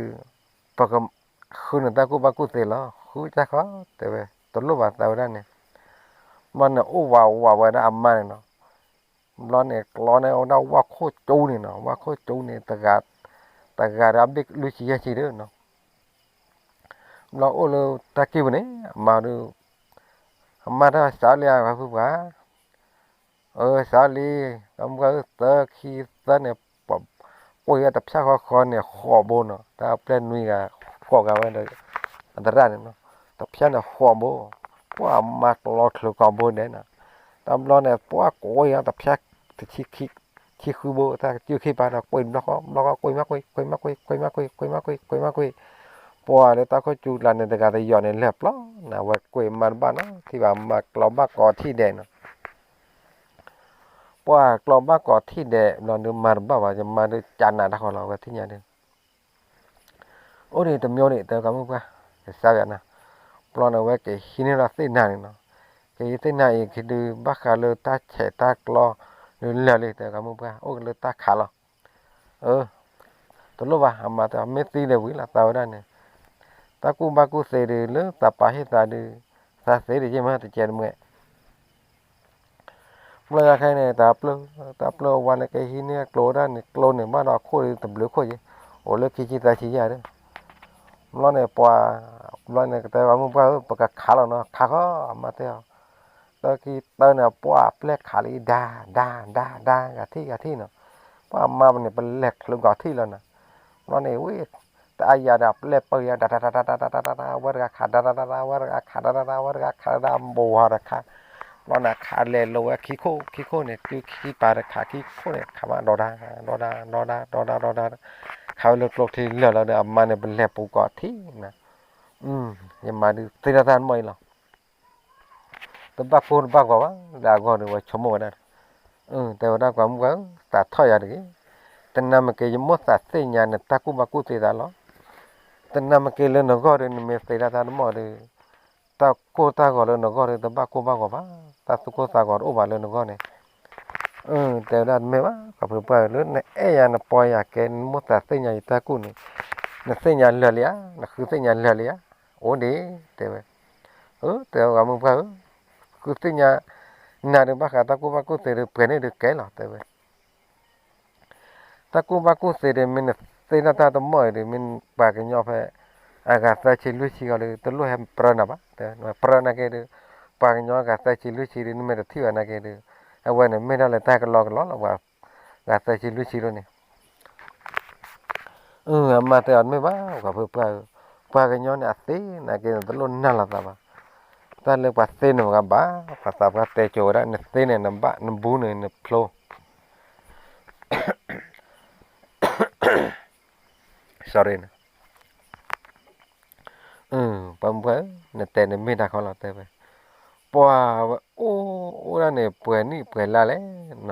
ပကဃုနတၢ်ကူၣ်ဘၣ်ကူၣ်သ့လီၤ, ဃုကၢ်ဃီ တဲဝဲ, တလိၣ်ဘၣ်သးဝဲဒၣ်န့ၣ်, ဘျီန့ၣ်အိၣ်ဝးဝးဝဲဒၣ်အမါန့ၣ်နီၤ, ဘျီန့ၣ်ကျီန့ၣ် အိၣ်ဝဲဒၣ်ဝၣ်ခိၣ်ကၠိန့ၣ်နီၤ, ဝၣ်ခိၣ်ကၠိန့ၣ် တဂၤ, တဂၤဒီးအဘ့ၣ်လွံၢ်ဆံယဲၢ်ဆံဒုးနီၤ, ဘျီအိၣ်လၢတၢ်ကံၢ်ပူၤန့ၣ် အမါဒုး, အမါတၢ်စးလံဧါ ပှၤဖုပှၢ်, အၢ စးလံ, ပှၤမုၣ်ပှၢ်ဧၢ သၢခံသၢန့ၣ် ပှၤကွံာ်ဝဲတဖၠၣ်ဃီဃီန့ၣ် ဃိးဘိနီၤ, တၢ်ပျဲၢ်နွံဂၤ ဃိးဂၤဝဲဒီး အသရၣ်န့ၣ်နီၤ, တဖၠၣ်န့ၣ်ဃိးဘိ, ပှၤမါကျီချုးကိးဘိဒဲးနီၤ, တဘျီန့ၣ် ပှၤကွံာ်ဝဲတဖၠၣ်တဆံ ခံဃုဘိ တၢ်ကစၢၢ်ခံပၤဒီး ကွံာ်ဘျီဃီ ဘျီဃီ ကွံာ်မးကွံာ် ကွံာ်မးကွံာ် ကွံာ်မးကွံာ် ကွံာ်မးကွံာ် ကွံာ်မးကွံာ်, ပှၤလၢတၢ်ခိၣ်ကၠူကျါန့ၣ် တဂၤတယီၤန့ၣ် လၢာ်ပျီနၤ ဝဲကွံာ်မါတဘၣ်နီၤ, ထံၣ်ဘၣ်မါကျီဘၣ်ကိးထံၣ်ဒဲးနီၤ, ပှၤကျီဘၣ်ကိးထံၣ်ဒဲး ဘျီဒုးမါတဘၣ်ဘၣ် ယမါဒုးကနးတၢ်ဃီလီၤ ဝဲသ့ၣ်ညါဒုး အိၣ်ဒံးတမံၤန့ၣ် တဲကမုၣ်ပှၢ်, ကစၢ်ယွၤနၤ, ဘျီန့ၣ် အဝဲကဟံးန့ၢ်ဒီးသ့ၣ်နၤန့ၣ်နီၤ, ကဟံးသ့ၣ်နၤအံၤ ကဒုးဘၣ်ဃးလၢတၢ်ဆဲးတၢ်ကျီ ဒုးလၢာ်လံ တဲကမုၣ်ပှၢ် အိၣ်ကလၢတၢ်ခးလီၤ, အၢ, တလိၣ်ဘၣ် အမါတဲ မ့ၢ်သံဒီးဝံၤလီၤ သးဝဲဒၣ်န့ၣ်, တၢ်ကူၣ်ဘၣ်ကူၣ်သ့ဒုး လၢသးပာ်ဟ့ၣ်သးဒုး, သးသ့ဒုးယ့ၢ်မးတကဲးတမှဲ ဘျီညါခဲအံၤန့ၣ် တၢ်ပျၢ်, တၢ်ပျၢ်ဝါန့ၣ် ကဟံးန့ၢ်ကျိဒၣ်န့ၣ် ကျိန့ၣ် ဘၣ်ဒီးအခိၣ်ဒုးတဘျုးခိၣ်က့ၤ, အိၣ်လၢခံဆံသၢဆံယဲၢ်ဒုး, ဘျီန့ၣ်ပှၤ, ဘျီန့ၣ်ကတဲဝဲမုၣ်ပှၢ်ဧၢ ပကခးလီၤနီၤ ခးဃီ အမါတဲအီၤ, တၢ်ခံတၢ်န့ၣ် ပှၤပျဲၢ်ခးလံ ဒါ ဒါ ဒါ ဒါ ဂၤထံၣ်ဂၤထံၣ်နီၤ, ပှၤမါန့ၣ် ပလဲၤချုးကီးထံၣ်လီၤနၤ, ဘျီန့ၣ်ဝံၤ တအါယၤဒီးပျဲၢ်ပၢၢ်ယၤ ဒါ ဒါ ဒါ ဒါ ဝဲတဂၤခး ဒါ ဒါ ဒါ ဒါ ဝဲတဂၤခး ဒါ ဒါ ဒါ ဒါ ဝဲတဂၤခး ဒါ ဒါ ဘိဝါဒီးခး, ဘျီန့ၣ်ခးလဲၤလိာ်ဝဲခံခိၣ် ခံခိၣ်န့ၣ် တုၤခံပၤဒီးခးခံခိၣ်န့ၣ် ခးမးဒီးဒါ ဒီးဒါ ဒီးဒါ ဒီးဒါ ဒီးဒါ, ခးဝဲလၢကျိချံလၢာ်လီၤဒီး အမါန့ၣ် ပလဲၤပူၤကီးထံၣ်နၤ, ယမါဒုးသ့ထီၣ်တၢ်တမီၢ်အံၤလီၤ တဘၣ်ကိၢ်တဘၣ်ဂီၤဘၣ် လၢအဂီၢ်ဒီး ဝဲဆိကမိၣ်ဝဲဒၣ်, တဲဝဲဒၣ် ပှၤမုၣ်ပှၢ်ဧၢ သးထီၣ်ယၤတဂ့ၤ, တနၤမ့ၢ်က့ၤ ယမိၣ်သးသ့ၣ်ညါနတၢ်ကူၣ်ဘၣ်ကူၣ်သ့သးလီၤ, တနၤမ့ၢ်က့ၤလၢနဂီၢ်ဒီး နမ့ၢ်သ့ဒၣ်တၢ်တမီၢ်ဒီး တၢ်ကိၢ်တၢ်ဂီၤလၢနဂီၢ်ဒီး တဘၣ်ကိၢ်ဘၣ်ဂီၤဘၣ်, တၢ်သူၣ်ကိၢ်သးဂီၤတအိၣ်ဘၣ်လၢနဂီၢ်န့ၣ်, တဲဝဲဒၣ်တမ့ၢ်ဘၣ် ပှၤဖုပှၢ်ဧၢ လၢနအဲၣ်ယၤနပီယၤကဲ နမိၣ်သးသ့ၣ်ညါယတၢ်ကူၣ်န့ၣ်, နသ့ၣ်ညါလၢာ်လံဧါ နဃုသ့ၣ်ညါလၢာ်လံဧါ, အိၣ်ဒံး တဲဝဲ, အၢ တဲဝဲ ပှၤမုၣ်ပှၢ်ဧၢ, ဃုသ့ၣ်ညါ နၤဒုးဘၣ်ဃးတၢ်ကူၣ်ဘၣ်ကူၣ်သ့ဒုး ပှဲၤန့ၣ်ဒုးကဲလီၤ တဲဝဲ, တၢ်ကူၣ်ဘၣ်ကူၣ်သ့ဒီး မ့ၢ်နသ့ၣ်နီၣ်တၢ်တမီၢ်အံၤဒီး မ့ၢ်ပှၤကညီဖဲ အဂၤသၢဆံလွံၢ်ဆံဂီၤဒီး တလိၣ်ဟဲပြၢနၤဘၣ်, တဲပြၢနာ်က့ဒီး ပှၤကညီအဂၤသၢဆံလွံၢ်ဆံဒီး နမ့ၢ်တထံၣ်ဘၣ်နာ်က့ဒီး အဝဲန့ၣ်မ့ၢ်ဒၣ်လၢတၢ်ကလီကလီလီၤ ပှၤဂၤသၢဆံလွံၢ်ဆံဒိၣ်န့ၣ် အမါတဲအီၤ တမ့ၢ်ဘၣ် ပှၤဖုပှၢ်ဧၢ, ပှၤကညီန့ၣ်အသ့နာ်က့န့ၣ် တလိၣ်နာ်လီၤသးဘၣ်. တၢ်လၢပှၤသ့န့ၣ်ပှၤဘၣ်, ပှၤသးပှၢ်တဲကိၤဝဲဒၣ် နသ့န့ၣ်နဘၣ် နဘူးန့ၣ်နဖျိ sorry န့ၣ် ပှၤမုၣ်ပှၢ်ဧၢ, နတဲန့ၣ်မ့ၢ်တၢ်ခီလီၤတဲဝဲ, ပှၤဝဲအိၣ်အိၣ်ဒၣ်န့ၣ် ပှဲၤနံၣ်ပှဲၤလါလဲၣ်,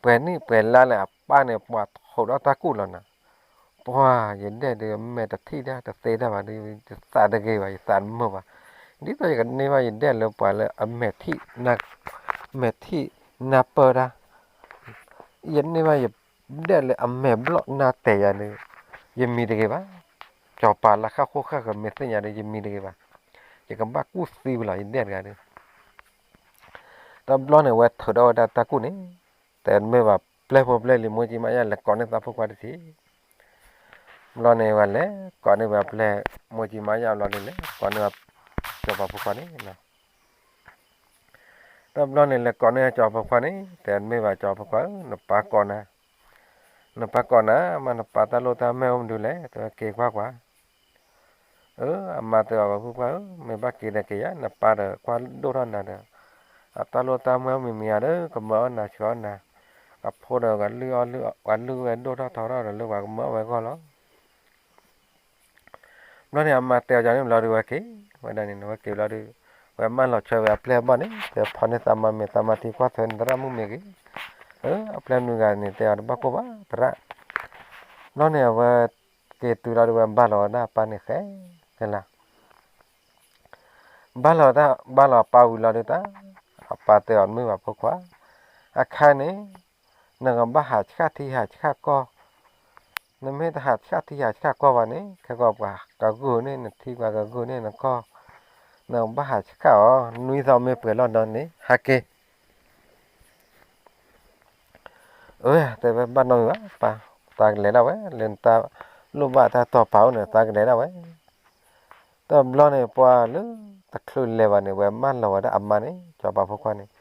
ပှဲၤနံၣ်ပှဲၤလါလဲၣ် အပၢ်န့ၣ် ပှၤထိးဒီးတၢ်ကူၣ်လီၤနၤ, ပှၤယဒဲၣ်ဒီး မဲာ်တထံၣ်ဒၣ် တသ့ဒၣ်ဘၣ်ဒီး ယသးတဂ့ၤဘၣ် ယသးတမုာ်ဘၣ်, ဒ်သိးယကန့ၢ်ဘၣ်ယဒဲၣ်လၢပှၤလၢအမဲာ်ထံၣ် မဲာ်ထံၣ်နၢ်ပၢၢ်တၢ် ယန့ၢ်ဘၣ်ယဒဲၣ်လၢအမဲာ်ဘျီၣ်နၢ်တဲာ်ယၤဒီး ယမံၤတဂ့ၤဘၣ်, စီၤပၤလၢဃၣ်ဃိဃၣ်ဃၢၤမ့ၢ်သ့ၣ်ညါဒီး ယမံၤတဂ့ၤဘၣ်, ယကဘၣ်ကူၣ်သံဝံၤလီၤ ယဒဲၣ်တဂၤဒီး တဘျီန့ၣ် ဝဲထုးထီၣ်ဝဲဒၣ်တၢ်ကူၣ်န့ၣ်, တဲမ့ၢ်ဘၣ်ပျဲၢ်ဖိပျဲၢ်လံၤ မိၢ်ကံမါယၢ် လဲၤကိးန့ၢ်သးဖိခွါတထံၣ်, ဘျီန့ၣ် ဝဲလဲၤကိးန့ၢ်ဝဲပျဲၢ် မိၢ်ကံမါယၢ် ဘျီဒီး လဲၤကိးန့ၢ်ဝဲ စီၤပၤဖိခွါန့ၣ် တဘျီန့ၣ် လဲၤကိးန့ၢ်စီၤပၤဖိခွါန့ၣ် တဲမ့ၢ်ဘၣ်စီၤပၤဖိခွါဧၢ နပၢ်ကိးနၤ, နပၢ်ကိးနၤ မ့ၢ်နပၢ်တၢ်လိၣ်တၢ်မဲာ်အိၣ်မနုၤလဲၣ် တဲဝဲက့ၤကွၢ်ကွၢ်, အၢ အမါတဲအီၤ ပှၤဖုပှၢ်ဧၢ မ့ၢ်ဘၣ်က့ၤဒီးက့ၤယၤ နပၢ်ဒီးကွၢ်ဒိၣ်ထီၣ်နၤဒီး အတၢ်လိၣ်တၢ်မဲာ်အိၣ်မံၤမံၤဧါဒီး ကမၢအီၣ်နၤဆှၢအီၣ်နၤ, အဖိဒီး ပှၤလုၢ်အီၣ်လုၢ်အီၣ် ပှၤလုၢ်ဝဲဒိၣ်ထီၣ်ထီထီၣ်ဒီး လၢပှၤကမၢအီၣ်ဝဲအဂီၢ်လီၤ. ဘျီန့ၣ် အမါတဲအီၤန့ၣ်ဘျီဒီး ဝဲက့ၤဝဲဒၣ်န့ၣ် ဝဲက့ၤဘျီဒီး ဝဲမၢလီၤဆှၢဝဲအပျဲၢ်အဘီၣ်န့ၣ် တဲဖီန့ၢ်သးမါမ့ၤ သးမါထံကွၢ်ထွဲန့ၣ် သရၣ်မုၣ်မ့ၢ်ဂ့ၤ, အၢ အပျဲၢ်နွံဂၤန့ၣ် တဲအီၤတဘၣ်ကိၢ်ဘၣ် သရၣ်, ဘျီန့ၣ် အဝဲက့ၤတုၤလီၤဒီး ဝဲဘၣ်လီၤဝဲဒၣ်အပၢ်န့ၣ်ဃဲ ကလၢ ဘၣ်လီၤတၢ် ဘၣ်လီၤအပၢ်ဝံၤလီၤဒုးတၢ်, အပၢ်တဲအီၤ မ့ၢ်ဘၣ်ဖိခွါ, အခါန့ၣ် နကဘၣ်ဟးဆှၣ်ထံဟးဆှၣ်ကီၢ်, နမ့ၢ်တဟးဆှၣ်ထံဟးဆှၣ်ကီၢ်ဘၣ်န့ၣ် ခဲကီၢ်ပှၤကဂုာ်န့ၢ်နထံ ပှၤကဂုာ်န့ၢ်နကီၢ်, နကဘၣ်ဟးဆှၣ်အီၤ နွံသီမ့ၢ်ပှဲၤလီၤဒီးန့ၣ် ဟးက့ၤ အၢ တဲဝဲဘၣ်နီတမံၤဘၣ် ပၢ်, သးကလဲၤဒၣ်ဝဲ လၢနတၢ်လိၣ်ဘၣ်တၢ်တီၤပာ်အိၣ်န့ၣ် သးကလဲၤဒၣ်ဝဲ. တဘျီန့ၣ် ပှၤလၢတချုးလဲၤဘၣ်န့ၣ် ဝဲမၢလီၤဝဲဒၣ်အမါန့ၣ် စီၤပၤဖိခွါန့ၣ်,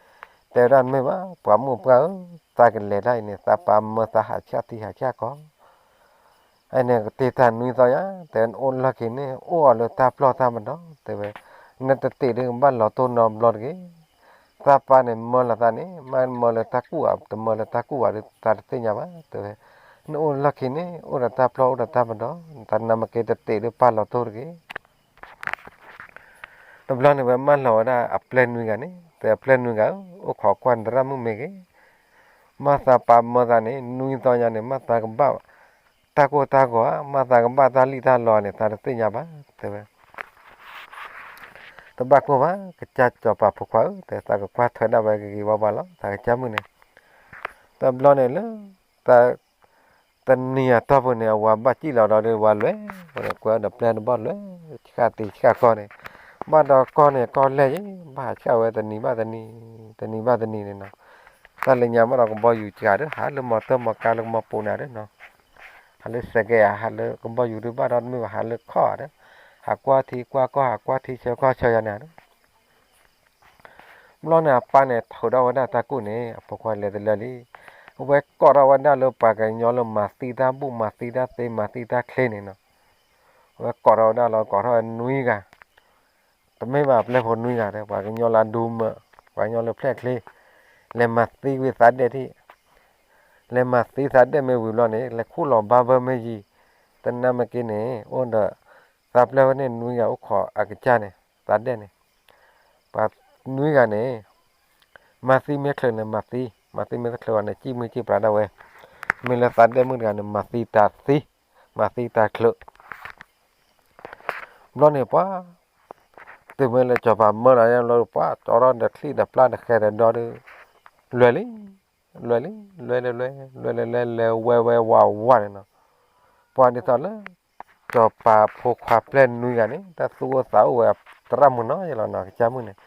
တဲဝဲဒၣ်မ့ၢ်ဘၣ် ပှၤမိၢ်ပှၢ်ဧၢ, သးကလဲၤဒၣ်အံၤန့ၣ် သးပၢ်မၢသးဟးဆှၣ်ထံဟးဆှၣ်ကီၢ် အန့ၣ်ကတ့တၢ်နွံသီညါ, တဲနအိၣ်လီၢ်ခံန့ၣ် အိၣ်အီၤလၢတၢ်ပျီၢ်တၢ်မဒီး တဲဝဲ, နတတ့ၢ်ဒုးကဘၣ်လီၤတိၢ်နီတဘျီတဂ့ၤ. သးပၢ်န့ၣ်မၢလီၤသးန့ၣ် မ့ၢ်မၢလၢတၢ်ကူၣ်ဧါ တမၢလၢတၢ်ကူၣ်ဘၣ်ဒီး သးတသ့ၣ်ညါဘၣ် တဲဝဲ, နအိၣ်လီၢ်ခံန့ၣ် အိၣ်ဒီးတၢ်ပျီၢ်အိၣ်ဒီးတၢ်မဒီး သးနမ့ၢ်က့ၤတတ့ၢ်ဒုးပၢ်လီၤတိၢ်တဂ့ၤ တဘျီန့ၣ် ဝဲမၢလီၤဝဲဒၣ်အပျဲၢ်နွံဂၤန့ၣ် တဲအပျဲၢ်နွံဂၤဧၢ, အိၣ်ခိးကွၢ်နသရၣ်မုၣ်မ့ၢ်ဂ့ၤ, မ့ၢ်သးပၢ်မၢသးန့ၣ် နွံသီညါန့ၣ် မ့ၢ်သးကဘၣ်တၢ်ကိၢ်တၢ်ဂီၤဧါ, မ့ၢ်သးကဘၣ်တၢ်လံၣ်တၢ်လီန့ၣ် သးတသ့ၣ်ညါဘၣ် တဲဝဲ. တဘၣ်ကိၢ်ဘၣ် ကစၢ်စီၤပၤဖိခွါဧၢ, တဲသးကကွၢ်ထွဲဒၣ်ဝဲဂ့ၤဂ့ၤဝါဝါလီၤ သးကစၢ်မုၣ်န့ၣ်. တဘျီန့ၣ်လၢ တနံၤအတီၢ်ပူၤန့ၣ် အဝၤဘၣ်စံၣ်လီၤဒီး ဝၤလွဲၢ်, ကွဲဒီးပျဲၢ်တဘီၣ်လွဲၢ် ဆှၣ်တံၤဆှၣ်ကီၢ်န့ၣ်, ဘၣ်ဒီးကီၢ်န့ၣ်ကီၢ်လဲၢ်ယံၤ ဘၣ်ဟးဆှၣ်ဝဲတနံၤဘၣ်တနံၤ, တနံၤဘၣ်တနံၤန့ၣ်နီၤ. တၢ်လၢညါဘၣ်ဒီးကဘီယူၤစှၤဒီး ဟးလၢမီတီၢ်မီကါလၢကမီပူၤန့ၣ်ဒီးနီၤ, ဟးလၢစဲးကဲးဧါ ဟးလၢကဘီယူၤဒုးဘၣ်ဒီးတမ့ၢ်ဘၣ် ဟးလၢခီၣ်ဧါဒီး, ဟးကွၢ်ထံကွၢ်ကီၢ် ဟးကွၢ်ထံဆၢကီၢ်ဆၢယၤန့ၣ်ဒီး ဘျီန့ၣ် အပၢ်န့ၣ်ထုးထီၣ်ဝဲဒၣ်တၢ်ကူၣ်န့ၣ် အဖိခွါလဲၤတလၢလံ. အဝဲကိးထီၣ်ဝဲဒၣ်လၢပှၤကညီလၢမၤသံတၢ်ဘူၣ် မၤသံတၢ်သ့ မၤသံတၢ်ချ့န့ၣ်နီၤ. အဝဲကိးထီၣ်ဝဲဒၣ်လီၤ ကိးထီၣ်ဝဲနွံဂၤ, တမ့ၢ်ဘၣ်ပျဲၢ်ဖိနွံဂၤဒီး ပှၤကညီလၢအဒူမၢ, ပှၤကညီလၢဖျဲၣ်ချ့, လဲၤမၤသံဝံၤသးဒဲၣ်ထံၣ်, လဲၤမၤသံသးဒဲၣ်မ့ၢ်ဝံၤဘျီန့ၣ် လဲၤခူၣ်လီၤဘါဘၢမ့ၢ်ယံၤ, တနၤမ့ၢ်က့န့ၣ် အိၣ်ဒီး သးပျဲၢ်ဝဲန့ၣ်နွံဂၤအိၣ်ခိးအကစၢ်န့ၣ် သးဒဲၣ်န့ၣ်, ပှၤနွံဂၤန့ၣ် မၤသံမ့ၢ်ချုးန့ၣ်မၤသံ, မၤသံမ့ၢ်တချုးဘၣ်န့ၣ် စံၣ်မုၢ်စံၣ်ပြးဒၣ်ဝဲ, မ့ၢ်လၢသးဒဲၣ်မုၣ်တဂၤန့ၣ် မၤသံတၢ်သံ, မၤသံတၢ်ချုး ဘျီန့ၣ်ပှၤ, တုၤမ့ၢ်လၢစီၤပၤမၢလီၤညါဘျီ ပှၤကၠီထီၣ်ဒီးချံၣ်ဒီးပျၢ်ဒီးဃဲဒီးဒီဒီး, လွဲၢ်လံ, လွဲၢ်လံ, လွဲၢ်လၢလွဲၢ်, လွဲၢ်လၢလွဲၢ်, လဲၤဝဲဝဲဝးဝးန့ၣ်နီၤ. ပှၤဒ်သိးလၢ စီၤပၤဖိခွါပျဲၢ်နွံဂၤန့ၣ် တၢ်သူၣ်အိၣ်သးအိၣ်ဝဲသရၣ်မုၣ်နီၤယလီၤနီၤ ကစၢ်မုၣ်န့ၣ်,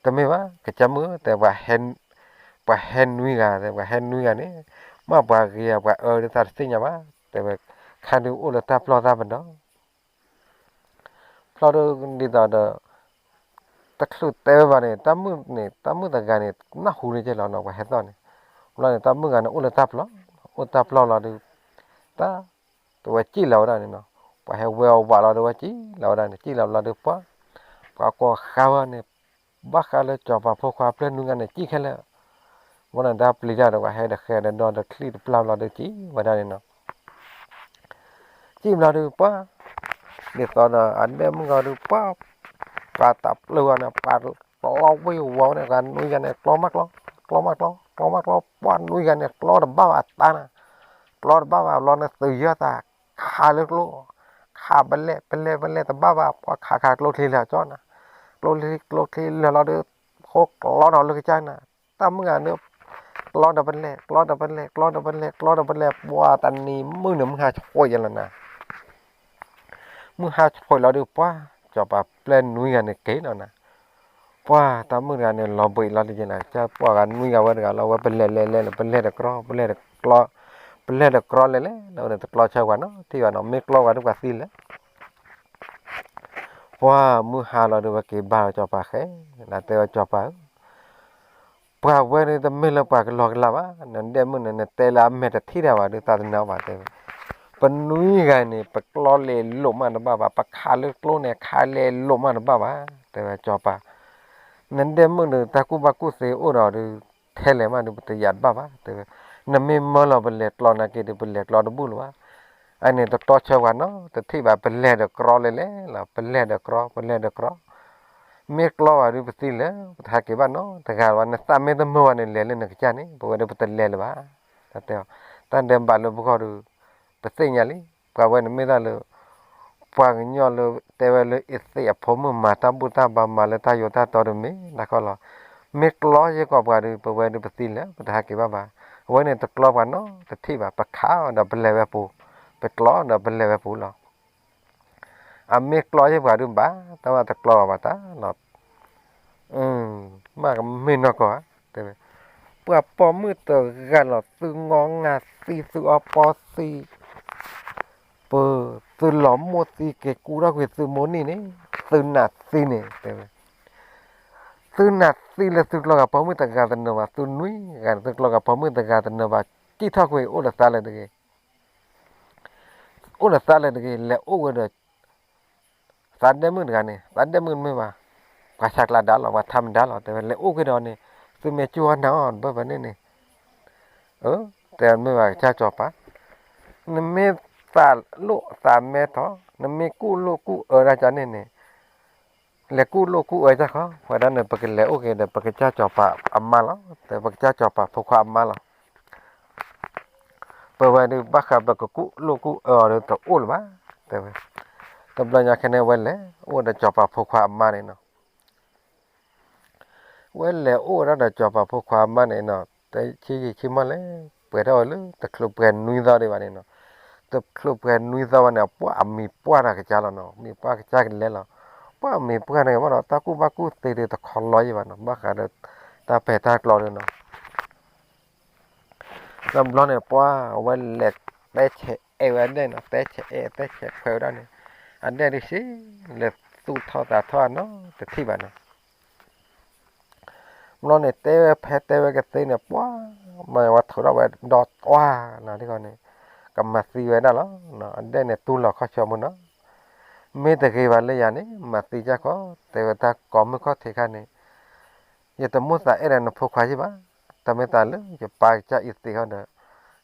တမ့ၢ်ဘၣ် ကစၢ်မုၣ်ဧၢ တဲ ပှၤဟဲနွံဂၤ, ပှၤဟဲနွံဂၤန့ၣ် မ့ၢ်ပှၤဂ့ၤဧါပှၤအၢဒုးသးတသ့ၣ်ညါဘၣ် တဲဝဲ, ခါဒုးအိၣ်လၢတၢ်ပျီၢ်တၢ်ပဒီ ဖျီၣ်ဒုးဒ်သိးဒီး တချုးတဲဝဲဘၣ်န့ၣ် တၢ်မုၣ်န့ၣ် တၢ်မုၣ်တဂၤန့ၣ် နၢ်ဟူလၢက့လီၤနီၤ ပှၤဟဲသီၣ်န့ၣ်, ဘျီန့ၣ် တၢ်မုၣ်ဂၤန့ၣ် အိၣ်လၢတၢ်ပျီၢ်, အိၣ်တၢ်ပျီၢ်လီၤဒုး တၢ် တဝဲစံၣ်လီၤဝဲဒၣ်န့ၣ်နီၤ, ပှၤဟဲဝဲအီၤဝးလီၤဒုး ဝဲစံၣ်လီၤဝဲဒၣ်န့ၣ် စံၣ်လီၤဘျီဒုးပှၤ, ပှၤကိးဃါဝဲန့ၣ်, ဘၣ်ဃးလၢစီၤပၤဖိခွါပျဲၢ်နွံဂၤန့ၣ် စံၣ်ခဲလၢာ်, ဘၣ်န့ၣ်တၢ်ပျံၤတၢ်ဒီး ပှၤဟဲဒီးဃဲဒီးဒီဒီးချံၣ်တပျၢ်ဘျီဒုး စံၣ်ဝဲဒၣ်န့ၣ်နီၤ စံၣ်ဘျီဒုးပှၤ, ဒ်သိးဒီးအဒဲၣ်မုၣ်ဂၤဒုးပှၤ, ပှၤတၢ်ပျုၢ်ဂၤန့ၣ် ပှၤကျီဝ့ၤဝီၤဝဲန့ၣ် ဂၤနွံဂၤန့ၣ် ကျီမးကျီ, ကျီမးကျီ, ကျီမးကျီ, ပှၤနွံဂၤန့ၣ် ကျီတဘၣ်ဘၣ်အတၢ်နၤ, ကျီတဘၣ်ဘၣ်ဘျီန့ၣ် သုးယၢ်သး ခးလၢကျိ, ခးပလဲၣ် ပလဲၣ် ပလဲၣ်တဘၣ်ဘၣ် ပှၤခးခးကျိချံလၢာ်ကၠီနၤ, ကျိချံ ကျိချံလၢာ်လီၤဒုး, ဃိကျီနီၤလၢကစၢ်နၤ, တၢ်မုၣ်ဂၤန့ၣ် ကျီဒီးပလဲၣ် ကျီဒီးပလဲၣ် ကျီဒီးပလဲၣ် ကျီဒီးပလဲၣ် ပှၤတနံၤမုၢ်န့ၣ် မုၢ်ဟါဆှိးယဲလီၤနၤ မုၢ်ဟါဆှိးလီၤဒုးပှၤ, စီၤပၤပျဲၢ်နွံဂၤန့ၣ်က့ၤလီၤနၤ, ပှၤတၢ်မုၣ်တဂၤန့ၣ် လီၤဘှံးလီၤတယဲလီၤ, ကပှၤဂၤနွံဂၤဝဲတဂၤလီၤ ဝဲပလဲၣ်လဲၣ်လဲၣ်န့ၣ် ပလဲၣ်တကြီ ပလဲၣ်တကြီ, ပလဲၣ်တကြီလဲၣ်လဲၣ် လၢဝဲန့ၣ်တကြီဆၢပှၤနီတထံၣ်ဘၣ်နီၤ မ့ၢ်ကြီဂၤဒုးပှၤသံလဲၣ် ပှၤမုၢ်ဟါလီၤဒုးဝဲက့ၤဘါလီၤစီၤပၤဃဲ, နတဲဝဲစီၤပၤဧၢ, ပှၤဝဲန့ၣ်တမ့ၢ်လၢပှၤကလီကလီဘၣ်, နဒဲၣ်မုၣ်န့ၣ် နတဲလၢအမဲာ်တထံၣ်တၢ်ဘၣ်ဒုးသးတနာ်ဘၣ်တဲဝဲ, ပနွံဂၤန့ၣ် ပကျီလဲၤလိာ်မးတဘၣ်ဘၣ်, ပခးလၢကျိန့ၣ် ခးလဲၤလိာ်မးတဘၣ်ဘၣ်, တဲဝဲစီၤပၤ, နဒဲၣ်မုၣ်န့ၣ် တၢ်ကူၣ်ဘၣ်ကူၣ်သ့အိၣ်ဒီးဒုး ထဲလဲၣ်မးဒုး ပတယာ်တဘၣ်ဘၣ်တဲဝဲ, နမ့ၢ်မၢလီၤပလဲၤကြီနာ်က့ဒုး ပလဲၤကြီတဘူၣ်လၢၤဘၣ်, အန့ၣ်တကြီဆၢပှၤနီတထံၣ်ဘၣ် ပလဲၣ်ဒီးကြီလဲၣ်လဲၣ်လီၤ ပလဲၣ်ဒီးကြီ ပလဲၣ်ဒီးကြီ မ့ၢ်ကြီဘၣ်ဒုးပသံလၢၤ ပတဟးက့ၤဘၣ်နီတဂၤလၢၤဘၣ်, နသးမ့ၢ်တမုာ်ဘၣ်န့ၣ် လဲၤလၢနကစၢ်န့ၣ် ပဝဲဒုးပတလဲၤလၢၤဘၣ်, တၢ်တဲအီၤ, တၢ်ဒဲးဘးလၢပဂီၢ်ဒုး ပသ့ၣ်ညါလံ, ပှၤဝဲန့ၣ်မ့ၢ်တၢ်လၢ ပှၤကညီလၢတဲဝဲလၢအ့သ့ၣ်အဖိမုၣ်မၤတၢ်ဘူၣ်တၢ်ဘါ မၤလၢတၢ်ယိၤတၢ်တီတမ့ၢ်တၢ်ခီလီၤ, မ့ၢ်ကြီယဲၢ်ကီးပှၤဒုး ပဝဲဒုးပသံလၢၤ ပတဟးက့ၤဘၣ်ဘၣ်, အဝဲန့ၣ်တကြီပှၤနီတထံၣ်ဘၣ် ပခးဒီးပလဲၤဝဲပူၤ, ပကြီဒီးပလဲၤဝဲပူၤလီၤ အမ့ၢ်ကြီယဲၢ်ပှၤဒုးဘၣ် တၢ်မၤတကြီဘၣ်တၢ်လီၤ, မ့ၢ်ကမ့ၢ်နီၢ်ကီၢ်ဧါ, တဲဝဲ, ပှၤပိာ်မုၣ်တဂၤလီၤ သုငီငါသံ သုအီပီသံ, ပသုလီၤမိၢ်သံက့ၤကူထီၣ်ကွံာ်သုမိၢ်နံၣ်န့ၣ်, သုနာ်သံန့ၣ် တဲဝဲ, သုနာ်သံလၢသုကျီဂၤပိာ်မုၣ်တဂၤတနၢၤဘၣ်, သုနွံဂၤန့ၣ် သုကျီဂၤပိာ်မုၣ်တဂၤတနၢၤဘၣ်, စံၣ်ထီၣ်ကွံာ်အိၣ်ဒီးသးလၢၤတဂ့ၤ အိၣ်ဒီးသးလၢၤတဂ့ၤ, လဲၤအိၣ်ဝဲဒီး သးဒဲၣ်မုၣ်တဂၤန့ၣ်, သးဒဲၣ်မုၣ်မ့ၢ်ဘၣ်, ပှၤဆးကျးဒါလီၤ ပှၤထါမဒါလီၤ တဲဝဲ, လဲၤအိၣ်က့ၤဒီးန့ၣ် သုမ့ၢ်ကၠူၣ်အီၣ်နၢ်အီၣ်ဘၣ်ဘၣ်န့ၣ်န့ၣ်, တဲမ့ၢ်ဘၣ်ကစၢ်စီၤပၤ, နမ့ၢ်သးလိၣ်သးမဲထီၣ် နမ့ၢ်ကူၣ်လိာ်ကူၣ်အၢဒၣ်ကန့ၣ်န့ၣ် လဲၤကူၣ်လိာ်ကူၣ်အၢကၢ်ခီ, ဝဲဒၣ်န့ၣ် ပကလဲၤအိၣ်က့ၤဒီး ပကစၢ်စီၤပၤအမါလီၤ, တဲပကစၢ်စီၤပၤဖိခွါအမါလီၤ, ပဝဲဒုးဘၣ်ဃးပကကူၣ်လိာ်ကူၣ်အၢအီၤဒီးတအိၣ်လၢၤဘၣ်, တဲဝဲ, တဘျီညါခဲန့ၣ် ဝဲလဲၤအိၣ်ဒီးစီၤပၤဖိခွါအမါန့ၣ်နီၤ ဝဲလဲၤအိၣ်ဝဲဒၣ်ဒီးစီၤပၤဖိခွါအမါန့ၣ်နီၤ, တဆံယံာ်ဆံမီၢ်လဲၣ်, ပှဲၤထီၣ်ဝဲလၢတချုးပှဲၤနွံသီဒံးဘၣ်န့ၣ်နီၤ, တချုးပှဲၤနွံသီဘၣ်န့ၣ် ပှၤအမံၤပှၢ်တၢ်ကစၢ်လီၤနီၤ, မံၤပှၢ်ကစၢ်ကလဲၤလီၤ, ပှၤအမံၤပှၢ်န့ၣ်ဘၣ်ဒီး တၢ်ကူၣ်ဘၣ်ကူၣ်သ့ဒုးတခီလီၤယံၤဘၣ်နီၤ, ဘၣ်ဃးဒီးတၢ်ပဲာ်တၢ်ကျီဒုးနီၤ တဘျီန့ၣ် ပှၤဝဲလဲၤတဲဆဲးအဲၣ်ဝဲဒၣ်နီၤ, တဲဆဲးအဲၣ်တဲဆဲးခွဲးဝဲဒၣ်န့ၣ်, အဒဲၣ်ဒုးစံး လဲၤသူၣ်ထီၣ်သးထီၣ်နီတထံၣ်ဘၣ်နီၤ, ဘျီန့ၣ် တဲဝဲဖဲတဲဝဲကသ့န့ၣ် ပှၤ ဘျီဝဲထိးထီၣ်ဝဲဒီးတွၢ်နီၤ, ဒ်ဃီန့ၣ် ကမၤသံဝဲဒၣ်လီၤ, အဒဲၣ်န့ၣ်တူၢ်လီၤခီၣ်ဆၢမုၢ်နီၤ, မ့ၢ်တဂ့ၤဘၣ်လၢယၤန့ၣ် မၤသံကၢ်ခီ, တဲဝဲတၢ်ကိးမုၢ်ခီၣ်ထံးခါန့ၣ် ယတမိၣ်သးအဲၣ်ဒီးနဖိခွါယံၤဘၣ်, တၢ်မ့ၢ်သးလၢယပၢ်ကစၢ်အံၤသ့ၣ်ဃီဒီး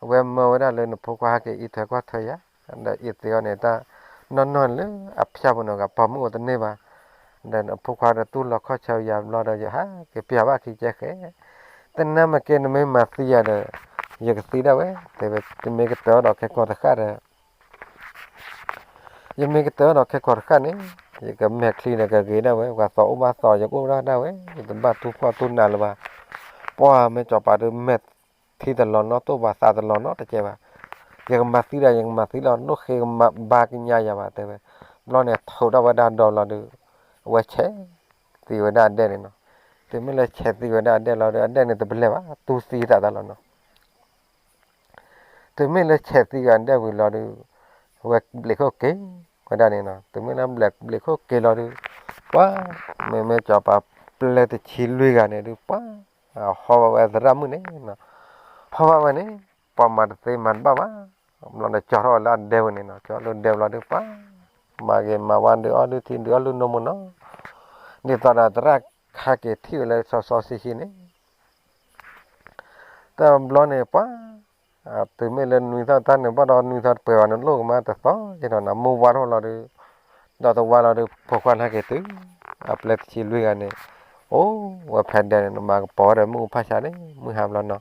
အဝဲမၢဝဲဒၣ်လၢနဖိခွါဟဲက့ၤအံးထွဲကွၢ်ထွဲယၤ, ဒီးအံၤသ့ၣ်ဃီန့ၣ်တၢ်နီၢ်နီၢ်လၢအဖၠၣ်ပူၤန့ၣ် ဂၤပိာ်မုၣ်အိၣ်တန့ၢ်ဘၣ်, ဒီးနဖိခွါဒီးတူၢ်လီၤခီၣ်ဆၢယၤဘျီဒီး ယဟးက့ၤပျၢ်ဘၣ်ခံကဲဃဲ, တနၢ်မ့ၢ်က့နမ့ၢ်မၤသံယၤဒီး ယကသံဒၣ်ဝဲ, တဲဝဲ ယမ့ၢ်ကတၢၢ်ဒီးခဲကိာ်တဃၣ်ဒီး ယမ့ၢ်ကတၢၢ်ဒီးခဲကိာ်တဃၣ်န့ၣ် ယကမဲာ်ချံဒီးကဂ့ၤဒၣ်ဝဲ, ပှၤသီအိၣ်ဘၣ်သီ ယကအိၣ်ဒၣ်ဒၣ်ဝဲ, ယတဘၣ်တူၢ်ဖှီၣ်တူၢ်နးလၢၤဘၣ်, ပှၤမ့ၢ်စီၤပၤဒုးမဲာ်ထံတလီၤနီတအိၣ်ဘၣ် သးတလီၤနီတကဲဘၣ်, ယကမၤသံဒီး ယကမၤသံလီၤ ဒိၣ်ဃ့ကမၤဘါကညးယၤဘၣ် တဲဝဲ, ဘျီန့ၣ်ထိးထီၣ်ဝဲဒၣ်ဒီးလီၤဒုး အဝဲဆဲးသံဝဲဒၣ်အဒဲၣ်န့ၣ်နီၤ, တုၤမ့ၢ်လၢဆဲးသံဝဲဒၣ်အဒဲၣ်လီၤဒီး အဒဲၣ်န့ၣ်တပလဲၤဘၣ် တူၢ်သံသးတၢ်လီၤနီၤ. တုၤမ့ၢ်လၢဆဲးသံဂၤဒဲးဝံၤလီၤဒုး, ဝဲဘျဲးခိၣ်က့ၤဝဲဒၣ်န့ၣ်နီၤ, တုၤမ့ၢ်လၢဘျဲးဘျဲးခိၣ်က့ၤလီၤဒုး, ပှၤ, မ့မ့ၢ်စီၤပၤပျဲတဆံလွံၢ်ဂၤန့ၣ်ဒုး ပှၤ, ဟီၣ်ဘၣ်ဝဲသရၣ်မုၣ်န့ၣ်နီၤ, ဟီၣ်ဘၣ်ဝဲန့ၣ်, ပှၤမၤတသ့မၤတဘၣ်ဘၣ်, ဘျီန့ၣ်ကၠီထီၣ်ဝဲလၢအဒဲဝဲန့ၣ်နီၤ, ကၠီလၢဒဲဝဲလီၤဒုး ပှၤ, မၤဂ့ၤမၤဝါဒုးအီၣ်လုၢ်ထံဒုးအီၣ်လုၢ်နိမိၢ်နီၤ, ဒ်သိးဒီးသရၣ်ခါက့ၤထံၣ်ဝဲလၢစီစီဆှံဆှံန့ၣ် တဘျီန့ၣ်ပှၤ, တုၤမ့ၢ်လၢနွံသီတၢ်န့ၣ်ဘၣ်ဒီးနွံသီတပှဲၤဘၣ်န့ၣ်လိၣ်ကမၤတသီက့နီၤ, မုၢ်ဝါထီၣ်လီၤဒုး, ဒီးတဝါလီၤဒုး ဖိခွါနဟဲက့ၤတုၤ, အပျဲတဆံလွံၢ်ဂၤန့ၣ်, အိၣ်ဝဲဖဲဒဲန့ၣ် နမၤကပီၤဝဲဒီးမုၢ်အူဖးဆါန့ၣ် မုၢ်ဟါဘျီနီၤ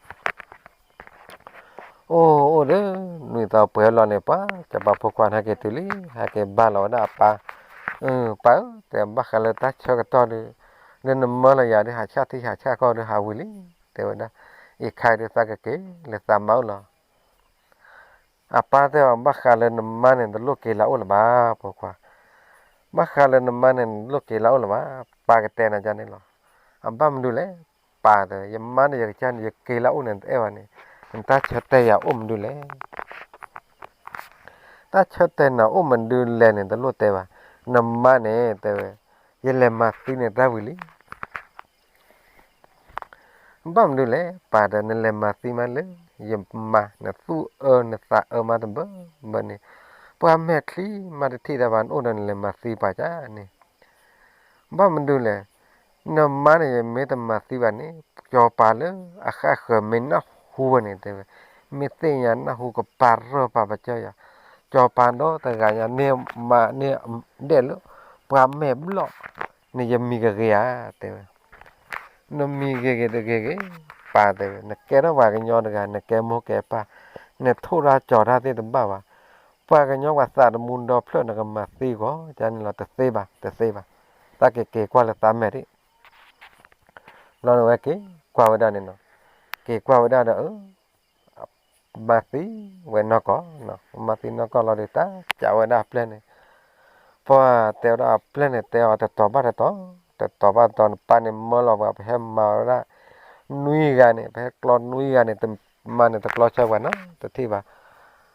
အိၣ်အိၣ်ဒီး, နွံသီပှဲၤလီၤန့ၣ် ပှၤစီၤပၤဖိခွါန့ၣ်ဟဲက့ၤတုၤလံ, ဟဲက့ၤဘါလီၤဝဲဒၣ်အပၢ်, အၢ ပၢ်ဧၢ, တဲဘၣ်ဃးလၢတၢ်ဆၢကတီၢ်ဒုး, လၢနမၢလီၤယၤဒုး ဟးဆၣ်ထံဟးဆၣ်ကီၢ်ဒုးဟးဝံၤလံ, တဲဝဲဒၣ်, အံၤခါဒုးသးကက့ၤလၢသးမါအိၣ်လီၤ အပၢ်တဲအီၤ ဘၣ်ဃးလၢနမါန့ၣ် တလိၣ်က့ၤလၢအအိၣ်လၢၤဘၣ်, ဖိခွါ, ဘၣ်ဃးလၢနမါန့ၣ် တလိၣ်က့ၤလၢအအိၣ်လၢၤဘၣ်, ပၢ်ကတဲနၤဒ်န့ၣ်လီၤ. အဘၣ်မနုၤလဲၣ်, ပၢ်တဲ, ယမါန့ၣ် ယကစၢ်န့ၣ် ယက့ၤလၢအအိၣ်န့ၣ် တအဲၣ်ဘၣ်န့ၣ်, နတၢ်ဆၢတဲာ်ယၤအိၣ်မနုၤလဲၣ် တၢ်ဆၢတဲာ်နၤအိၣ်မနုၤလဲၣ်န့ၣ် တလိၣ်တဲဘၣ်, နမါန့ၣ် တဲဝဲ, ယလဲၤမၤသံန့ၣ်တၢ်ဝံၤလံ ဘၣ်မနုၤလဲၣ်, ပၢ်တဲ, နလဲၤမၤသံမးလၢ ယမါ နသူၣ်အၢနသးအၢမးတဘၢဘၢန့ၣ်, ပှၤမဲာ်ချံမးတထံၣ်တၢ်ဘၣ် နအိၣ်ဒီးနလဲၤမၤသံပှၤကန့ၣ်, ဘၣ်မနုၤလဲၣ်, နမါန့ၣ် ယမ့ၢ်တမၤသံဘၣ်န့ၣ်, စီၤပၤလၢအဃၣ်ဃၢၤမ့ၢ်နၢ်ဟူဝဲန့ၣ် တဲဝဲ, မ့ၢ်သ့ၣ်ညါနၢ်ဟူကပာ်ရၢၢ်ပာ်ပကၢၢ်ယၤ, စီၤပၤဒီတဂၤညါ န့ၢ်မၤန့ၢ်ဒဲၣ်လၢ ပှၤမဲာ်ဘျီၣ်န့ၣ် ယမံၤကဂ့ၤဧါ တဲဝဲ နမံၤဂ့ၤဂ့ၤတဂ့ၤဂ့ၤ, ပၢ်တဲဝဲ, နကဲထီၣ်ပှၤကညီတဂၤ နကဲမိၢ်ကဲပၢ်, နထိၣ်တၢ်ကၠီၤတၢ်သ့ၣ်တဘၣ်ဘၣ်, ပှၤကညီပှၤသးတမူဒီဖျၢၣ် နကမၤသံဂီၤကန့ၣ်လီၤ, တသ့ဘၣ် တသ့ဘၣ်, တၢ်ကက့ၤကွၢ်လၢသးမဲာ်ဒံး, ဘျီန့ၣ်ဝဲက့ၤကွၢ်ဝဲဒၣ်န့ၣ်နီၤ, က့ၤကွၢ်ဝဲဒၣ်ဒီး အ မၤသံဝဲနီၢ်ကီၢ်, မၤသံနီၢ်ကီၢ်လီၤဒီး တၢ်ကးဝဲဒၣ်အပျဲၢ်န့ၣ်, ပှၤတဲဝဲဒၣ်အပျဲၢ်န့ၣ် တဲအီၤတတီၤဘၣ်တတီၤ, တတီၤဘၣ်တတီၤ နပၢ်န့ၣ်မၢလီၤပှၤ ပဟဲမၤဝဲဒၣ် နွံဂၤန့ၣ် ပဟဲကျီနွံဂၤန့ၣ် တမါန့ၣ် တကျီဆၢပှၤနီတထံၣ်ဘၣ်,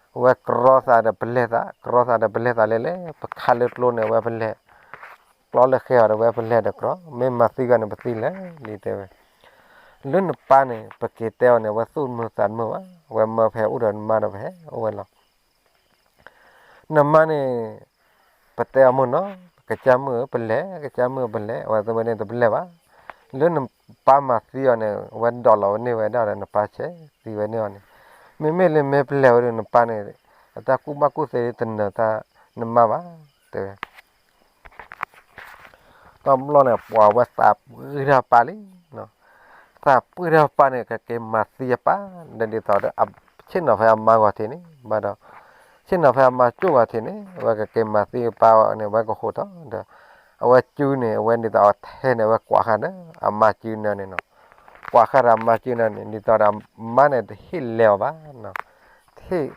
အဝဲကြီသးဒီးပလဲၤသး, ကြီသးဒီးပလဲၤသးလဲၤလဲၤ ပခးလၢကျိန့ၣ် အဝဲပလဲၤ ကျီလၢဃဲအီၤဒီး အဝဲပလဲၤဒီးကြီ, မ့ၢ်မၤသံဂၤန့ၣ် ပသံလဲၣ်လံတဲဝဲ, လၢနပၢ်န့ၣ် ပက့ၤတဲအီၤန့ၣ် အဝဲသူၣ်မုာ်သးမုာ်ဘၣ်, အဝဲမၢဖဲအိၣ်ဒီးနမါဒီး ပဟဲအိၣ်ဝဲလီၤ နမါန့ၣ် ပတဲအီၤမုၢ်နီၤ, ကစၢ်မုၣ်ဧၢ ပလဲၤ, ကစၢ်မုၣ်ဧၢ ပလဲၤ, အဝဲသ့ၣ်ဝဲန့ၣ်တပလဲၤဘၣ်, လၢနပၢ်မၤသံအီၤန့ၣ် အဝဲဒိးလီၤဝဲန့ၢ်ဝဲဒၣ်ဒီးနပၢ်ဆဲးသံဝဲန့ၢ်အီၤန့ၣ်, မ့မ့ၢ်လၢမ့ၢ်ပလဲၤဝဲဒီးနပၢ်န့ၣ် အတၢ်ကူၣ်ဘၣ်ကူၣ်သ့တနၢၤတၢ်နမါဘၣ်, တဲဝဲ တဘျီန့ၣ် ပှၤဝဲသးပှ့ၤထီၣ်ပၢ်လံ, သးပှ့ၤထီၣ်ပၢ်န့ၣ် ကက့ၤမၤသံအပၢ်, ဒီးဒ်သိးဒီး ဆ့ၣ်နီၤဖဲအမါဂီၤထံးန့ၣ် ဘၣ်ဒီး ဆ့ၣ်နီၤဖဲအမါကၠိဂီၤထံးန့ၣ် အဝဲကက့ၤမၤသံအပၢ်န့ၣ် အဝဲကဟူးထီၣ်ဒီး အဝဲစုန့ၣ် အဝဲဒ်သိးအထဲန့ၣ် အဝဲကွၢ်ဃာ်ဒီး အမါစုနၢန့ၣ်နီၤ, ကွၢ်ဃာ်ဒီးအမါစုနၢန့ၣ် ဒ်သိးဒီးအမါန့ၣ် တဟ့ၣ်လဲၤအီၤဘၣ်, တဟ့ၣ်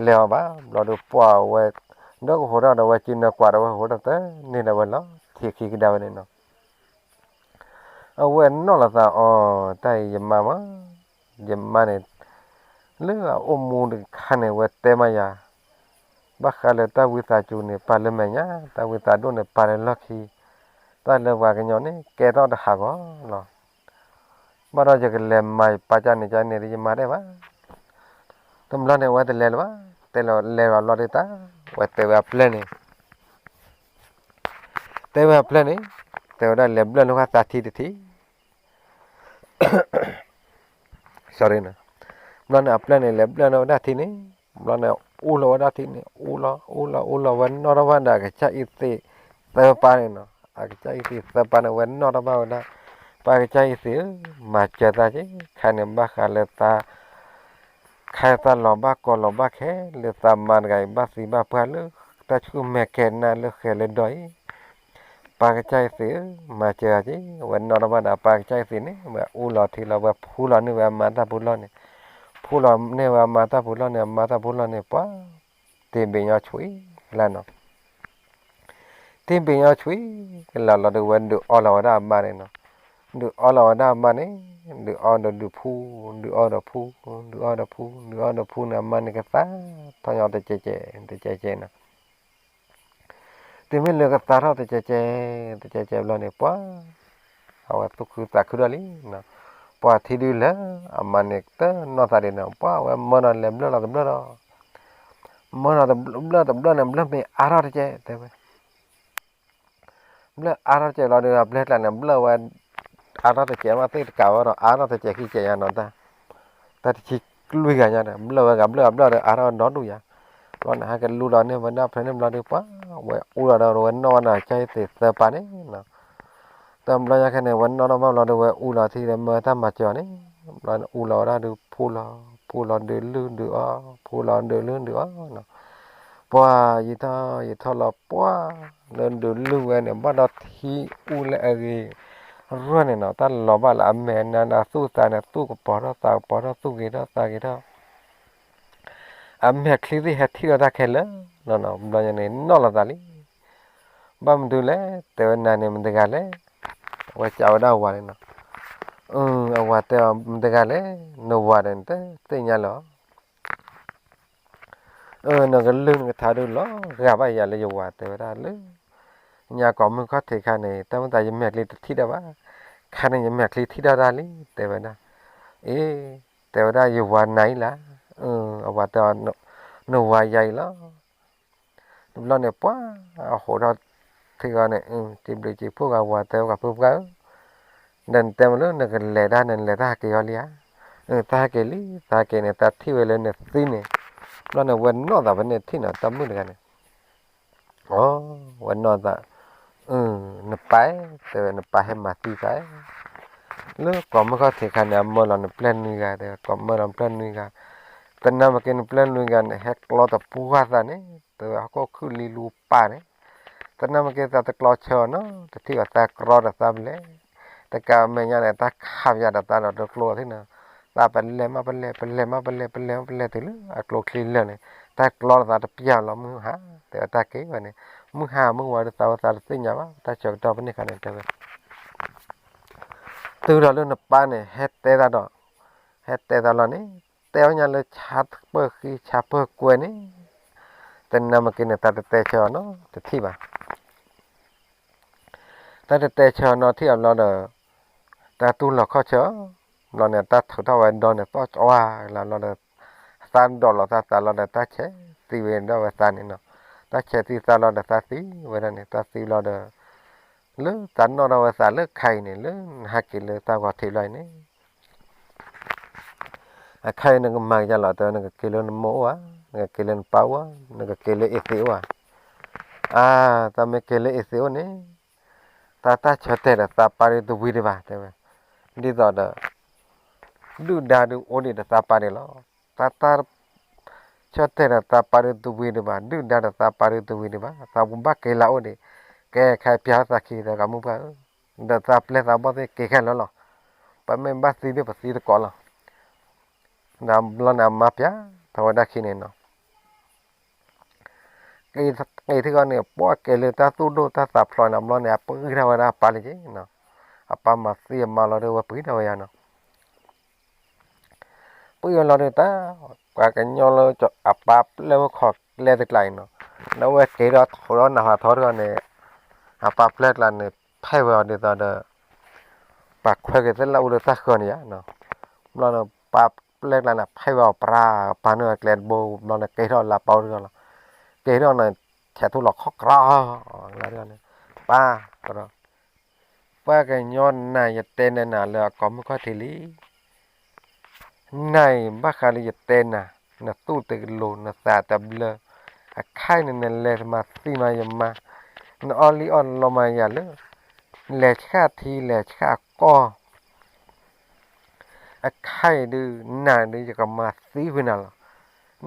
လဲၤအီၤဘၣ်, ဘျီဒီးပှၤဝဲ ဒီးကဟူးထီၣ်ဒီး အဝဲစုနၢကွၢ်ဒီး အဝဲဟူးထီၣ်တန့ၢ်ဒီးဝဲလီၤ, ထံခံကဒါဝဲန့ၣ်နီၤ အဝဲနီၣ်လီၤသးအီၤ, တၢ်အံၤယမါမး, ယမါန့ၣ် လၢအအိၣ်မူတခါန့ၣ် အဝဲတဲမးယၤ, ဘၣ်ဃးလၢတၢ်ဝံသးစူၤန့ၣ် ပာ်လၢမဲာ်ညါ, တၢ်ဝံသးဒိၣ်န့ၣ် ပာ်လၢလီၢ်ခံ, တၢ်လၢပှၤကညီန့ၣ် ကဲထီၣ်တဟးဂီၤလီၤ. ဘၣ်ဒီးယကလဲၤမၤယပၢ်ကန့ၣ်ကန့ၣ် ယမါတဲဘၣ်. တဘျီန့ၣ် အဝဲတလဲၤလၢၤဘၣ်, တဲလီၤလဲၤလီၤဘျီဒ်တၢ်, အဝဲတဲဝဲအပျဲၢ်န့ၣ် တဲဝဲအပျဲၢ်န့ၣ်, တဲဝဲဒၣ်လဲၤဘျၢၣ်လၢဃာ်သးထံတထံၣ် sorry န့ၣ်, ဘျီန့ၣ်အပျဲၢ်န့ၣ် လဲၤဘျၢၣ်လၢဝဲဒၣ်ထံန့ၣ်, ဘျီန့ၣ် အူလီၤဝဲဒၣ်ထံန့ၣ် အူလီၤ အူလီၤ အူလီၤ ဝဲနီၣ်ထီၣ်ဘၣ်ဒီးအကစၢ်အံၤသ့ၣ်သၢပၢ်န့ၣ်နီၤ, အကစၢ်အံၤသ့ၣ်သၢပၢ်န့ၣ် ဝဲနီၣ်ထီၣ်ဘၣ်ဝဲဒၣ်, ပၢ်ကစၢ်အံၤသ့ၣ်ဧၢ, မၤစၢၤသးက့ၤ, ခါန့ၣ်ဘၣ်ဃးလၢသး ခါသးလီၤဘၣ်ကီလီၤဘၣ်ခဲ လၢသးမါတဂၤအံၤ ဘၣ်သံဘၣ်ပှၢ်လၢ တၢ်ဆူၣ်မဲာ်ကဲၤနၢ်လၢဃဲၤလၢဒီးအံၤ, ပၢ်ကစၢ်အံၤသ့ၣ်ဧၢ, မၤစၢၤဂၤက့ၤ, ဝဲနီၣ်ထီၣ်ဘၣ်ဒီးပၢ်ကစၢ်အံၤသ့ၣ်န့ၣ် ဝဲအူလီၤထံလီၤ ဝဲဖူလီၤန့ၢ်ဝဲအမါတၢ်ပူၤလီၢ်န့ၣ်, ဖူလီၤန့ၢ်ဝဲအမါတၢ်ပူၤလီၢ်န့ၣ် အမါတၢ်ပူၤလီၢ်န့ၣ် ပှၤ တ့ဘ့ၣ်ညီဆွံလၢနီၤ တ့ဘ့ၣ်ညီဆွံကလၢာ်လီၤဒီး ဝဲဒုးအီလီၤဝဲဒၣ်အမါန့ၣ်နီၤ, ဒုးအီလီၤဝဲဒၣ်အမါန့ၣ်, ဒုးအီဒီးဒုးဖှူ, ဒုးအီဒီးဖှူ, ဒုးအီဒီးဖှူ, ဒုးအီဒီးဖှူန့ၣ် အမါန့ၣ်ကသါထီၣ်ညီတကဲးကဲး တကဲးကဲးနီၤ. တုၤမ့ၢ်လၢကသါထီၣ်တကဲးကဲး တကဲးကဲးဘျီန့ၣ် ပှၤ အဝဲသူၣ်ခုသးခုထီၣ်လံနီၤ. ပှၤထံဒုလၢအမါန့ၣ်တနီၢ်သးဒံးနီၤ, ပှၤအဝဲမၢနီၤလဲၤဘျၢၣ်လီၤတဘျၢၣ်ဒီး, မၢနီၤတဘျၢၣ်တဘျၢၣ်န့ၣ် ဘျၢၣ်မ့ၢ်အါထီၣ်တကဲး တဲဝဲ ဘျၢၣ်အါထီၣ်တကဲးလီၤဒီး အဘျၢၣ်ကျါန့ၣ် ဘျၢၣ်ဝဲ အါထီၣ်တကဲးမးသ့ၣ်တကးဝဲဒီး အါထီၣ်တကဲးခံကဲးညါနီၤ, တၢ်တဆံလွံၢ်ဂၤညါဒီး ဘျၢၣ်ဝဲဂၤဘျၢၣ်ဂၤဘျၢၣ်ဒီး အါထီၣ်ဝဲဒီဒူၣ်ယါ. ဘျီန့ၣ် ဟဲက့ၤလူလီၤန့ၢ်ဝဲဒၣ်ဖဲန့ၣ်ဘျီဒီး ပှၤဝဲအူလီၤဒီး ဝဲနီၣ်ဝဲဒီး ကၢ်ဟ့ၣ်သ့ၣ်သၢပၢ်န့ၣ်နီၤ. တဘျီညါခဲန့ၣ် ဝဲနီၣ်ထီၣ်ဘၣ်ဘျီဒီး ဝဲအူလီၤထံဒီး မၢတၢ်မၤစၢၤအီၤန့ၣ်, ဘျီန့ၣ်အူလီၤဝဲဒၣ်ဒီး ဖှူလီၤ, ဖှူလီၤဒုးလုၢ်ဒုးအီ, ဖှူလီၤဒုးလုၢ်ဒုးအီနီၤ. ပှၤယံာ်ထီၣ်ယံာ်ထီၣ်လီၤ ပှၤလၢဒုးလုၢ်ဝဲန့ၣ် ဘၣ်ဒီးထံအူလၢအဂ့ၤရၢၢ်န့ၣ်နီၤ, တၢ်လီၤဘၣ်လၢအမဲာ်နါဒီးသူၣ်သးန့ၣ် သူၣ်ကပီၤထီၣ်သးကပီၤထီၣ် သူၣ်ဂ့ၤထီၣ်သးဂ့ၤထီၣ် အမဲာ်ချံသ့ၣ်ဟဲထံၣ်ဒီးတၢ်ခဲလၢာ်နီၤနီၤ. ဘျီညါန့ၣ် နီၣ်လီၤသးလံ. ဘၣ်မနုၤလဲၣ် တဲဝဲနၤန့ၣ် မတၤတဂၤလဲၣ်. အဝဲကးဝဲဒၣ်အဝၤန့ၣ်နီၤ. အဝၤတဲအီၤ မတၤတဂၤလဲၣ်, နဝၤဒီး နတသ့ၣ်ညါလၢၤ နကလုၢ်နကထါဒုးလီၤဂာ်ဘၣ်ယၤလၢယဝၤ တဲဝဲဒၣ်လၢ ညါကိးမုၢ်ခီၣ်ထံးခါန့ၣ် တၢ်မ့ၢ်သးယမဲာ်ချံတထံၣ်ဒၣ်ဘၣ်, ခါန့ၣ်ယမဲာ်ချံထံၣ်ထီၣ်တၢ်လံ တဲဝဲဒၣ်. အ့ တဲဝဲဒၣ်ယဝၤနၤအံၤလၢ်. အဝၤတဲအီၤ နဝၤယၤအံၤလီၤ. တဘျီန့ၣ် ပှၤအဟိးထီၣ်ထံဂီၤန့ၣ် စံးဘျုးစံးဖှိၣ်ဂၤဝၤ တဲဝဲ ပှၤဖုပှၢ်ဧၢ, ဒီးနတဲမ့ၢ်လၢနကလဲၤတၢ်န့ၣ် နလဲၤတၢ်ဟးက့ၤအီၤလံဧါ. တၢ်ဟဲက့ၤလံ, တၢ်ဟဲက့ၤန့ၣ် တၢ်ထံၣ်ဝဲလၢနသံန့ၣ်, ဘျီန့ၣ် ဝဲနီၣ်သးဖဲန့ၣ်ထံၣ်နီၤ တၢ်မုၣ်တဂၤန့ၣ် အိ ဝဲနီၢ်သး, နပၢ်, တဲဝဲ နပၢ်ဟဲမၤသံသး, လၢကိးမုၢ်ခီၣ်ထံးခါန့ၣ် အမၢလီၤနပျဲၢ်နွံဂၤ, တဲဝဲ ကိးမၢလီၤနပျဲၢ်နွံဂၤ, သနာ်က့နပျဲၢ်နွံဂၤန့ၣ် ဟဲကျီတပှၢ်သးန့ၣ်, တဲဝဲ ဟီၣ်ခိၣ်ခုၣ်လံလူပၢ်န့ၣ်, သနာ်က့သးတကျီဆၢအီၤနီၤ, တထံၣ်ဘၣ်သးကြီဒီးသးပလဲၢ်, တကးမဲာ်ညါန့ၣ် တၢ်ခးပယၤဒီးသးဒီးတကျိထံၣ်နီၤ, သးပလဲၢ်မးပလဲၢ်, ပလဲၢ်မးပလဲၢ်, ပလဲၢ်မးပလဲၢ်တုၤလၢအကျိချံလၢာ်န့ၣ်, တၢ်ကျီလီၤသးတပျၢ်လီၤ မုၢ်ဟါ, တဲဝဲတၢ်က့ၤဝဲန့ၣ်, မုၢ်ဟါမုၢ်ဝါဒီးသးဝဲသးတသ့ၣ်ညါဘၣ်, တၢ်ဆၢကတီၢ်ဖဲန့ၣ်အခါန့ၣ် တဲဝဲ တုၤဒီးလၢနပၢ်န့ၣ် ဟဲတဲသးဒီး, ဟဲတဲသးလီၤန့ၣ်, တဲအီၤညါလၢဆါပၢၢ်ဃံဆါပၢၢ်ကွဲန့ၣ်, သနာ်က့န့ၣ် သးတတဲဆၢအီၤနီတထံၣ်ဘၣ်. တၢ်တတဲဆၢအီၤနီတထံၣ်အဘျီဒီး, တၢ်တူၢ်လီၤခီၣ်ဆၢအီၤ, ဘျီန့ၣ် တၢ်ထုးထီၣ်ဝဲဒီန့ၣ် သီၣ်ကဝါလၢဘျီဒီး, သးဒိးလီၤသးသးလီၤဒီး တၢ်ဆဲးသံဝဲဒၣ်ဝဲသးန့ၣ်နီၤ, တၢ်ဆဲးသံသးလီၤဒီးသးသံဝဲဒၣ်န့ၣ် တၢ်သံလီၤဒီး လၢသးနီၣ်ထီၣ်ဝဲသးလၢခါအံၤန့ၣ် လၢနဟးက့ၤလၢတၢ်ဂီၤထံးလီၤအံၤန့ၣ်, အခါအံၤနကမၤကယၤလီၤ တဲဝဲ နကက့ၤလၢနမိၢ်အိၣ်ဧါ, နကက့ၤလၢနပၢ်အိၣ်ဧါ, နကက့ၤလၢအ့သ့းအိၣ်ဧါ. အါ, တၢ်မ့ၢ်က့ၤလၢအ့သ့းအိၣ်န့ၣ်, တၢ်တၢ်ဆၢတဲာ်ဒီးသးပၢ်ဒုးတဝံၤဒံးဘၣ် တဲဝဲ, ဒ်သိးဒီး ဒုၣ်ဒါဒုးအိၣ်ဒံးဒီးသးပၢ်ဒံးလီၤ. တၢ်တၢ်ဆၢတဲာ်ဒီးသးပၢ်ဒုးတဝံၤဒံးဘၣ်, ဒုၣ်ဒါဒီးသးပၢ်ဒုးတဝံၤဒံးဘၣ်, သးပူၤဘၣ်က့ၤလၢအအိၣ်ဒံး, ကဲခဲပျၢ်သးခံ တဲဝဲ မုၢ်ပှၢ်ဧၢ, ဒီးသးပျဲၢ်သးဘီၣ်သ့ၣ်က့ၤခဲလၢာ်လီၤ. ပမ့ၢ်ဘၣ်သံဒုးပသံတကိးလီၤ. ဒီးဘျီန့ၣ် အမါပျဲၢ်ထီၣ်ဝဲဒၣ်ခံန့ၣ်နီၤ က့ၤထံဂီၢ်န့ၣ် ပှၤက့ၤလၢတၢ်သူၣ်ဒိၣ်တၢ်သးဖျိးန့ၣ် ဘျီန့ၣ် အပှ့ၤထီၣ်ဝဲဒၣ်အပၢ်လံက့နီၤ, အပၢ်မၤသံအမါလီၤဒီး ဝဲပှ့ၤထီၣ်ဝဲယါနီၤ, ပှ့ၤဝဲလီၤဒီးတၢ်, ပှၤကညီလၢအပၢ်ပျဲၢ်ဝဲခိးကျဲတကျါအံၤနီၤ, ဒီးဝဲက့ၤထီၣ်ထီထီၣ်နၢ်ဟးထီထီၣ်န့ၣ်, အပၢ်ပျဲၢ်ကျါန့ၣ် ဖဲးဝဲအီၤဒ်သိးဒီး ပှၤခွဲးက့ၤသ့ၣ်လၢအအိၣ်လၢတၢ်ဃၢၤန့ၣ်ယါနီၤ, ဘျီန့ၣ် ပၢ်ပျဲၢ်ကျါန့ၣ် ဖဲးဝဲအီၤပြၢ်ပာ်န့ၢ်ဝဲကျဲတဘိ ဘျီန့ၣ် က့ၤထီၣ်လၢအပၢ်အိၣ်တဂီၢ်လီၤ. က့ၤထီၣ်န့ၣ် ဆဲးထူၣ်လီၤခီၣ်ကြး, လၢန့ၣ် ပၢ်, ပှၤကညီနၤ ယတဲနၤနၤလၢအကိးမုၢ်ခီၣ်ထံးလံ နၤအံၤ ဘၣ်ဃးလၢယတဲနၤ, နသူၣ်တကလိၤ နသးတဘျၢ, အခါအံၤန့ၣ် နလဲၤမၤသံမးယမါ, နအီၣ်လံအီၣ်လီမးယၤလၢ လဲၤဆှၣ်ထံလဲၤဆှၣ်ကီၢ်, အခါအံၤဒုး နၤဒုး ယကမၤသံကွံာ်နၤလီၤ.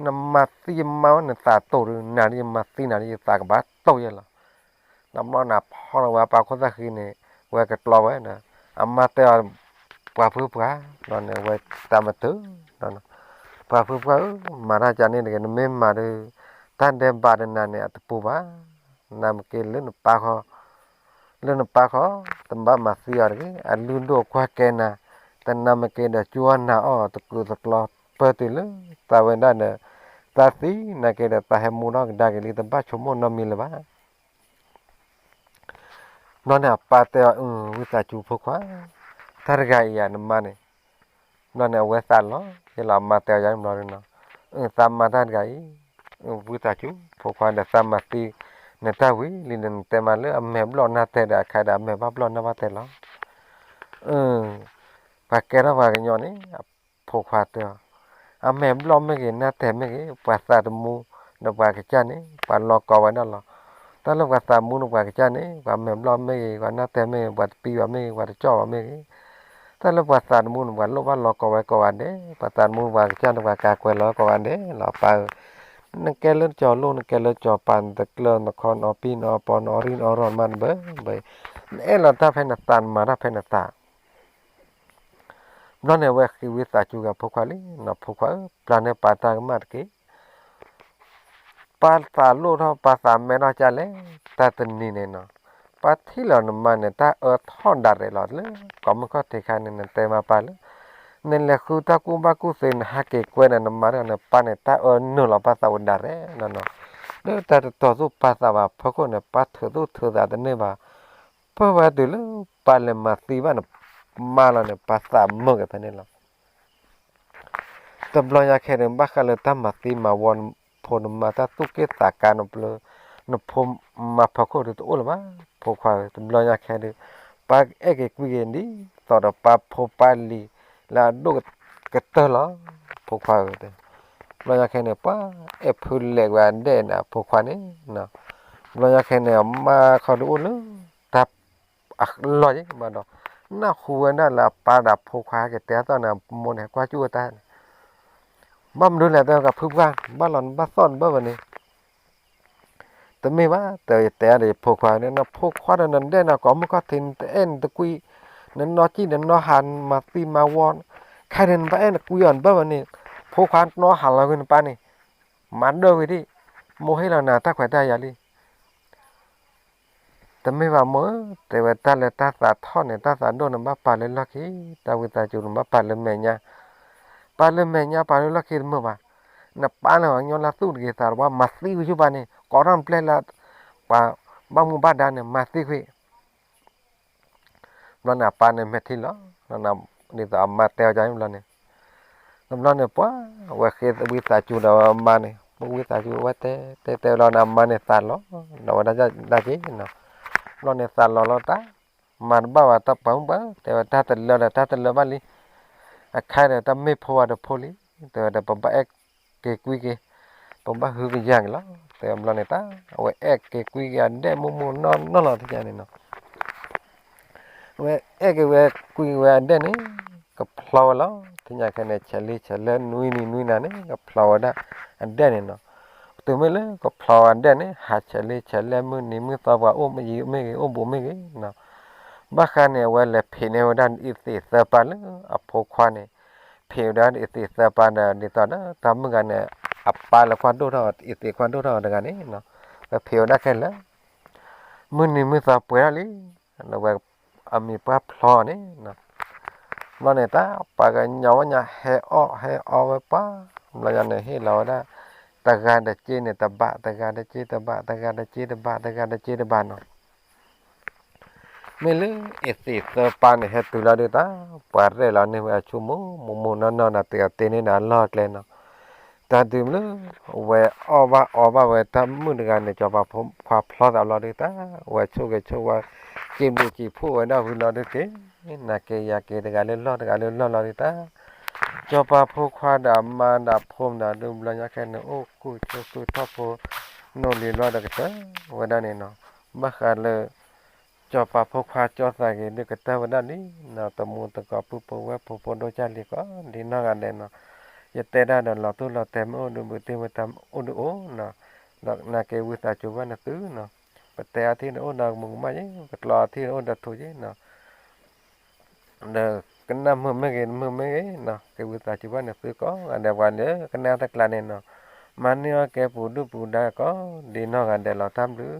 နမၤသံယမါဝဲ နသးတိၢ်ဒုး နၤဒုး ယမၤသံနၤဒုး ယသးကဘၣ်တိၢ်ယဲလီၤ. ဒီးဘျီန့ၣ် ဖီၣ်လီၤဝဲအပၢ်ခိၣ်သၣ်ဃံန့ၣ် ဝဲကကျီဝဲဒီး အမါတဲအီၤ ပှၤဖုပှၢ်, ဘျီန့ၣ် ဝဲတၢ်မတုၤ, ပှၤဖုပှၢ်ဧၢ, မၤတၢ်ကန့ၣ်တဂ့ၤ, နမ့ၢ်မၤဒုး တၢ်ဒဲးဘးဒီးနၤန့ၣ် အတပူၤဘၣ်. နမ့ၢ်က့ၤလၢနပၢ်ခီ လၢနပၢ်ခီ တဘၣ်မၤသံအီၤတဂ့ၤ, အလုၢ်ဒိၣ်ကွၢ်ကဲနၤ, တနၤမ့ၢ်က့ၤဒီး ကၠူအီၣ်နၤအီၣ်တကုာ်တကျီ ပၢတုၤလၢသးဝဲဒၣ်ဒီး သးသံနာ်က့ၤဒီး သးဟဲမူထီၣ်ကဒါက့ၤလံ တဘၣ်ဆိကမိၣ်နီတမံၤလၢၤဘၣ်. ဘျီန့ၣ်အပၢ်တဲအီၤ, ဝံသးစူၤဖိခွါ, တၢ်တဂၤအံၤယၤနမါန့ၣ်, ဘျီန့ၣ်အဝဲသးလီၤ, ယလီၤအမါတဲအီၤယၤန့ၣ်ဘျီန့ၣ်, သးမါတၢ်တဂၤအံၤ, ဝံသးစူၤဖိခွါဒီး သးမၤသံနတၢ်ဝံၤလံဒီး နတဲမးလၢအမဲာ်ဘျီၣ်နၢ်တဲာ်ဒီး အခါဒီးအမဲာ်ဘၣ်ဘျီၣ်နၢ်ဘၣ်တဲာ်လီၤ. ပှၤကဲထီၣ်ပှၤကညီန့ၣ်, ဖိခွါတဲအီၤ, အမဲာ်ဘျီၣ်မ့ၢ်ဂ့ၤ နၢ်တဲာ်မ့ၢ်ဂ့ၤ ပှၤသးတမူဒီးပှၤကစၢ်န့ၣ် ပှၤလီၤကိးဝဲဒၣ်လီၤ. တၢ်လၢပှၤသးမူဒီးပှၤကစၢ်န့ၣ် ပှၤမဲာ်ဘျီၣ်မ့ၢ်ဂ့ၤ ပှၤနၢ်တဲာ်မ့ၢ်ဂ့ၤ ပှၤတပံဘၣ်မ့ၢ်ဂ့ၤ ပှၤတကၠီၣ်ဘၣ်မ့ၢ်ဂ့ၤ, တၢ်လၢပှၤသးတမူန့ၣ် ပှၤလိၣ်ဘၣ်လီၤကိးဝဲကိးဂၤဒဲး, ပှၤသးတမူပှၤကစၢ်န့ၣ် ပှၤကၤကွဲးလီၤကိးဂၤဒဲးလီၤ ပၢ်ဧၢ. နကဲလၢနကၠီၤလိၣ် နကဲလၢကၠီၤပၤ နတကျၢၤနခီ နအီပံၣ်နအီပီ နအီရံၣ်နအီရီၣ်မးတဘၣ်ဘၣ်, နအဲၣ်လီၤတၢ်ဖဲနသး နမၤတၢ်ဖဲနသး ဘျီန့ၣ် အဝဲဃ့ဝံသးစူၤက့ၤဖိခွါလံ, ဖိခွါဧၢ, ပျၢ်န့ၢ်ပၢ်တၢ်ကမၣ်တက့ၢ်. ပၢ်သးလိၣ်ထီၣ် ပၢ်သးမဲထီၣ်ကလဲၣ်, တၢ်တနံၤန့ၣ်နီၤ, ပၢ်ထံၣ်လီၤနမါန့ၣ် တၢ်အၢထီၣ်ဒၣ်ရဲၣ်လီၤလၢ ကိးမုၢ်ခီၣ်ထံးခါန့ၣ် နတဲမးပၢ်လၢ နလဲၤဃုတၢ်ကူၣ်ဘၣ်ကူၣ်သ့ နဟးက့ၤကွဲန့ၣ် နမါတဂၤန့ၣ် ပၢ်န့ၣ် တၢ်အၢနုာ်လီၤပၢ်သးဝဲဒၣ်ရဲၣ်နီၤနီၤ, လၢတၢ်တတီၤသူၣ်ပၢ်သးဘၣ်ဖီခိၣ်န့ၣ် ပၢ်ထုးသူၣ်ထုးသးတန့ၢ်ဘၣ်. ပၢ်ဝဲတုၤလၢပၢ်လဲၤမၤသံဘၣ်နမါလီၤန့ၣ် ပၢ်သးမုာ်က့ၤဖဲန့ၣ်လီၤ. တဘျီညါခဲန့ၣ် ဘၣ်ဃးလၢတၢ်မၤသံမၤဝီ ဖိနမါ တၢ်သူၣ်က့ၣ်သးကါ နဖိမါဖီခိၣ်ဒုးတအိၣ်လၢၤဘၣ် ဖိခွါဧၢ, တဘျီညါခဲဒုး ပၢ်အဲၣ်က့ၤကွံက့ၤဒ်သိးဒီးပၢ်ဖိပၢ်လံၤ လၢအဒိၣ်ကတၢၢ်လီၤ ဖိခွါဧၢ, တဘျီညါခဲန့ၣ် ပှၤအဲၣ်ဖုလဲၤဝဲအဒဲၣ်န့ၣ် အဖိခွါန့ၣ်, တဘျီညါခဲန့ၣ် အမါခီဒုးအိၣ်လၢ တၢ် အလီၢ်ယံၤဘၣ်ဒီး နၢ်ဟူဝဲဒၣ်လၢအပၢ်ဒီးအဖိခွါဟဲက့ၤတဲအသီၣ်န့ၣ် အမိၢ်န့ၣ် ဟဲကွၢ်ကၠူၣ်ဝဲတၢ်န့ၣ်, ဘၣ်မနုၤလဲၣ် တဲဝဲကဖုပှၢ် ဘၣ်လီၤနဘၣ်သီၣ်နဘၣ်ဝဲန့ၣ်, တမ့ၢ်ဘၣ် တဲယတဲဒီးယဖိခွါန့ၣ် နဖိခွါဒီးနဒဲၣ်န့ၣ် ကိးမုၢ်ခီၣ်ထံး နတအဲၣ်နတကွံ နနီၢ်ကံၣ်နနီၢ်ဟး နမၤသံမၤဝီ ခဲန့ၣ် နဘၣ်အဲၣ်နကွံအီၤနဘၣ်ဝဲန့ၣ်, ဖိခွါနီၢ်ဟးလီၤကွံာ်နပၢ်န့ၣ်, မၤဒၢဝံၤဒံး, မိၢ်ဟ့ၣ်လီၤနၤတၢ်ခွဲးတၢ်ယာ်လံ တမ့ၢ်ဘၣ်မိၢ်ဧၢ, တဲဝဲတၢ်လၢတၢ်သးထီၣ်န့ၣ် တၢ်သးဒိၣ်န့ၣ် ဘၣ်ပာ်လၢလီၢ်ခံ, တၢ်ဝံသးစူၤန့ၣ် ဘၣ်ပာ်လၢမဲာ်ညါ, ပာ်လၢမဲာ်ညါ ပာ်လၢလီၢ်ခံတမုာ်ဘၣ်, နပၢ်လၢပှၤကညီလၢသူၣ်တဂ့ၤသးတဝါ မၤသံကွံာ်ဆူပၢ်န့ၣ် ကိးထီၣ်နပျဲၢ်လၢ ပှၤဘၣ်မူဘၣ်ဒါန့ၣ် မၤသံကွံာ် ဘျီန့ၣ် အပၢ်န့ၣ်မဲာ်ထံလီၤ, ဒ်သိးအမါတဲအီၤဒ်န့ၣ်ဘျီန့ၣ်, တဘျီန့ၣ် ပှၤဝဲဃ့ဝံသးစူၤဒီးအမါန့ၣ် ပဝံသးစူၤဝဲတဲ တဲတဲလီၤန့ၣ် အမါန့ၣ်သးလီၤ, ဒီးဝဲဒၣ်ဒၣ်က့ၤနီၤ, ဘျီန့ၣ်သးလီၤလီၤတၢ်, မၤတဘၣ်ဘၣ်တၢ်ပှၤမုၣ်ပှၤ တဲဝဲတၢ်တလၢဒီးတၢ်တလၢဘၣ်လံ, အခါဒီးတၢ်မ့ၢ်ဖိဝဲဒီးဖိလံ, တဲဝဲဒီးပဘၣ်အဲၣ်က့ၤကွံက့ၤ, ပဘၣ်ဟုကယၤက့ၤလီၤ, တဲဝဲဘျီန့ၣ်တၢ်, အဝဲအဲၣ်က့ၤကွံက့ၤအဒဲၣ်မိၢ်မိၢ်နီၢ်နီၢ်လီၤ တယၤန့ၣ်နီၤ ဝဲအဲၣ်က့ၤဝဲကွံက့ၤဝဲအဒဲၣ်န့ၣ် ကဖျီဝဲလီၤ, သ့ၣ်ညါခဲန့ၣ် ဆဲးလံဆဲးလဲၢ်နွံနံၤနွံနၤန့ၣ် ကဖျီဝဲဒၣ်အဒဲၣ်န့ၣ်နီၤ, တုၤမ့ၢ်လၢကဖျီဝဲအဒဲၣ်န့ၣ် ဟးဆဲးလံဆဲးလဲၢ်မုၢ်နံၤမုၢ်သီပှၤအိၣ်မ့ၢ်ဂ့ၤ အိၣ်ဘူးမ့ၢ်ဂ့ၤနီၤ, ဘၣ်ဃးန့ၣ် အဝဲလဲၤဖံးန့ၢ်ဝဲဒၣ်အံၤသ့ၣ်သၢပၢ်လၢအဖိခွါန့ၣ်, ဖံးဝဲဒၣ်အံၤသ့ၣ်သၢပၢ်ဒီး ဒ်သိးဒီးတၢ်မုၣ်ဂၤန့ၣ် အပၢ်လၢကွၢ်ဒိၣ်ထီၣ်အံၤသ့ၣ်ကွၢ်ဒိၣ်ထီၣ်တဂၤန့ၣ်, ဝဲဖံးဝဲဒၣ်ခဲလၢာ် မုၢ်နံၤမုၢ်သီပှဲၤထီၣ်လံ, ဝဲအမံၤပှၢ်ဖျီန့ၣ်, ဘျီန့ၣ်တၢ် ပှၤကညီဝဲညါဟဲအီၣ်ဟဲအီဝဲပှၤ, ဘျီညါန့ၣ်ဟ့ၣ်လီၤဝဲဒၣ် တဂၤတက့န့ၣ်တဘး တဂၤတက့တဘး တဂၤတက့တဘး တဂၤတက့တဘးနီၤ, မ့ၢ်လၢအံၤသ့ၣ်သၢပၢ်န့ၣ် ဟဲတုၤလီၤဒုးတၢ်, ပှၤရဲၣ်လီၤန့ၢ်ဝဲအဆိကမိၣ် မိၢ်မိၢ်နီၢ်နီၢ်ဒီး တဂၤတ့န့ၢ်ဒီးအလီၢ်အကျဲနီၤ, တၢ်ဒုးမ့ၢ်လၢ ဝဲအီၣ်ဘၣ်အီဘၣ်ဝဲတၢ်မုၣ်တဂၤန့ၣ် စီၤပၤဖိခွါဖျီသးလီၤဒုးတၢ်, ဝဲဆိၣ်ဂ့ၤဆိၣ်ဝါ စံးဘျုးစံးဖှိၣ်ဝဲဒၣ်ဝံၤလီၤဒုးက့ၤ, နက့ၤယၤက့ၤတဂၤလၢလီၢ်တဂၤလၢလီၢ်လီၤဒုးတၢ်, စီၤပၤဖိခွါဒီးအမါဒီးအဖိမနုၤဒုး ဘျီညါခဲန့ၣ် အိၣ်ကူၣ်ဆိးကူၣ်ထီၣ်ဖိ နိၣ်လံၤလီၤဒီးကတၢၢ်ဝဲဒၣ်န့ၣ်နီၤ, ဘၣ်ဃးလၢ စီၤပၤဖိခွါကၠီသးဂ့ၤဒုးကတၢၢ်ဝဲဒၣ်လံနီၤ, တမူတကိးပုၢ်ဖိဝဲၢ်ဖိဖိဒိၣ်ကၢ်လံၤကိးဒ်နီၢ်ဂၤဒဲးနီၤ, ယတဲတၢ်ဒီးလီၤတံၢ်လီၤတဲာ်မ့ၢ်အိၣ်ဒုးဘုးတ့ၢ်ဝဲတၢ်အိၣ်ဒုးအိၣ်နီၤ, ဒီးနက့ၤဝံသးစူၤဘၣ်နသုနီၤ, ပတဲအထံၣ်န့ၣ်အိၣ်ဒီးကမူးကမၣ်ယ့ၣ်, ပကျီအထံၣ်န့ၣ်အိၣ်ဒီးထူယ့ၣ်နီၤ ဒီးကနၣ်မုာ်မ့ၢ်ဂ့ၤတမုာ်မ့ၢ်ဂ့ၤနီၤ, က့ၤဝံသးစူၤဘၣ်န့ၣ်သုကိးဂၤဒဲး ပှၤလၢကနၣ်တၢ်ကျါန့ၣ်နီၤ, မၤန့ၢ်အီၣ်ကဲပူၤဒု�ၣ်ပူၤဒါကိးဒ်နီၢ်ဂၤဒဲးလီၤ တၢ်ဘျုး